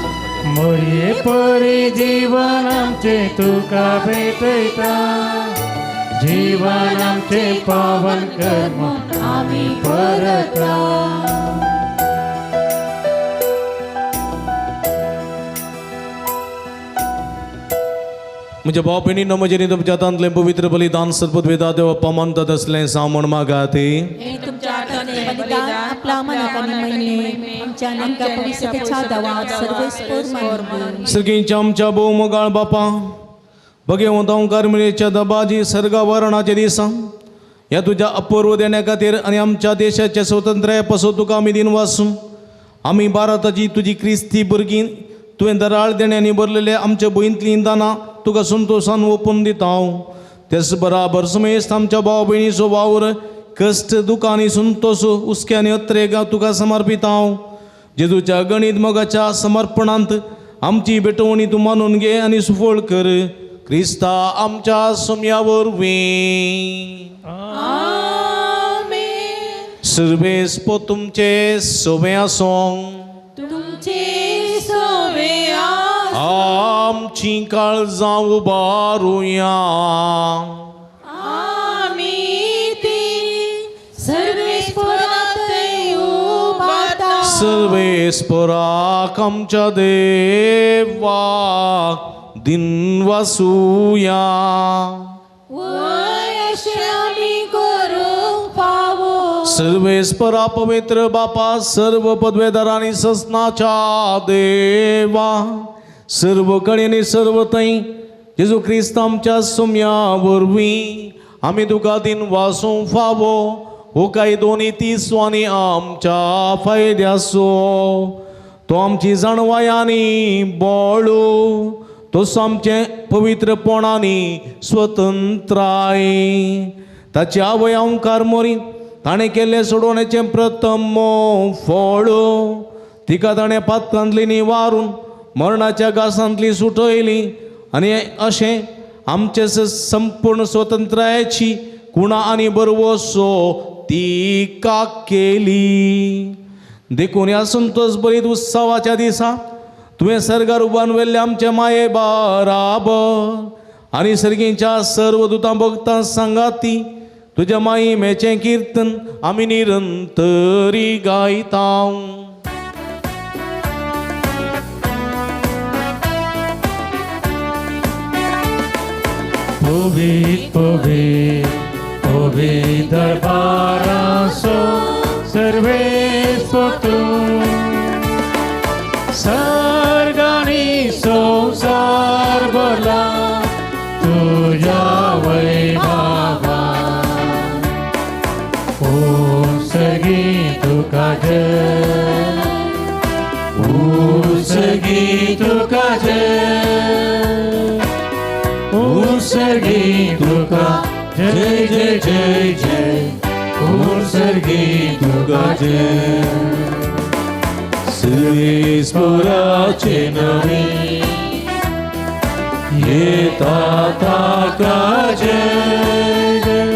मोरये परी जीवन आमचें तुका भेटयता, जीवन आमचें पावन कर म्हूण आमी परता. म्हज्या भाव भयणीनो, म्हजें न्ही तुमच्या हातांतलें पवित्र बलिदान सर्वोत्वेदा देव अपमानतात असलें सामण मागाते. तुमच्या हातांतलें बलिदान आपल्या मनाक आनी महिमे आमच्या आनी पवित्रतेच्या दावात सर्वेस्पर मानून. सर्गींच्या आमच्या भोव मोगाळ बापा, भगवंत कार्मेलीच्या दबाजी सर्गा वरणाच्या दिसा ह्या तुज्या अपूर्व देण्या खातीर आनी आमच्या देशाच्या स्वतंत्राये पासून तुका आमी दिनवासूं. आमी भारताची तुजी क्रिस्ती भुरगीं तुवें दराळ देण्यांनी भरलेले आमच्या भुंयंतलीं दानां तुका संतोशान ओपून दिता हांव. तेच बराबर समेस्त आमच्या भाव भयणीचो वावर कश्ट दुखां आनी संतोश हुस्के आनी अत्रेग तुका समर्पिता हांव. जेजूच्या गणीत मोगाच्या समर्पणांत आमची भेटवणी तूं मानून घे आनी सुफळ कर. क्रिस्ता आमच्या सोम्या वरवीं. सर्वेस्प तुमचे सोवे आसूं, तुमचे सोवे आमची काळजां उबारुया. आमी ती सर्वेस्पराक उबारता. सर्वेस्पराक आमच्या देवा दिनवासुया. सर्वेस्परा पवित्र बापा, सर्व पदवेदार आनी ससनाच्या देवा, सर्व कडेन सर्व थंय जेजू क्रिस्त आमच्या सुम्या वरवीं आमी तुका दिन वासूंक फावो हो कायदो नीतीचो आनी आमच्या फायद्याचो. तो आमची जाणवाय आनी बळू तसो आमचें पवित्रपणानी स्वतंत्राय. ताची आवय ओंकार मोरी ताणें केल्लें सोडवण्याचें प्रथम फळ तिका ताणें पातकांतली निवारून मरणाच्या घासांतली सुटयली आनी अशें आमचे संपूर्ण स्वतंत्रायेची कुणा आनी बरवसो तिका केली. देखून ह्या संतोष बरीत उत्सवाच्या दिसा तुवें सर्गार उबारून व्हेल्ले आमचे माये बाराबर आनी सर्गींच्या सर्व दुतां भक्तां सांगाती तुज्या माईमेचें किर्तन आमी निरंतरी गायता. पवित्र पवित्र पवित्र दरबारासो सर्वेस्पर तूं सर्गानी संवसार भरला तुज्या वैभवान. ओ सर्गी तुका जय, ओ सर्गी तुका जय, ओ सर्गी तुका जय जय जय जय, ओ सर्गी तुका जय. सर्वेस्पराचे नावे येता ताका जय जय,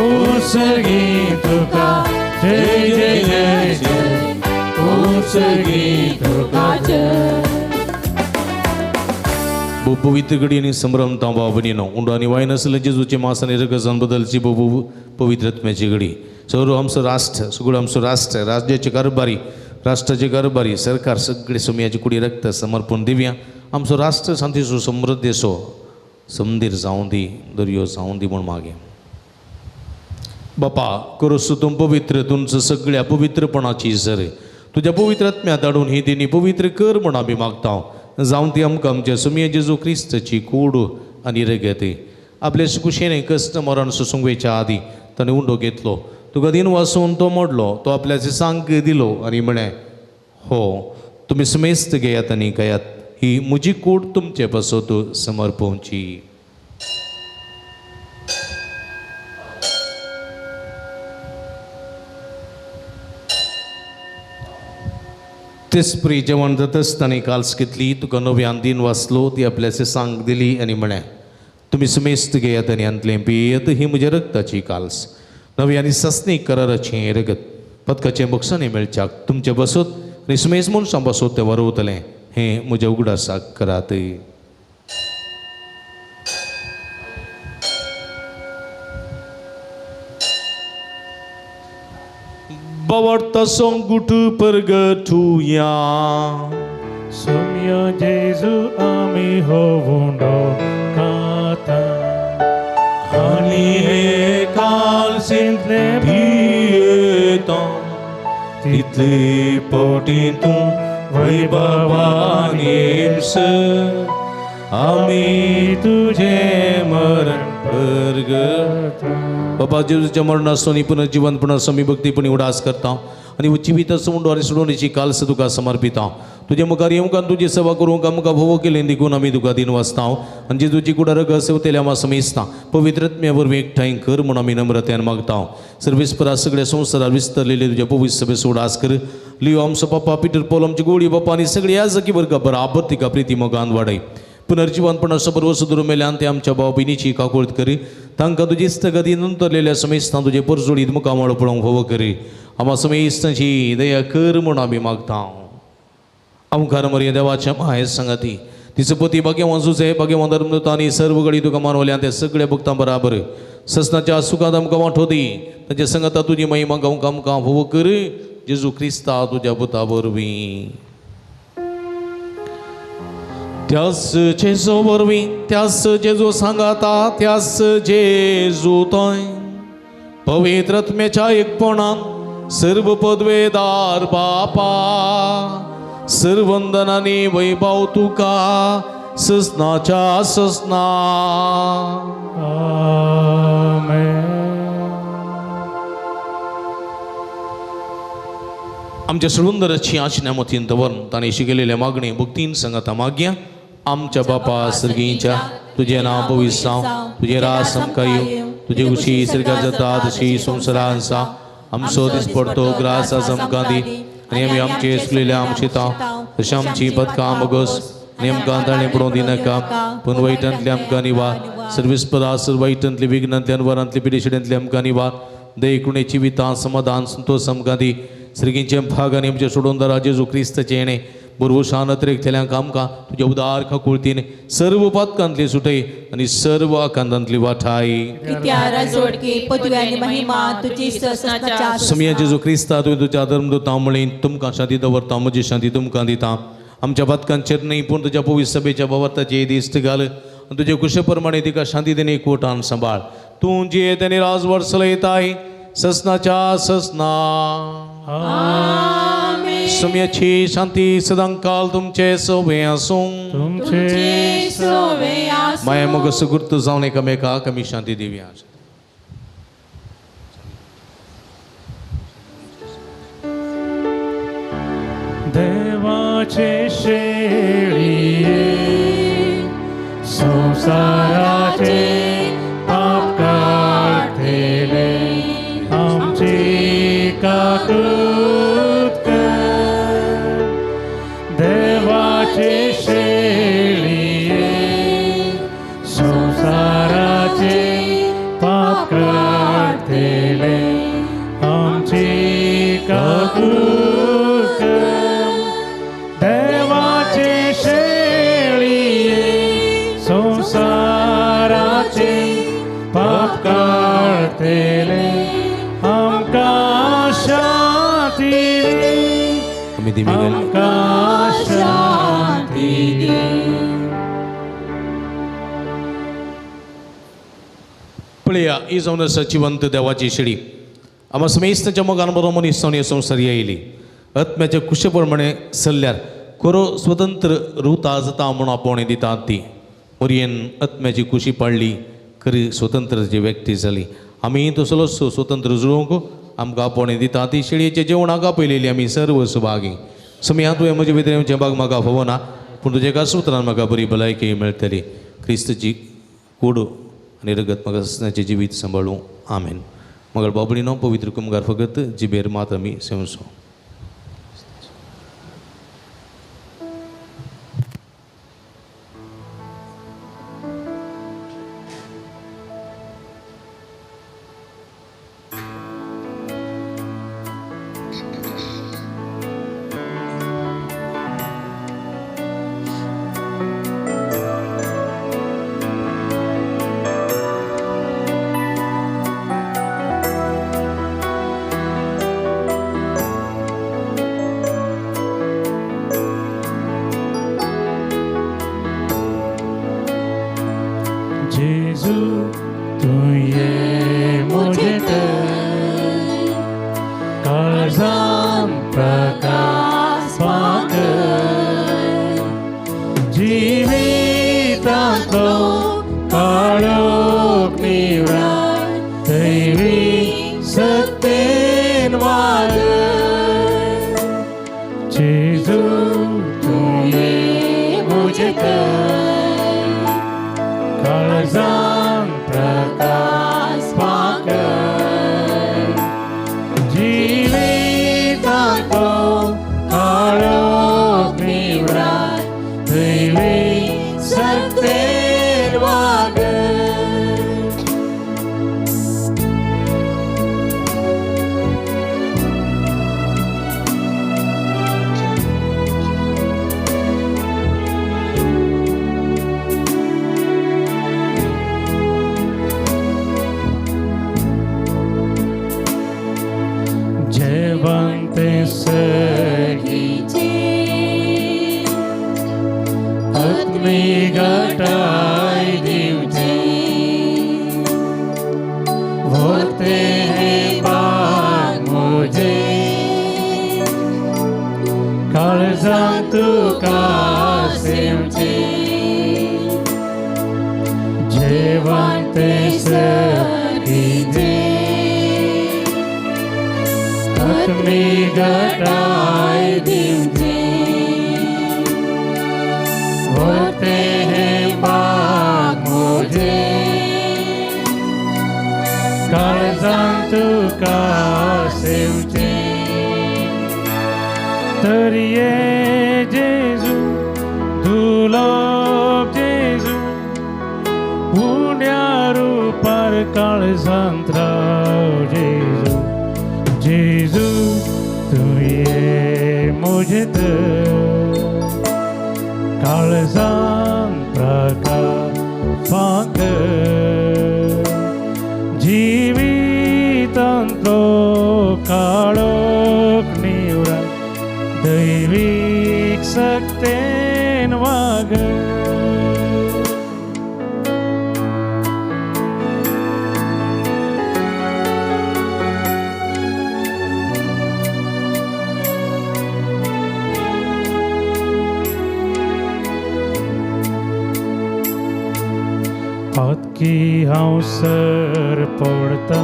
ओ सर्गी तुका जय जय जय जय, ओ सर्गी तुका जय. पवित्र घडी आनी संभ्रम तांबा भयणीनो उंडो आनी वायन आसलें जेजूचे मास आनी रगजान बदलची बहु पवित्रत्म्याची घडी. सर्व आमचो राष्ट्र सगळो आमचो राष्ट्र राज्याचे कारभारी राष्ट्राचे कारभारी सरकार सगळे सोमयाची कुडी रक्त समर्पण दिवया. आमचो राष्ट्र शांतीचो समृद्धेचो समदीर जावं दी दर्यो जावं दी म्हूण मागे. बापा करोस तूं पवित्र तुमचो सगळ्या पवित्रपणाची सर तुज्या पवित्रात्म्या धाडून ही दिनी पवित्र कर म्हूण आमी मागता. जावं ती आमकां आमच्या सुमया जेजू क्रिस्ताची कूड आनी रगत. आपले कुशेने कश्ट मरण सोसूंक वयच्या आदीं ताणें उंडो घेतलो तुका दिन वासून तो मोडलो तो आपल्याचे सांग दिलो आनी म्हळें हो तुमी समेस्त घेयात आनी खायात ही म्हजी कूड तुमचे पासत समर्पोवची. तेसपरी जेवण जातच ताणें काल्स घेतली तुका नव्यान दिन वाचलो ती आपल्याचे सांग दिली आनी म्हळें तुमी समेस्त घेयात आनी हांतलें पियेत ही म्हज्या रगताची काल्स नवी आनी सासणीक कराराचें रगत पदकाचें बक्षांनी मेळच्याक तुमचे बसत आनी समेज मनशां बसत तें वरवतलें हें म्हज्या उगडासाक करात. बावडता सोंगुट परगटुया सोम्या जेजू आमी हो उंडो खाता आनी हे कालसींतले पियेता तितले पोटी तूं वैभवान येमसर आमी तुजें मरण परगटा. बाबा जेजूच्या मरणाचो आनी पुनर्जिवंतपणाचो आमी भक्तीपणी उडास करता आनी जिविताचो उंडो आनी सोडवणेची काल्स तुका समर्पिता. तुजे मुखार येवंक आनी तुजी सेवा करूंक आमकां भोव केलें देखून आमी तुका दिन वाचता आनी जेजूची कुडा रगत सेवतेल्या आमा समेजता पवित्रत्म्या वरवीं एकठांय कर म्हूण आमी नम्रतेन मागता. सर्वेस्परा सगळ्या संवसारार विस्तरलेले तुज्या पवित्र सभेचो उडास कर. लियो आमचो पापा पिटर पॉल आमची गोळी बापा आनी सगळी याजकी वर्गा बराबर तिका प्रिती मोगान वाडय. पुनर्जिवंतपणा सबरव सुदूर मेल्यान ते आमच्या भाव भयणीची काकुळत करी तांकां तुजी इश्टगती नंतरलेल्या समेस्तां तुजे परजोडीत मुखामळ पळोवंक फावो करी. आमा समेस्तांची दया कर म्हूण आमी मागता. आमकार मरिया देवाच्या माये सांगाती तिचो पती भाग्यवान जुजे भाग्यवान धर्मदूत आनी सर्व गडी तुका मानवल्या ते सगळ्या भक्तां बराबर ससनाच्या सुखांत आमकां वांटो दी. तांच्या संगता तुजी महिमा गावंक आमकां फावो कर जेजू क्रिस्ता तुज्या पुता वरवीं. त्यास जेजू वरवीं त्यास जेजू सांगाता त्यास जेजू थंय पवित्रत्मेच्या एकपणान सर्व पदवेदार बापा सर्वंदनानी वैभव तुका ससनाच्या ससना. आमेन. आमच्या सुळुंदराची आशिना मतीन दवरून तांणी शिकयलेल्या मागणी भक्तीन संगता मागया. आमच्या बापा सर्गींच्या तुजें नांव पवित्र जावं, तुजें राज आमकां येवं, तुजी खुशी सर्गार जाता तशी संवसारान आसा. आमचो दिसपडतो ग्रास आज आमकां दी आनी आमी आमचे चुकलेल्या आमचे तांव तशें आमची पदकां मगस आनी आमकां ताणें पडोवंक दिनाका, पूण वायटांतली आमकां निवार. सर्विस्पदा सर वायटांतली विघ्नांतली अनवरांतली पिडेशिड्यांतली आमकां निवार. दयकुणे जिवितां समाधान संतोष आमकां दी. सर्गींचे भाग आनी आमचे सोडोवंदारा जेजू क्रिस्ताचें येणें बुरवशान अत्रेक थेल्यांक आमकां तुज्या उदार खाकुळतीन सर्व पातकांतली सुटय आनी सर्व आकांतांतली वाठाय. समया जेजू क्रिस्ता तुवें तुज्या धर्मदूतां म्हळी तुमकां शांती दवरता, म्हजी शांती तुमकां दिता. आमच्या पातकांचेर न्हय पूण तुज्या पवित्र सभेच्या भावार्थाचे दिश्ट घाल आनी तुजे कुशे प्रमाणे तिका शांती दिनी कोटान सांबाळ. तूं जियेत आनी राजवट चलयताय ससनाच्या ससना. समयाची शांती सदांकाल तुमचे सोवे आसूं. तुमचे सोवे आसूं. माया मोग सुगुर्त जावन एकामेकाक आमी शांती दिवया. देवाचे शेळये संसाराचे पाप काडटले आमची काकूत कर. देवाचे शेळये संसाराचे पाप काडटले आमची काकूत कर. देवाचे शेळये संसाराचे पाप काडटले आमकां शांती दी, आमकां शांती दी. पळया ही जावन आसा जिवंत देवाची शेळी. आमा समेस्तांच्या मोगान बरो मनीस जावन हे संवसार येयली. आत्म्याच्या कुशे प्रमाणे सल्ल्यार खरो स्वतंत्र रुता जाता म्हूण आपोवणें दितात ती. मोरयेन आत्म्याची कुशी पाडली खरी स्वतंत्र व्यक्ती जाली. आमी तसलोच स्वतंत्र जुळोवंक आमकां आपोवणें दिता ती शेळयेच्या जेवणाक आपयलेली आमी सर्व सुभागी. समया तुवें म्हजे भितर येवचें भाग म्हाका फावना, पूण तुज्या एका सुत्रान म्हाका बरी भलायकी मेळटली. क्रिस्तची कूड आनी रगत म्हाका ससनाचें जिवीत सांबाळूं. आमेन. मगर बाबडीनो पवित्र कुमगार फकत जिबेर मात आमी सेवसो. जेजू तूं ये मुझे काळजान प्रकाश पाकर जिवितांतलो काळोख निवळाय दैवी सत्तेन वागय. जेजू तूं ये मुझे काळजान प्रकाश पाकर जिवितांतलो काळोख निवळाय दैवी सत्तेन वागय. जयवंते सगीचे आत्मी घटाय दिवचे होते हे पाग मुझे काळजांत वाटे सर्गीचे आत्मी घटाय दिवचे वरते हे बाग म्हजे काळजान तुका सेवचे तर ये जेजू दुलोब जेजू उण्या रुपार काळजांत राव जेजू जेजू तूं ये म्हजेत काळजान प्रकाश जिवितांतलो काळोख निवरा दैवीक सक्तेन वाग पातकी हांव सर पडता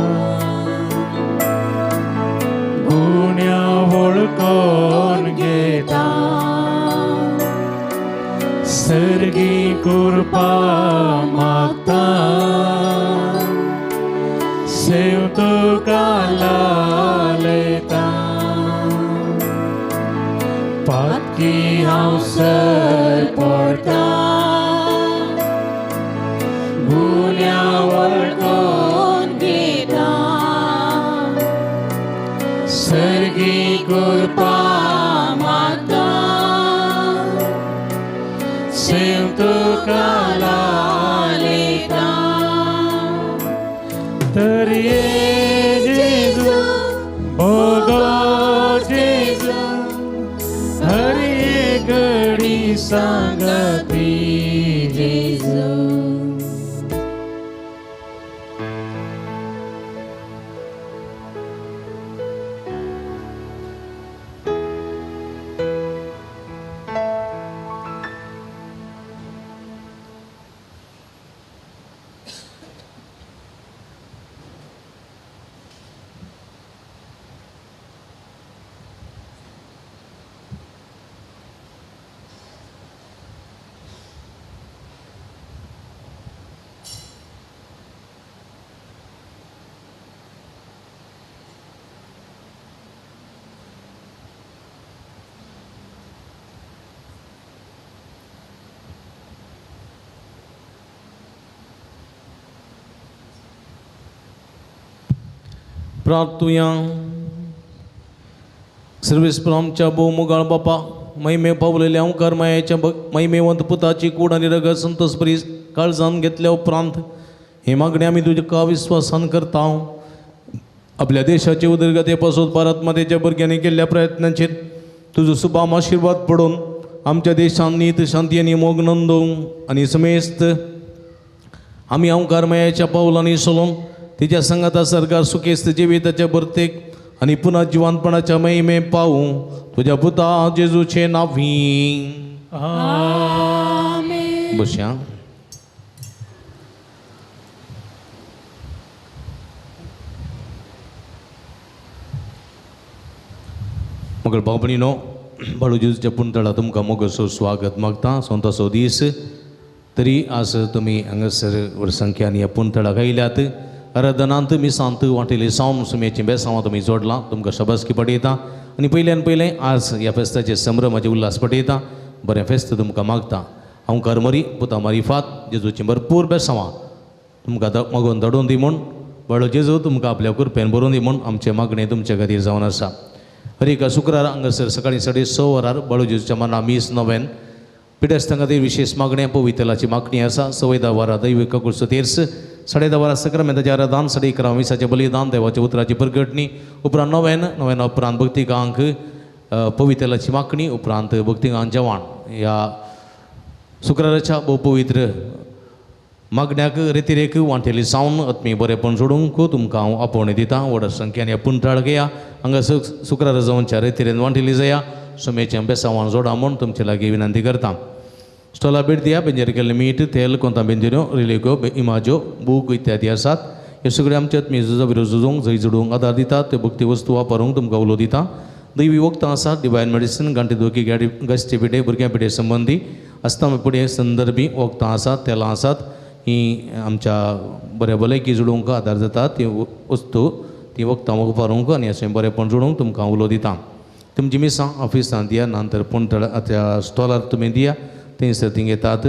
गुण्या वळखून घेता सर्गी कृपा मागता सेव तुका लालयता पातकी हांव सर पडता गुण्या वळखून घेता सर्गी कृपा मागता सेव तुका लालयता तर ये जेजू भोगो जेजू हर एक घडी सांगती जेजू. प्रार्थुया. सर्वेस्पर आमच्या भोवमुगाळ बापा, महिमे पावलेल्या अंकार मायाच्या महिमेवंत पुताची कूड आनी रगत संतोषपरी काळजान घेतल्या उपरांत हे मागणे आमी तुज्या विस्वासान करता. आपल्या देशाचे उदरगते पासून भारत मातेच्या भुरग्यांनी केल्ल्या प्रयत्नांचेर तुजो सुबाम आशिर्वाद पडून आमच्या देशान नीत शांती आनी मोग नोंदोवंक आनी समेस्त आमी अंकार मायाच्या पावलांनी चलोवन तिच्या संगाता सरकार सुखेस्त जिविताच्या भरतेक आनी पुन्हा जिवानपणाच्या महिमे पावूं तुज्या पुता जेजूचे नांवी. बसया. मगळ भाव भयणीनो, बाळू जेजूच्या पुणतळा तुमकां मोगाचो स्वागत मागता. सोंताचो दीस तरी आज तुमी हांगासर व्हड संख्यान ह्या पुणतळाक आयल्यात. आराधनांत मिसांत वांटेले सावन सुमेचें बेसांवां तुमी जोडलां, तुमकां शाबासकी पडयता आनी पयल्यान पयलें आज ह्या फेस्ताचे संभ्रमाचे उल्हास पडयता. बरें फेस्त तुमकां मागता. हांव करमरी पुता मारिफात जेजूचीं भरपूर बेसांवां तुमकां मागोवन धाडून दी म्हूण बाळो जेजू तुमकां आपल्या कृपेन बरोवन दी म्हूण आमचें मागणें तुमचे खातीर जावन आसा. हर एका शुक्रार हांगासर सकाळीं 6:30 वरार बाळो जेजूच्या मना मीस नवेन पिडेस्तां खातीर विशेश मागणें पवित्रलाची मागणी आसा. 10:15 वरां दैवीक काकुळचो तेर्स, 10:30 वरां सक्रामेंताचें आराधन, 11:30 मिसाचें बलिदान, देवाच्या उतराची प्रगटणी, उपरांत नवेन, नवेना उपरांत भक्तिकांक पवित्रलाची मागणी, उपरांत भक्तिकांक जेवण. ह्या शुक्राराच्या भोव पवित्र मागण्याक रेतिरेक वांटेली सावन आत्मी बरेपण जोडूंक तुमकां हांव आपोवणें दितां. व्हड संख्यान ह्या पुंटाळ घेया हांगा शुक्रारा जावच्या रेतिरेन वांटेली जाया सुमेचें बेसांवान जोडा म्हूण तुमचे लागीं विनंती करता. स्टॉला भेट दिया. बेंजेर केल्लें मीठ, तेल, कोंता बेंजेरो, रिलेगो, इमाजो, बूक इत्यादी आसात. हे सगळे आमच्या आत्मीय झुजा विरोध झुजूंक, जैत जोडूंक आदार दितात. त्यो भक्ती वस्तू वापरूंक तुमकां उलो दिता. दैवी वखदां आसात, डिवायन मेडिसीन, गांठी दुखी, गाडी गस्ती पिठे, भुरग्यां पिठे संबंदी अस्तमा पिठे संदर्भी वखदां आसात, तेलां आसात. ही आमच्या बऱ्या भलायकी जोडूंक आदार जाता. ती वस्तू ती वखदां वापरूंक आनी अशें बरेंपण जोडूंक तुमकां उलो दिता. तुमची मिसां ऑफिसांत दिया, नंतर पूण त्या स्टॉलार तुमी दिया, थंयसर थिंग येतात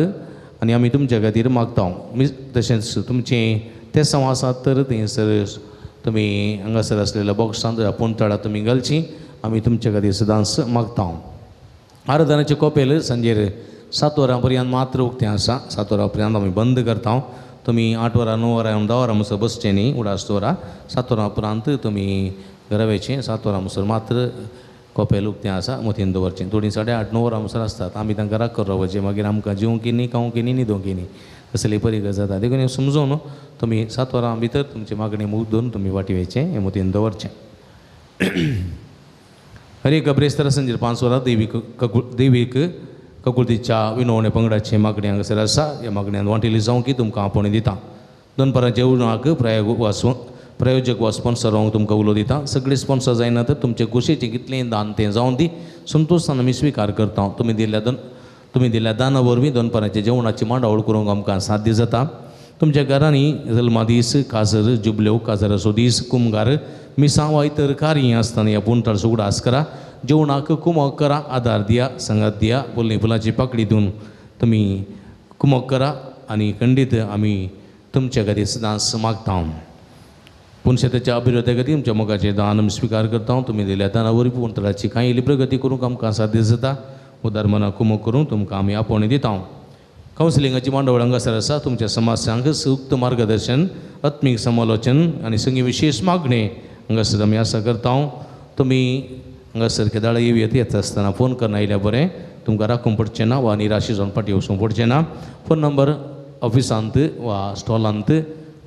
आनी आमी तुमच्या खातीर मागता. तशेंच तुमचें तेसांव आसात तर थंयसर तुमी हांगासर आसलेल्या बॉक्सांत पुणतळा तुमी घालची, आमी तुमच्या खातीर सदांच मागता. आराधनाचें कोपेल सांजेर 7 वरां पर्यंत मात्र उक्तें आसा. 7 वरां पर्यंत आमी बंद करता. तुमी 8 वरां, 9 वरां, 10 वरां म्हणसर बसचें न्ही, उडास दवरा. 7 वरां उपरांत तुमी घरा वयचें. 7 वरां म्हणसर मात्र कोपेल उक्तें आसा, मतीन दवरचें. थोडीं 8:30, 9 वरां म्हणसर आसतात. आमी तांकां राग करून रावचें, मागीर आमकां जेवंक न्ही, खावंक न्ही, न्हिदोंक न्ही, असली परी जाता. देखून हें समजून तुमी 7 वरां भितर तुमची मागणी मुगदून तुमी वाटी वयचें, हें मतीन दवरचें. हर एक ब्रेस्तारा सांजेर 5 वरां देवीक ककुलतीच्या विनवणे पंगडाचे मागणी हांगासर आसा. ह्या मागण्यान वांटेली जावं की तुमकां आपोवणें दिता. दनपारां जेवणाक प्रायोजक वा स्पॉन्सर तुमकां उलो दिता. सगळे स्पॉन्सर जायना तर तुमचे खोशयेचें कितलें दान तें जावन दी, संतोशान आमी स्विकार करता. तुमी दिल्ल्या दाना वरवीं दनपारांच्या जेवणाची मांडावळ करूंक आमकां साध्य जाता. तुमच्या घरांनी जल्मा दीस, काजर, जुबल्यो, काजराचो दीस, कुमगार, मिसां वा इतर कार्य आसतना ह्या पुणताळचो उगडास करा. जेवणाक कुमक करा, आदार दिया, सांगात दिया. फुलनी फुलाची पाकळी दिवन तुमी कुमक करा आनी खंडीत आमी तुमच्या खातीर सदांच मागता. पूण शेताच्या अभिवृद्धी खातीर तुमच्या मोगाचें दान आमी स्विकार करता. तुमी दिल्या दाना वरवीं पुणतळाची कांय इल्ली प्रगती करूंक आमकां साध्य जाता. उदार मनाक कुमक करूंक तुमकां आमी आपोवणें दिता. कावन्सिलिंगाची मांडावळ हांगासर आसा. तुमच्या समस्यांक सूक्त मार्गदर्शन, आत्मीक समालोचन आनी संगी विशेश मागणें हांगासर आमी आसा करता. तुमी हांगासर केदाळ येवयेत, येता आसतना फोन करून आयल्यार बरें, तुमकां राखूंक पडचें ना वा निराशी जावन फाटीं वचूंक पडचें ना. फोन नंबर ऑफिसांत वा स्टॉलांत,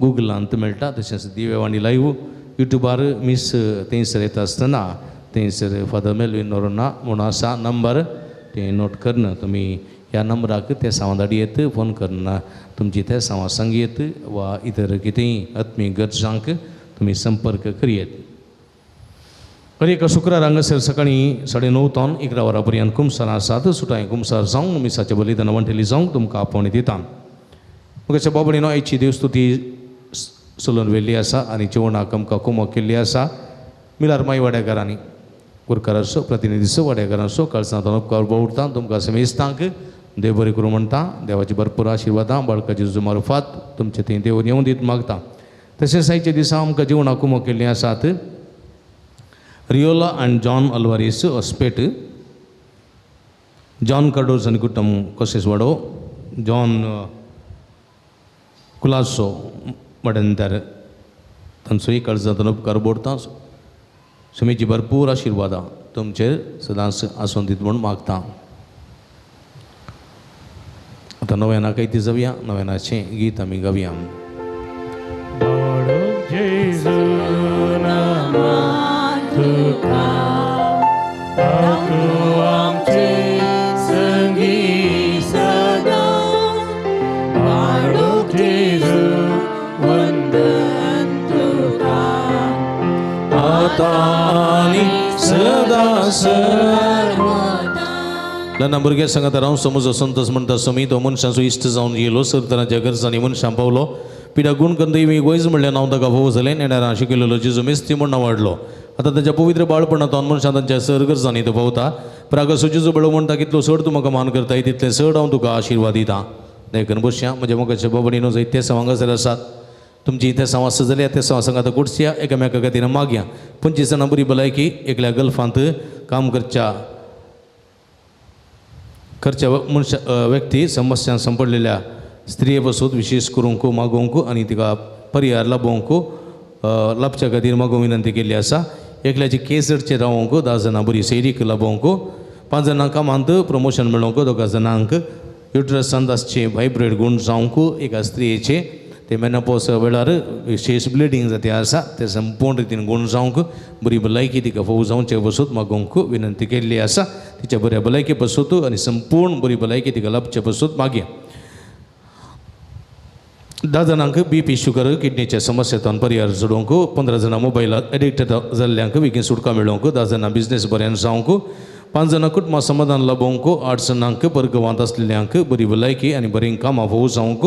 गुगलांत मेळटा. तशेंच दिवेवाणी लायव्ह युट्यूबार मीस थंयसर येता आसतना थंयसर फादर मेलवीन नोरोना म्हूण आसा नंबर, तें नोट करून तुमी ह्या नंबराक ते सांवां धाडयेत, फोन करून तुमची ते सांवां सांगयेत वा इतर कितेंय आत्मीक गरजांक तुमी संपर्क करयेत. हर एका शुक्रार हांगासर सकाळीं 9:30 तावन 11 वरां पर्यंत कुमसार आसात. सुटाय कुमसार जावंक मिसाचें बलिदान वांटेली जावंक तुमकां आपोवणें दिता. मुखाच्या बाबडीनो आयची देवस्तुती चलून व्हेल्ली आसा आनी जेवणाक आमकां कुमक केल्ली आसा. मिलार माई वाड्याकारांनी गुरकाराचो प्रतिनिधीचो वाड्याकारांचो काळजांत उपकार उरता. तुमकां समेस्तांक देव बरें करूं म्हणटा. देवाची भरपूर आशिर्वादां बाळकाची जुमार्फात तुमचे थंय देव येवन दीत मागता. तशेंच आयच्या दिसा आमकां जेवणाक कुमक केल्लीं आसात Riola and John Alvares Hospet, John Cardozo आनी कुटुंब कोसेसवाडो, जॉन कुलासो मडंतर तांचोय काळजांतून उपकार बोडता. सुमीची भरपूर आशिर्वादां तुमचेर सदांच आसून दीत म्हूण मागता. आतां नव्याना कैती जावया, नव्यानाचें गीत आमी गावया. ल्हान भुरग्यां सांगात राव समज संतोष म्हणटा समी तो मनशांचो इश्ट जावन येयलो, सर तरांच्या गरजांनी मनशां पावलो. पिडा गुण कंदई वैज म्हणलें नांव ताका भोव जालें. नेणारां शिकयलेलो जेजू मेस्ती म्हूण नांव वाडलो. आतां ताच्या पवित्र बाळपणांत मनशां तांच्या सर गरजांनी तो पावता. प्रागसो जेजू बळो म्हणटा कितलो चड तूं म्हाका मान करताय तितलें चड हांव तुका आशिर्वाद दिता. देखून बसया म्हज्या मोगाच्या बाबडीनो जायते हांगासर आसात. तुमची इथे आसा जाल्यार ते सांगात कुडसया एकामेका खातीर मागया. 25 जाणां बरी भलायकी एकल्या गल्फांत काम करच्या खर्च्या मनशा व्यक्ती समस्यां संपडलेल्या स्त्रिये पासून विशेष करूंक मागोवंक आनी तिका पर्याय लाभोवंक लाभच्या खातीर मागोवंक विनंती केल्ली आसा. एकल्याची केस चडचें रावोवंक 10 जाणां बरी सैरीक लाभोवंक, 5 जाणां कामांत प्रमोशन मेळोवंक, 2 जाणांक युट्रसांत आसचे व्हायब्रेट गुण जावंक एका स्त्रियेचे ते मेनोपॉज वेळार विशेश ब्लिडींग जाता आसा तें संपूर्ण रितीन गूण जावंक बरी भलायकी तिका फोव जावचे पसून मागोवंक विनंती केल्ली आसा. तिच्या बऱ्या भलायकी पसून आनी संपूर्ण बरी भलायकी तिका लाभचे पसून मागया. 10 जाणांक बी पी शुगर किडनीच्या समस्येंतल्यान परिहार जोडूंक, 15 जाणां मोबायल एडिक्टेड जाल्ल्यांक बेगीन सुटका मेळोवंक, 10 जाणां बिजनेस बऱ्यान जावंक, 5 जाणां कुटुंबा समाधान लाभोवंक, 8 जाणांक परगवांत आसलेल्यांक बरी भलायकी आनी बरीं कामां फोव जावंक,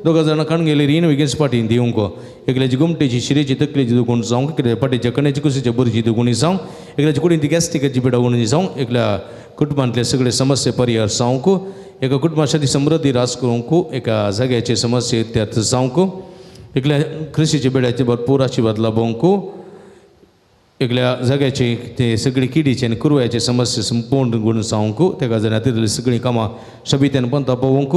2 जाणां काणगेली रीण बेगीन फाटीं दिवंक, एकल्याची गोमटेची शिरेची तकलेची दुखून जावंक, एकल्या पाटेच्या कण्याची कुशीच्या बरीची दुखुणी जावंक, एकल्याची कुडीन ती गॅस्ट्रिकाची पिडा उणी जावंक, एकल्या कुटुंबांतले सगळे समस्ये परिहार जावंक, एका कुटुंबासाठी समृद्धी रास करूंक, एका जाग्याचे समस्ये इत्यर्थ जावंक, एकल्या कृषीच्या बेड्याचे भरपूर आशिर्वाद लाभोवंक, एकल्या जाग्याचे ते सगळी किडीचे आनी कुरव्याचे समस्ये संपूर्ण गुण जावंक, तेका जाणां तितली सगळीं कामां शबित्यान पंता पावोवंक,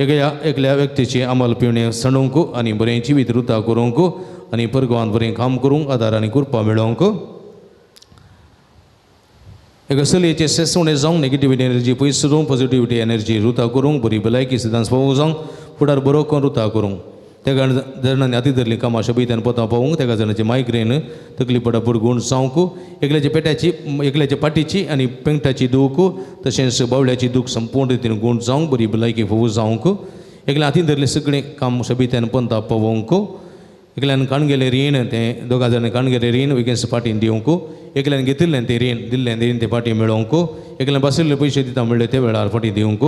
एकल्या व्यक्तीची अमल पिवणे सणूंक आनी बरें जिवीत रुता करूंक आनी परगवान बरें काम करूंक आदार आनी कृपा मेळोवंक, एका चलयेचें सेसवणें जावंक, नेगेटिविटी एनर्जी पयस करूंक, पॉजिटिविटी एनर्जी रुता करूंक, बरी भलायकी सदांच पावोवंक जावंक, फुडार बरो करून रुता करूंक, तेका जाणांनी हाती धरलीं कामां शबीत्यान पोतां पावोवंक, तेका जाणांची मायग्रेन तकली पडापड गूण जावंक, एकल्याच्या पेट्याची एकल्याच्या पाटीची आनी पेंगटाची दूख तशेंच बावल्याची दूख संपूर्ण रितीन गूण जावंक, बरी भलायकी फोव जावंक, एकल्या हातीन धरलें सगळें काम शबीत्यान पंता पावोवंक, एकल्यान काणगेलें रीण तें 2 जाणांनी काणगेलें रीण वेगेंस फाटीं दिवंक, एकल्यान घेतिल्लें तें रीण दिल्लें रीण तें फाटीं मेळोवंक, एकल्यान बसयल्ले पयशे दिता म्हणले ते वेळार फाटीं दिवंक,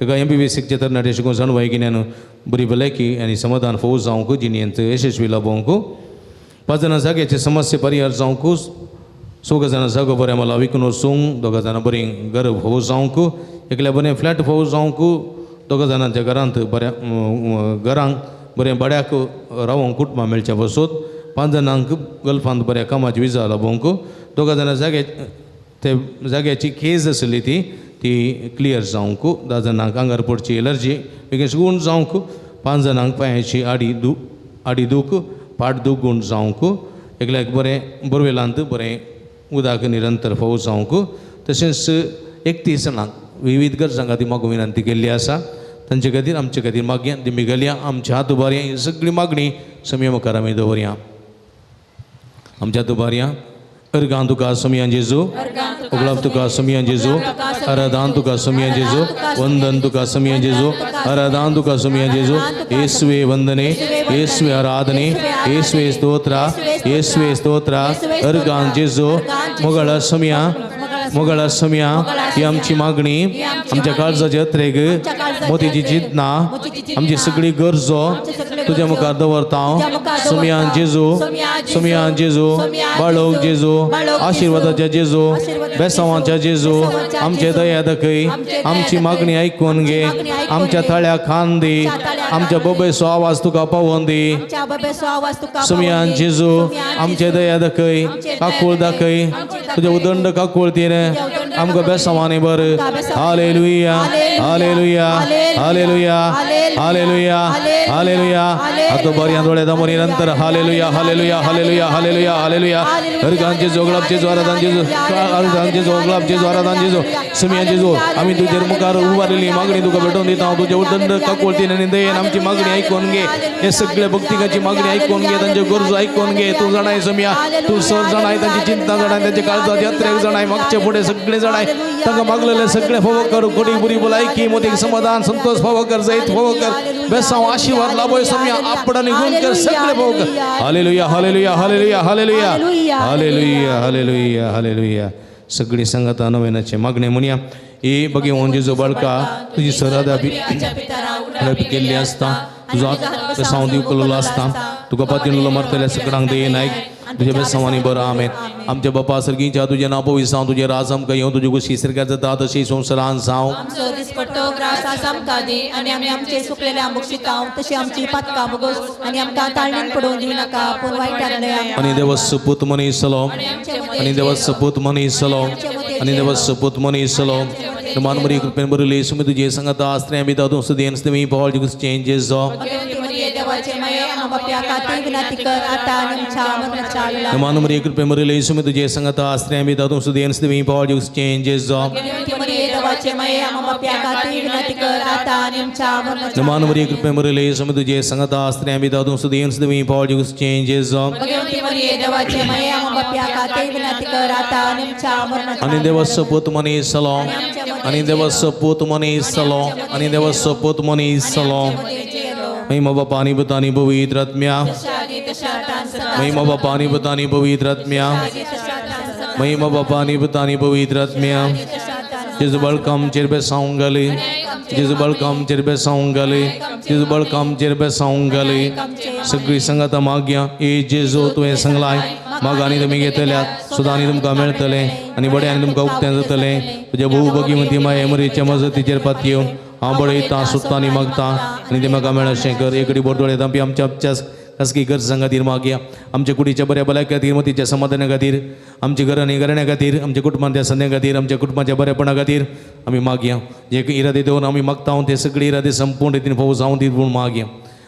एका एम बी बी शिकचे तरणाटे शिकून जाणवाय गिन्यान बरी भलायकी आनी समाधान फोव जावंक, जिणेंत यशस्वी लाभोवंक, 5 जाणां जाग्याचे समस्ये परिहार जावंक, 6 जाणां जागो बरें मला विकून वचूंक, 2 जाणां बरीं घर फोव जावंक, एकल्या बरें फ्लॅट फोव जावंक, 2 जाणांच्या घरांत बऱ्या घरांक बरें भाड्याक रावोंक कुटुंबां मेळच्या पसून, 5 जाणांक गल्फांत बऱ्या कामाची विजा लाभोवंक, 2 जाणां जाग्या ते जाग्याची केज आसली ती ती क्लियर जावंक, 10 जाणांक आंगार पडची एलर्जी बेगीन गूण जावंक, 5 जाणांक पांयाची आडी दूख पाट दूख गूण जावंक, एकल्याक बरें बोरवेलांत बरें उदक निरंतर फोव जावंक, तशेंच 31 जाणांक विविध गरजां खातीर मागूंक विनंती केल्ली आसा. तांचे खातीर आमचे खातीर मागया, दिमी घालया, आमच्या हात उबारया, ही सगळी मागणी समी मुखार आमी दवरया. आमच्या हात उबारया. अर्गां तुका समियां जेजू, उगडाप तुका समियां जेजू, आराधान तुका समियां जेजू, वंदन तुका समियां जेजू, आराधान तुका समियां जेजू. येसुवे वंदने, येसुवे आराधने, येसुवे स्तोत्रा, येसुवे स्तोत्रा. अर्गां जेजू, मोगळा समिया, मोगळा समिया. ही आमची मागणी, आमच्या काळजाचे अत्रेग मोतीची चिंतना, आमची सगळी गरजो तुज्या मुखार दवरता. समियान जेजू, समियान जेजू, बाळोक जेजू, आशिर्वादाच्या जेजू, बेसावांच्या जेजू, आमचे दया दाखय, आमची मागणी आयकून घे, आमच्या थाळ्याक खान दी, आमच्या बोबेचो आवाज तुका पावोवन दी. समियान जेजू, आमचे दया दाखय, काकूळ दाखय, तुज्या उदंड काकूळ आमकां बेसावांनी बर. Hallelujah, hallelujah, hallelujah, hallelujah, hallelujah. आतां बऱ्या दोळे दामोनी नंतर hallelujah, hallelujah, hallelujah, hallelujah, hallelujah. हरगांचे जो, गुलाबचे जो, आराधांचे जो, आराधांचे जो, गुलाबचे जो, आराधांचे जो, समियांचे जो, आमी तुजेर मुखार उबारिल्ली मागणी तुका भेटोवन दिता. तुजे उदंड काकुळतीन आनी दयेन आमची मागणी आयकून घे. हे सगळे भक्तिकाची मागणी आयकून घे, तांच्यो गरजो आयकून घे. तूं जाणाय समिया, तूं सर जाणाय, तांची चिंता जाणाय, तांचे काळजात यात्रेक जाणाय, मागचे फुडें सगळे जाणाय. तांकां मागलेले सगळे फोव कर, कोटी बुरी भलायकी, मोतीक समाधान, संतोष फोव कर, जैत फोव कर, बेसांव आशीर्वाद लाभोय समिया, आपड आनी गुण कर, सगळे फोव कर. Hallelujah, hallelujah, hallelujah, hallelujah, hallelujah, hallelujah, hallelujah. सगळी संगता नव्यानाचे मागणे म्हणया. ए बगे जेजू बाळका, तुजी सरादा केल्ली आसता, तुजो बेसांव दिवकलेलो आसता, तुका पातीन मरतल्या सगळ्यांक दयेन आयक, तुज्या बेसांवांनी बरो. आमेन. आमच्या बापा सर्गीच्या तुजें नांव पवित्र जावं, तुजें राज आमकां येवं, तुजी गोशी सरकार जाता तशी संवसारान जावं. आमचो दिसपट्टो ग्रास आज आमकां दी आनी आमी आमचे सुकलेले आमोक्षितांव तशी आमची पातकां बोगस आनी आमकां ताळणीन पडोवन दिवं नाका, पूण वायटांतल्यान. आनी देवा सपूत मनीस जालो, आनी देवा सपूत मनीस जालो, आनी देवा सपूत मनीस जालो. मान मरी कृपेन बरयली सुमी तुजे संगता आस्त्र्या बिता तूं सुदेन स्थिमी पावल जुगस चेंजेस जो. मान मरी कृपेन बरयली सुमी तुजे संगता आस्त्र्या बिता तूं सुदेन स्थिमी पावल जुगस चेंजेस जो. देवाचे माये आम्हा बाप्या खातीर विनंती कर आता आनी आमच्या मरणाच्या नमान मरिये कृपे भरले सम तुझे संगता स्त्रियां बिता तूं सुदेन सुदमी पावल जुगुसचें जेजो भगवंती मरिये देवाचे माये आम्हा बाप्या खातीर विनंती कर आता आनी आमच्या मरणाच्या आनी देवाचो पूत मनीस जालो आनी देवाचो पूत मनीस जालो आनी देवाचो पूत मनीस जालो महिमा बापा आनी पुता आनी पवित्र आत्म्या महिमा बापा आनी पुता आनी पवित्र आत्म्या महिमा बापा आनी पुता आनी पवित्र आत्म्या जेजू बळकाम चेर बेसावंक घाली जेजू बळकाम चेर बेसावंक घाली जेजू बळकाम चेर बेसावंक घाली सगळी संगाता मागया ए जेजू तुवें सांगलाय माग आनी तुमी घेतल्यात सुद्दां आनी तुमकां मेळटलें आनी बरें आनी तुमकां उक्तें जातलें. तुज्या भोव भगिमती माये मरेच्या मजतीचेर पातयेवन हांव बळयतां सोदतां आनी मागतां आनी तें म्हाका मेळशें कर. एकडी बोरदोळे आमी आमच्या आमच्या खासगी गरजां खातीर मागया. आमच्या कुडीच्या बऱ्या भलायके खातीर मतीच्या समाधाना खातीर आमच्या घर आनी घराण्या खातीर आमच्या कुटुंबांतल्या संद्या खातीर आमच्या कुटुंबाच्या बरेपणा खातीर आमी मागया. जे इरादे दवरून आमी मागता ते सगळे इरादे संपूर्ण रितीन फोव जावं दी म्हूण मागया.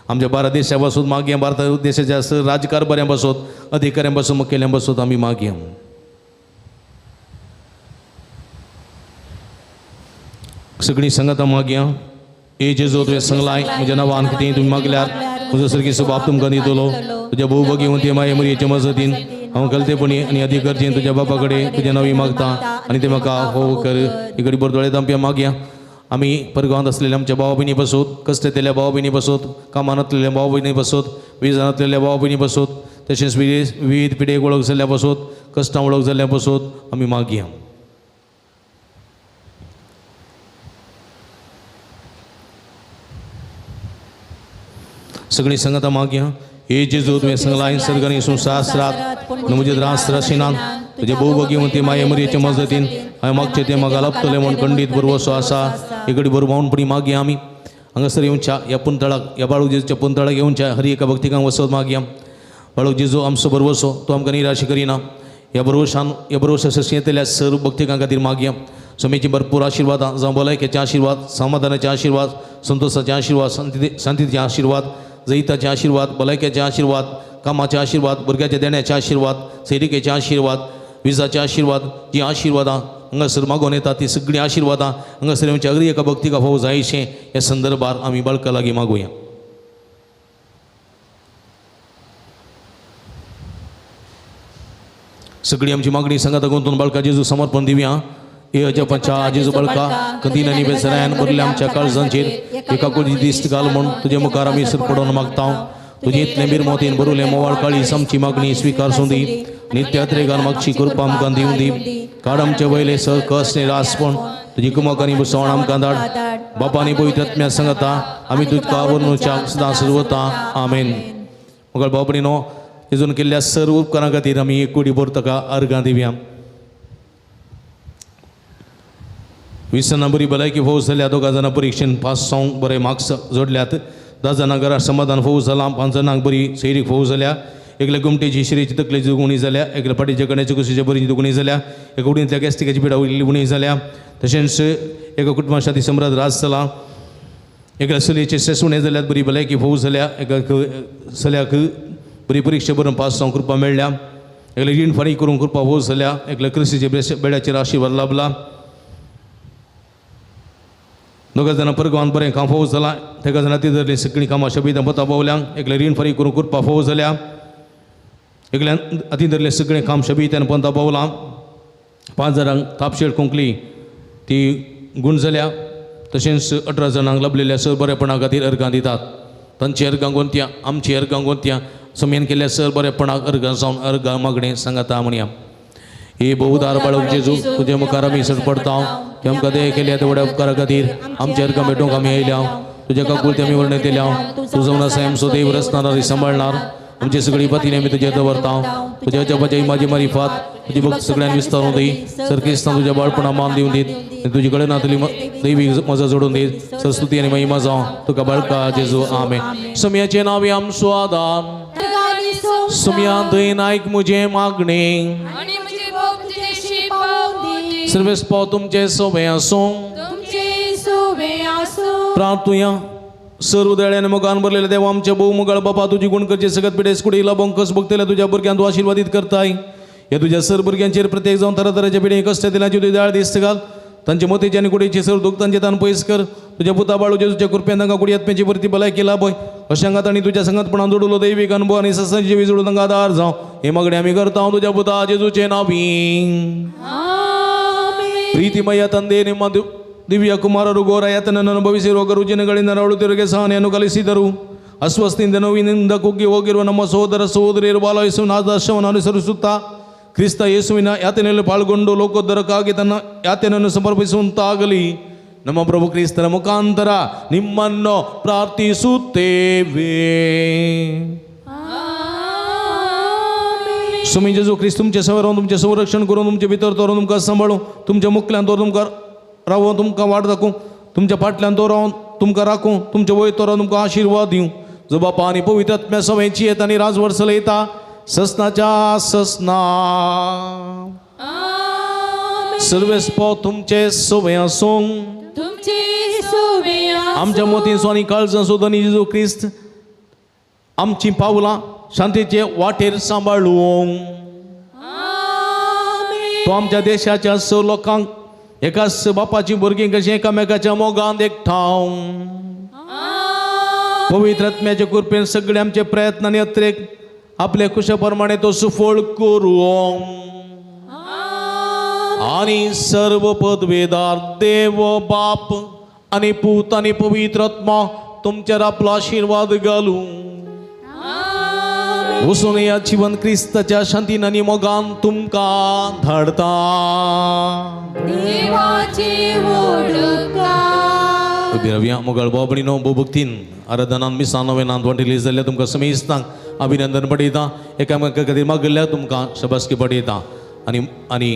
आमच्या भारत देशा पासून मागया. भारत देशाच्या राजकारभाऱ्यां पासून अधिकाऱ्यां पासून मुखेल्यां पासून आमी मागया. सगळीं संगतां मागया. ए जेजू तुवें सांगलाय म्हज्या नांवान कितें तुमी मागल्यार म्हजो सर्गेस्त बाप तुमकां दितलो. तुज्या भोव भगिमती माये मरियेचे मजतीन हांव गलतेपणी आनी अधिकर्जेन तुज्या बापा कडेन तुज्या नांवी मागता आनी तें म्हाका हो कर. इकडे बोरदोळे आमच्या मागया. आमी परगांवांत आसलेल्या आमच्या भाव भयणी बसोत कश्ट येतल्या भाव भयणी बसोत कामांतलेल्या भाव भयणी बसोत विजांतलेल्या भाव भयणी बसोत तशेंच विविध पिडेक वळख जाल्ल्या बसोत कश्टां वळख जाल्ल्या बसोत आमी मागया. सगळीं संगतां मागया. हे जेजू तुवें सांगलाय सर्गांनी संवसारांत म्हजे त्रास त्रासिनात तुजे भोव भगिमती माये मरियेचे मजतीन हांवें मागचें तें म्हाका लाभतलें म्हूण खंडीत भरवसो आसा. एकडी बरोबर मागया. आमी हांगासर येवच्या ह्या पुंतळाक ह्या बाळूक जेजूच्या पुंतळाक येवच्या हर एका भक्तिकांक वसत मागया. बाळूक जेजू आमचो भरवसो तो आमकां निराश करिना. ह्या भरवशान ह्या भरवशा सशी येतल्या सर्व भक्तिकां खातीर मागया. स्वामीची भरपूर आशिर्वादां जावं भलायकेचे आशिर्वाद समाधानाचे आशिर्वाद संतोषाचे आशिर्वाद शांतीचे आशिर्वाद जैताचे आशिर्वाद भलायकेचे आशिर्वाद कामाचे आशिर्वाद भुरग्याच्या देण्याचे आशिर्वाद सैरिकेचे आशिर्वाद विजाचे आशिर्वाद जी आशिर्वादां हांगासर मागोवन येता ती सगळीं आशिर्वादां हांगासर येवच्या अगरी एका भक्तिका फावो जायशें ह्या संदर्भार आमी बाळका लागीं मागुया. सगळी आमची मागणी सांगाता गुंतून बाळका जेजू समर्पण दिवया. हे अजपाच्या जेजू बाळका कदीन आनी बेसरायान भरल्या आमच्या काळजांचेर एका कुडी दिस्त घाल म्हूण तुजे मुखार आमी सर पडोवन मागता. तुजे इतलें बिरमोतीन भरुलें मोवाळ काळीस आमची मागणी स्विकार सुंदी. नित्यात्रेगान मागची कृपा आमकां दिवं दी. काड आमचे वयले सर कस निरासपण तुजी कुमकांनी बसवण आमकां धाड. बापानी पवित्र आत्म्या सांगता आमी तुका वर्णुच्या सदां सुरवता. आमेन. मगळ बाबडीनो तिजून केल्ल्या सर्व उपकारां खातीर आमी एक कोटी भर ताका अर्गां दिवया. 20 जाणां बरी भलायकी फोव जाल्या 2 जाणां परिक्षेन पास जावंक बरे मार्क्स जोडल्यात. 10 जाणां घरा समाधान फोव जालां. 5 जाणांक बरी सैरीक फोव जाल्या. एकल्या गोमटेची शिरेची तकलेची दुखणी जाल्या. एकल्या फाटीच्या कण्याची कुशीच्या बरी दुखणी जाल्या. एका कुडींतल्या गॅस्ट्रिकाची पिडा उणी जाल्या. तशेंच एका कुटुंबा शाती सम्राट राज जाला. एकल्या चलयेचे सेस उणें जाल्यात बरी भलायकी फोव जाल्या. एका चल्याक बरी परिक्षा बरोवन पास जावंक कृपा मेळ्ळ्या. एकले रीण फारीक करूंक कृपा फोव जाल्या. एकल्या क्रिस्तीच्या बेड्याचेर आशिर्वाद लाभला. 2 जाणां परगांवांत बरें काम फोव जालां. 3 जाणां ती धरलीं सगळीं कामां शबीदां पता पावल्या. एकले रीण फारीक करूंक कृपा फोव जाल्या. एकल्यान हातीन धरलें सगळें काम शबीत्यान पंता पावलां. 5 जाणांक तापशेळ खोंकली ती गूण जाल्या. तशेंच 18 जाणांक लाभलेल्या सर बरेपणा खातीर अर्गां दितात. तांची अर्गां गोंतया आमची अर्गां गोंतया समयन केल्ल्या सर बरेपणाक अर्गां जावन अर्गां मागणें सांगाता म्हणया. हे बहुदार बाळक जेजू तुजे मुखार आमी सर पडता. की आमकां दया केल्या तेवड्या उपकारा खातीर आमच्या अर्गां भेटूंक आमी आयल्या. तुज्या काकुळती आमी वर्णयतल्या. तूं जावन आसा आमचो देव रचणार आनी सांबाळणार. आमची सगळी पतीने आमी तुजेर दवरता. तुज्या जपाच्या इमाजी मारिफात तुजी भक्त सगळ्यांनी विस्तारून दी. सरकिस्तान तुज्या बाळपणा मान दिवन दीत आनी तुजे कडेन नातली दैवी मजा जोडून दीत. सरस्वती आनी महिमा जावं तुका बाळका जेजू. आमेन. समयाचें नांव आमचो आदार. समया दयेन आयक म्हजें मागणें. सर्वेस पाव तुमचें सोबें आसूं. प्रार्थुया. सर्व दयाळ्यान मोगान भरलेल्या देवा आमच्या भोव मुगाळ बापा तुजी गुण करचे सगळ्यात पिडेस कुडी लाभोंक कस भोगतल्या तुज्या भुरग्यांक तूं आशिर्वादीत करताय. ह्या तुज्या सर भुरग्यांचेर प्रत्येक जावन तरातराच्या पिढी कश्ट दिल्याची तुजी दयाळ दिस्त घाल. तांचे मतीचे आनी कुडीचे सर्व दुख तांचे तान पयस कर. तुज्या पुता बाळू जेजूच्या कृपेन तांकां कुडी आत्म्याची परती भलायकी लाभय. अशें हांगा तांणी तुज्या संगतपणान जोडलो दैवीक अनुभव आनी सत्संगाची विजोडून तांकां आदार जावं. हे मागणी आमी करता तुज्या पुता जेजूचे नांवी. ಪ್ರೀತಿಮಯ ತಂದೆ, ನಿಮ್ಮ ದಿವ್ಯ ಕುಮಾರರು ಘೋರ ಯಾತನನ್ನು ಅನುಭವಿಸಿ ರೋಗ ರುಜಿನಗಳಿಂದ ನರಳುತ್ತಿರುಗೆ ಸಹನೆಯನ್ನು ಕಲಿಸಿದರು. ಅಸ್ವಸ್ಥದಿಂದ ನೋವಿನಿಂದ ಕುಗ್ಗಿ ಹೋಗಿರುವ ನಮ್ಮ ಸಹೋದರ ಸಹೋದರಿಯರು ಬಾಲಯೇಸುವಿನ ಆದರ್ಶವನ್ನು ಅನುಸರಿಸುತ್ತಾ ಕ್ರಿಸ್ತ ಯೇಸುವಿನ ಯಾತನೆಯಲ್ಲಿ ಪಾಲ್ಗೊಂಡು ಲೋಕೋದ್ಧರಕ್ಕಾಗಿ ತನ್ನ ಯಾತನೆಯನ್ನು ಸಮರ್ಪಿಸುವಂತಾಗಲಿ. ನಮ್ಮ ಪ್ರಭು ಕ್ರಿಸ್ತನ ಮುಖಾಂತರ ನಿಮ್ಮನ್ನು ಪ್ರಾರ್ಥಿಸುತ್ತೇವೆ. स्वामी जेजू क्रिस्त तुमचे सेवेर रावन तुमचें संरक्षण करून तुमचे भितर दवरून तुमकां सांबाळूं, तुमच्या मुखल्यान दवरून तुमकां रावों, तुमकां वाट दाखोवं, तुमच्या फाटल्यान दवरून रावन तुमकां राखूं, तुमच्या वयर दवरून तुमकां आशिर्वाद दिवं. जो बापा आनी पवित्र आत्म्या सवयची येता आनी राजवर चलयता ससनाच्या ससना. सर्वेस्पो तुमचे सवय आसूं. आमच्या मतींचो आनी काळजांचो धनी जेजू क्रिस्त आमचीं पावलां शांतीचे वाटेर सांबाळूं. तो आमच्या देशाच्या स लोकांक एकाच बापाची भुरगीं कशीं एकामेकाच्या मोगान एकठांव. पवित्र आत्म्याचे कृपेन सगळे आमचे प्रयत्न आनी अत्रेक आपले कुशा प्रमाणे तो सुफळ करूं. आनी सर्व पदवेदार देव बाप आनी पूत आनी पवित्र आत्मा तुमचेर आपलो आशिर्वाद घालूं. वचून ह्या जिवन क्रिस्ताच्या शांतीन आनी मोगान तुमकां धाडता. रव्या मोगाळ बाबणीनो भोवभक्तीन आराधनान मिसान नवेनान वांटिली जाल्ल्या तुमकां समेस्तांक अभिनंदन पडयता. एकामेका खातीर मागिल्ल्या तुमकां शबासकी पडयता. आनी आनी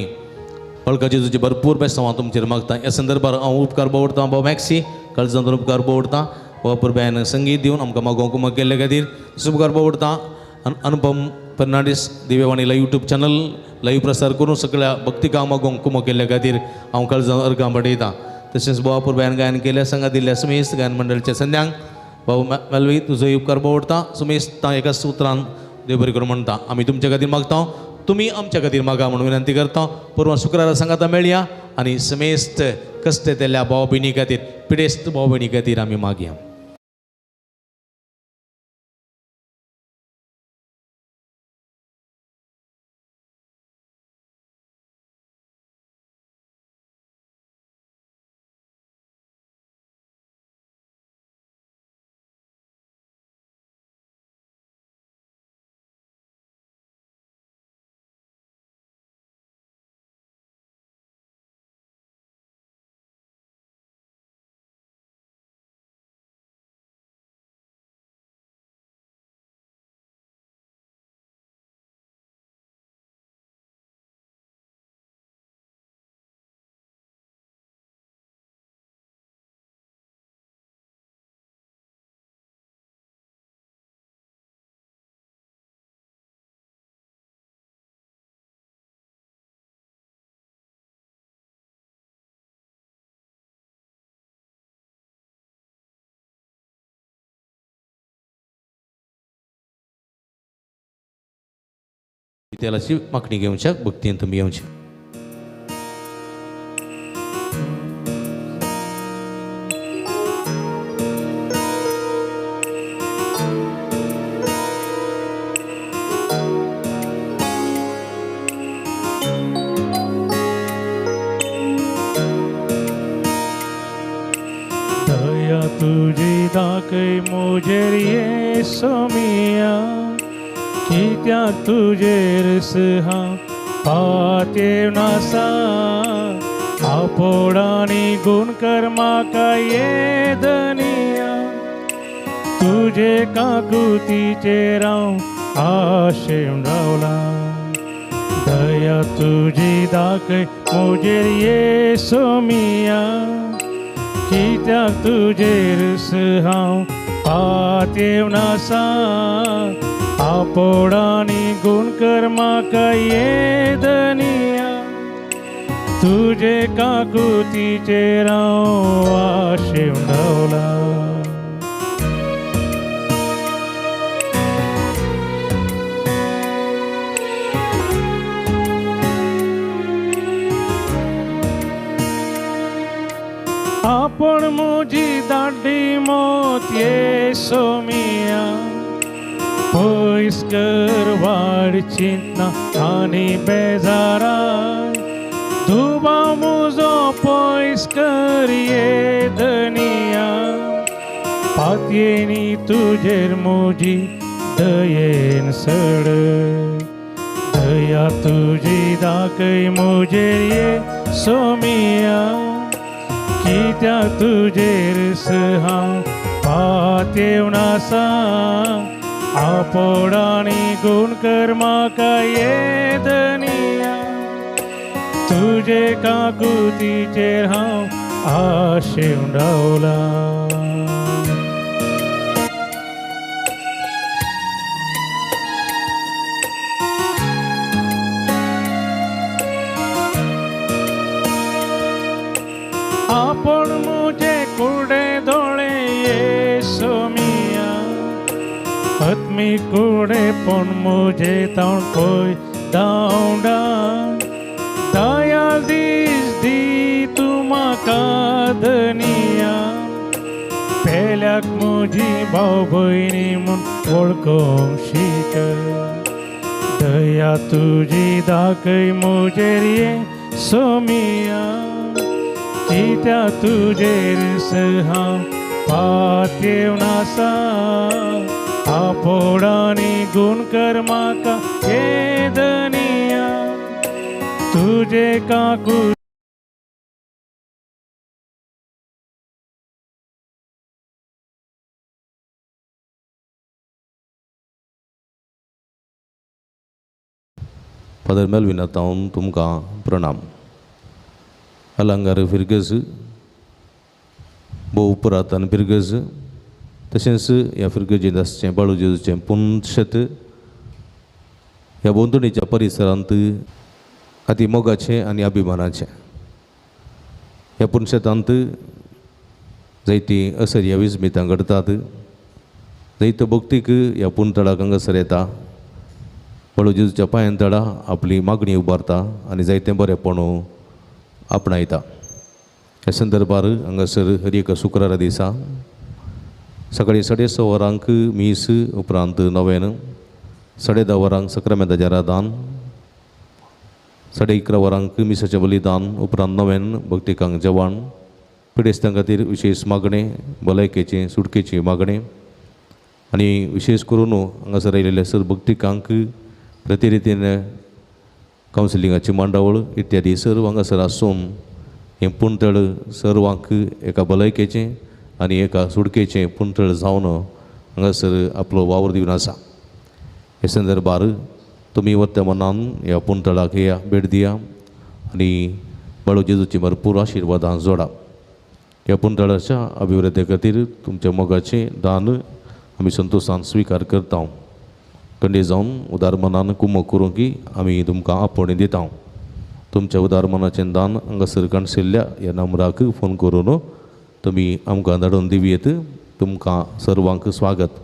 बळका जेजूचे भरपूर बेसांव तुमचेर मागता. ह्या संदर्भार हांव उपकार बोवडतां बाबा मॅक्सी काळजांतून उपकार बोवडतां. बाबा पुरब्यान संगीत दिवन आमकां मागोवंक कुमक केल्ले खातीर उपकार बोवडतां. Anupam Fernandes Divyavani live YouTube channel live प्रसार करून सगळ्या भक्तिकां मागोवंक कुमक केल्ले खातीर हांव काळजां अर्गां पडयतां. तशेंच बाबा पुरब्यान गायन केल्या संगा दिल्ल्या समेस्त गायन मंडळच्या संद्यांक बाबा मेलवी तुजो उपकार बोवडता. समेस्तां एका सुत्रान देव बरें करूं म्हणटा. आमी तुमच्या खातीर मागता, तुमी आमच्या खातीर मागा म्हणून विनंती करता. पूर्व शुक्रारा सांगाता मेळया आनी समेस्त कश्ट येतल्या भाव भयणी खातीर, पिडेस्त भाव भयणी खातीर आमी मागया. तेलाची मागणी घेवच्या भक्तीन तुमी येवची. दया तुझी दाखय म्हजेर येसो मिया, कित्याक तुजेर हांव पातयेवन आसा. आपोडांनी गुण कर म्हाका ये धनिया, तुजे काकुतीचेर हांव आशेवन रावलां. दया तुजी दाखय म्हजेर येसो मिया, कित्याक तुजेर हांव पातयेवन आसा. आपोडांनी गुण कर म्हाका ये धनिया, तुजे काकुतीचेर हांव आशेवन रावलां. ये सोमिया पयस कर वाड चिंतना आनी बेजाराय दुबाव मुजो पयस कर ये धनिया पातयेनी तुजेर मुजी दयेन सड दया तुजी दाखय मुजेर ये सोमिया कित्याक तुजेर हांव पातयेवन आसा आपोड आनी गुण कर म्हाका ये धनिया तुजे काकुतीचेर हांव आशेवन रावला. आपण मुझे कुडे दोळे ये सोमिया आत्मी कुडे पण मुझे ताण पय धांवडा दया दीस दी तूं म्हाका धनिया पेल्याक म्हजी भाव भयणी म्हूण वळखूंक शीक दया तुजी दाखय मुजेर ये सोमिया कित्याक तुजेर हांव पातयेवन आसा आपोड आनी गुण कर म्हाका ये धनिया तुजे काकू फादर मेल्विन आतां तुमकां प्रणाम. अलंगार फिरगज भोव पुरातन फिरगज तशेंच ह्या फिरगजींत आसचें बाळू जेजूचें पुनशत ह्या भोंवतणीच्या परिसरांत अती मोगाचें आनी अभिमानाचें. ह्या पुनशतांत जायतीं असर ह्या विस्मितां घडटात जायतो भक्तीक ह्या पुनतळाक हांगासर येता बाळू जेजूच्या पांयां तळा आपली मागणी उबारता आनी जायतें बरेंपण आपणायता. ह्या संदर्भार हांगासर हर एका शुक्रारा दिसा सकाळीं 6:30 वरांक मीस उपरांत नवेन 10:30 वरांक सक्रामेंताचें रादान 11:30 वरांक मिसाचें बलिदान उपरांत नवेन भक्तिकांक जेवण पिडेस्तां खातीर विशेश मागणें भलायकेचें सुटकेचें मागणें आनी विशेश करून हांगासर आयिल्ले सर भक्तिकांक प्रतिरितीन कावन्सिलिंगाची मांडावळ इत्यादी सर्व हांगासर आसून हें पुणतळ सर्वांक एका भलायकेचें आनी एका सुटकेचें पुणतळ जावन हांगासर आपलो वावर दिवन आसा. हे संदर्भार तुमी वत्या मनान ह्या पुणतळाक या भेट दिया आनी बाळू जेजूची भरपूर आशिर्वादां जोडा. ह्या पुणतळाच्या अभिवृद्धी खातीर तुमच्या मोगाचें दान आमी संतोशान स्विकार करता. कंडे जावन उदार मनान कुमक करूंक की आमी तुमकां आपोवणें दिता. तुमच्या उदार मनाचें दान हांगासर काणशिल्ल्या ह्या नंबराक फोन करून तुमी आमकां धाडून दिवयेत. तुमकां सर्वांक स्वागत.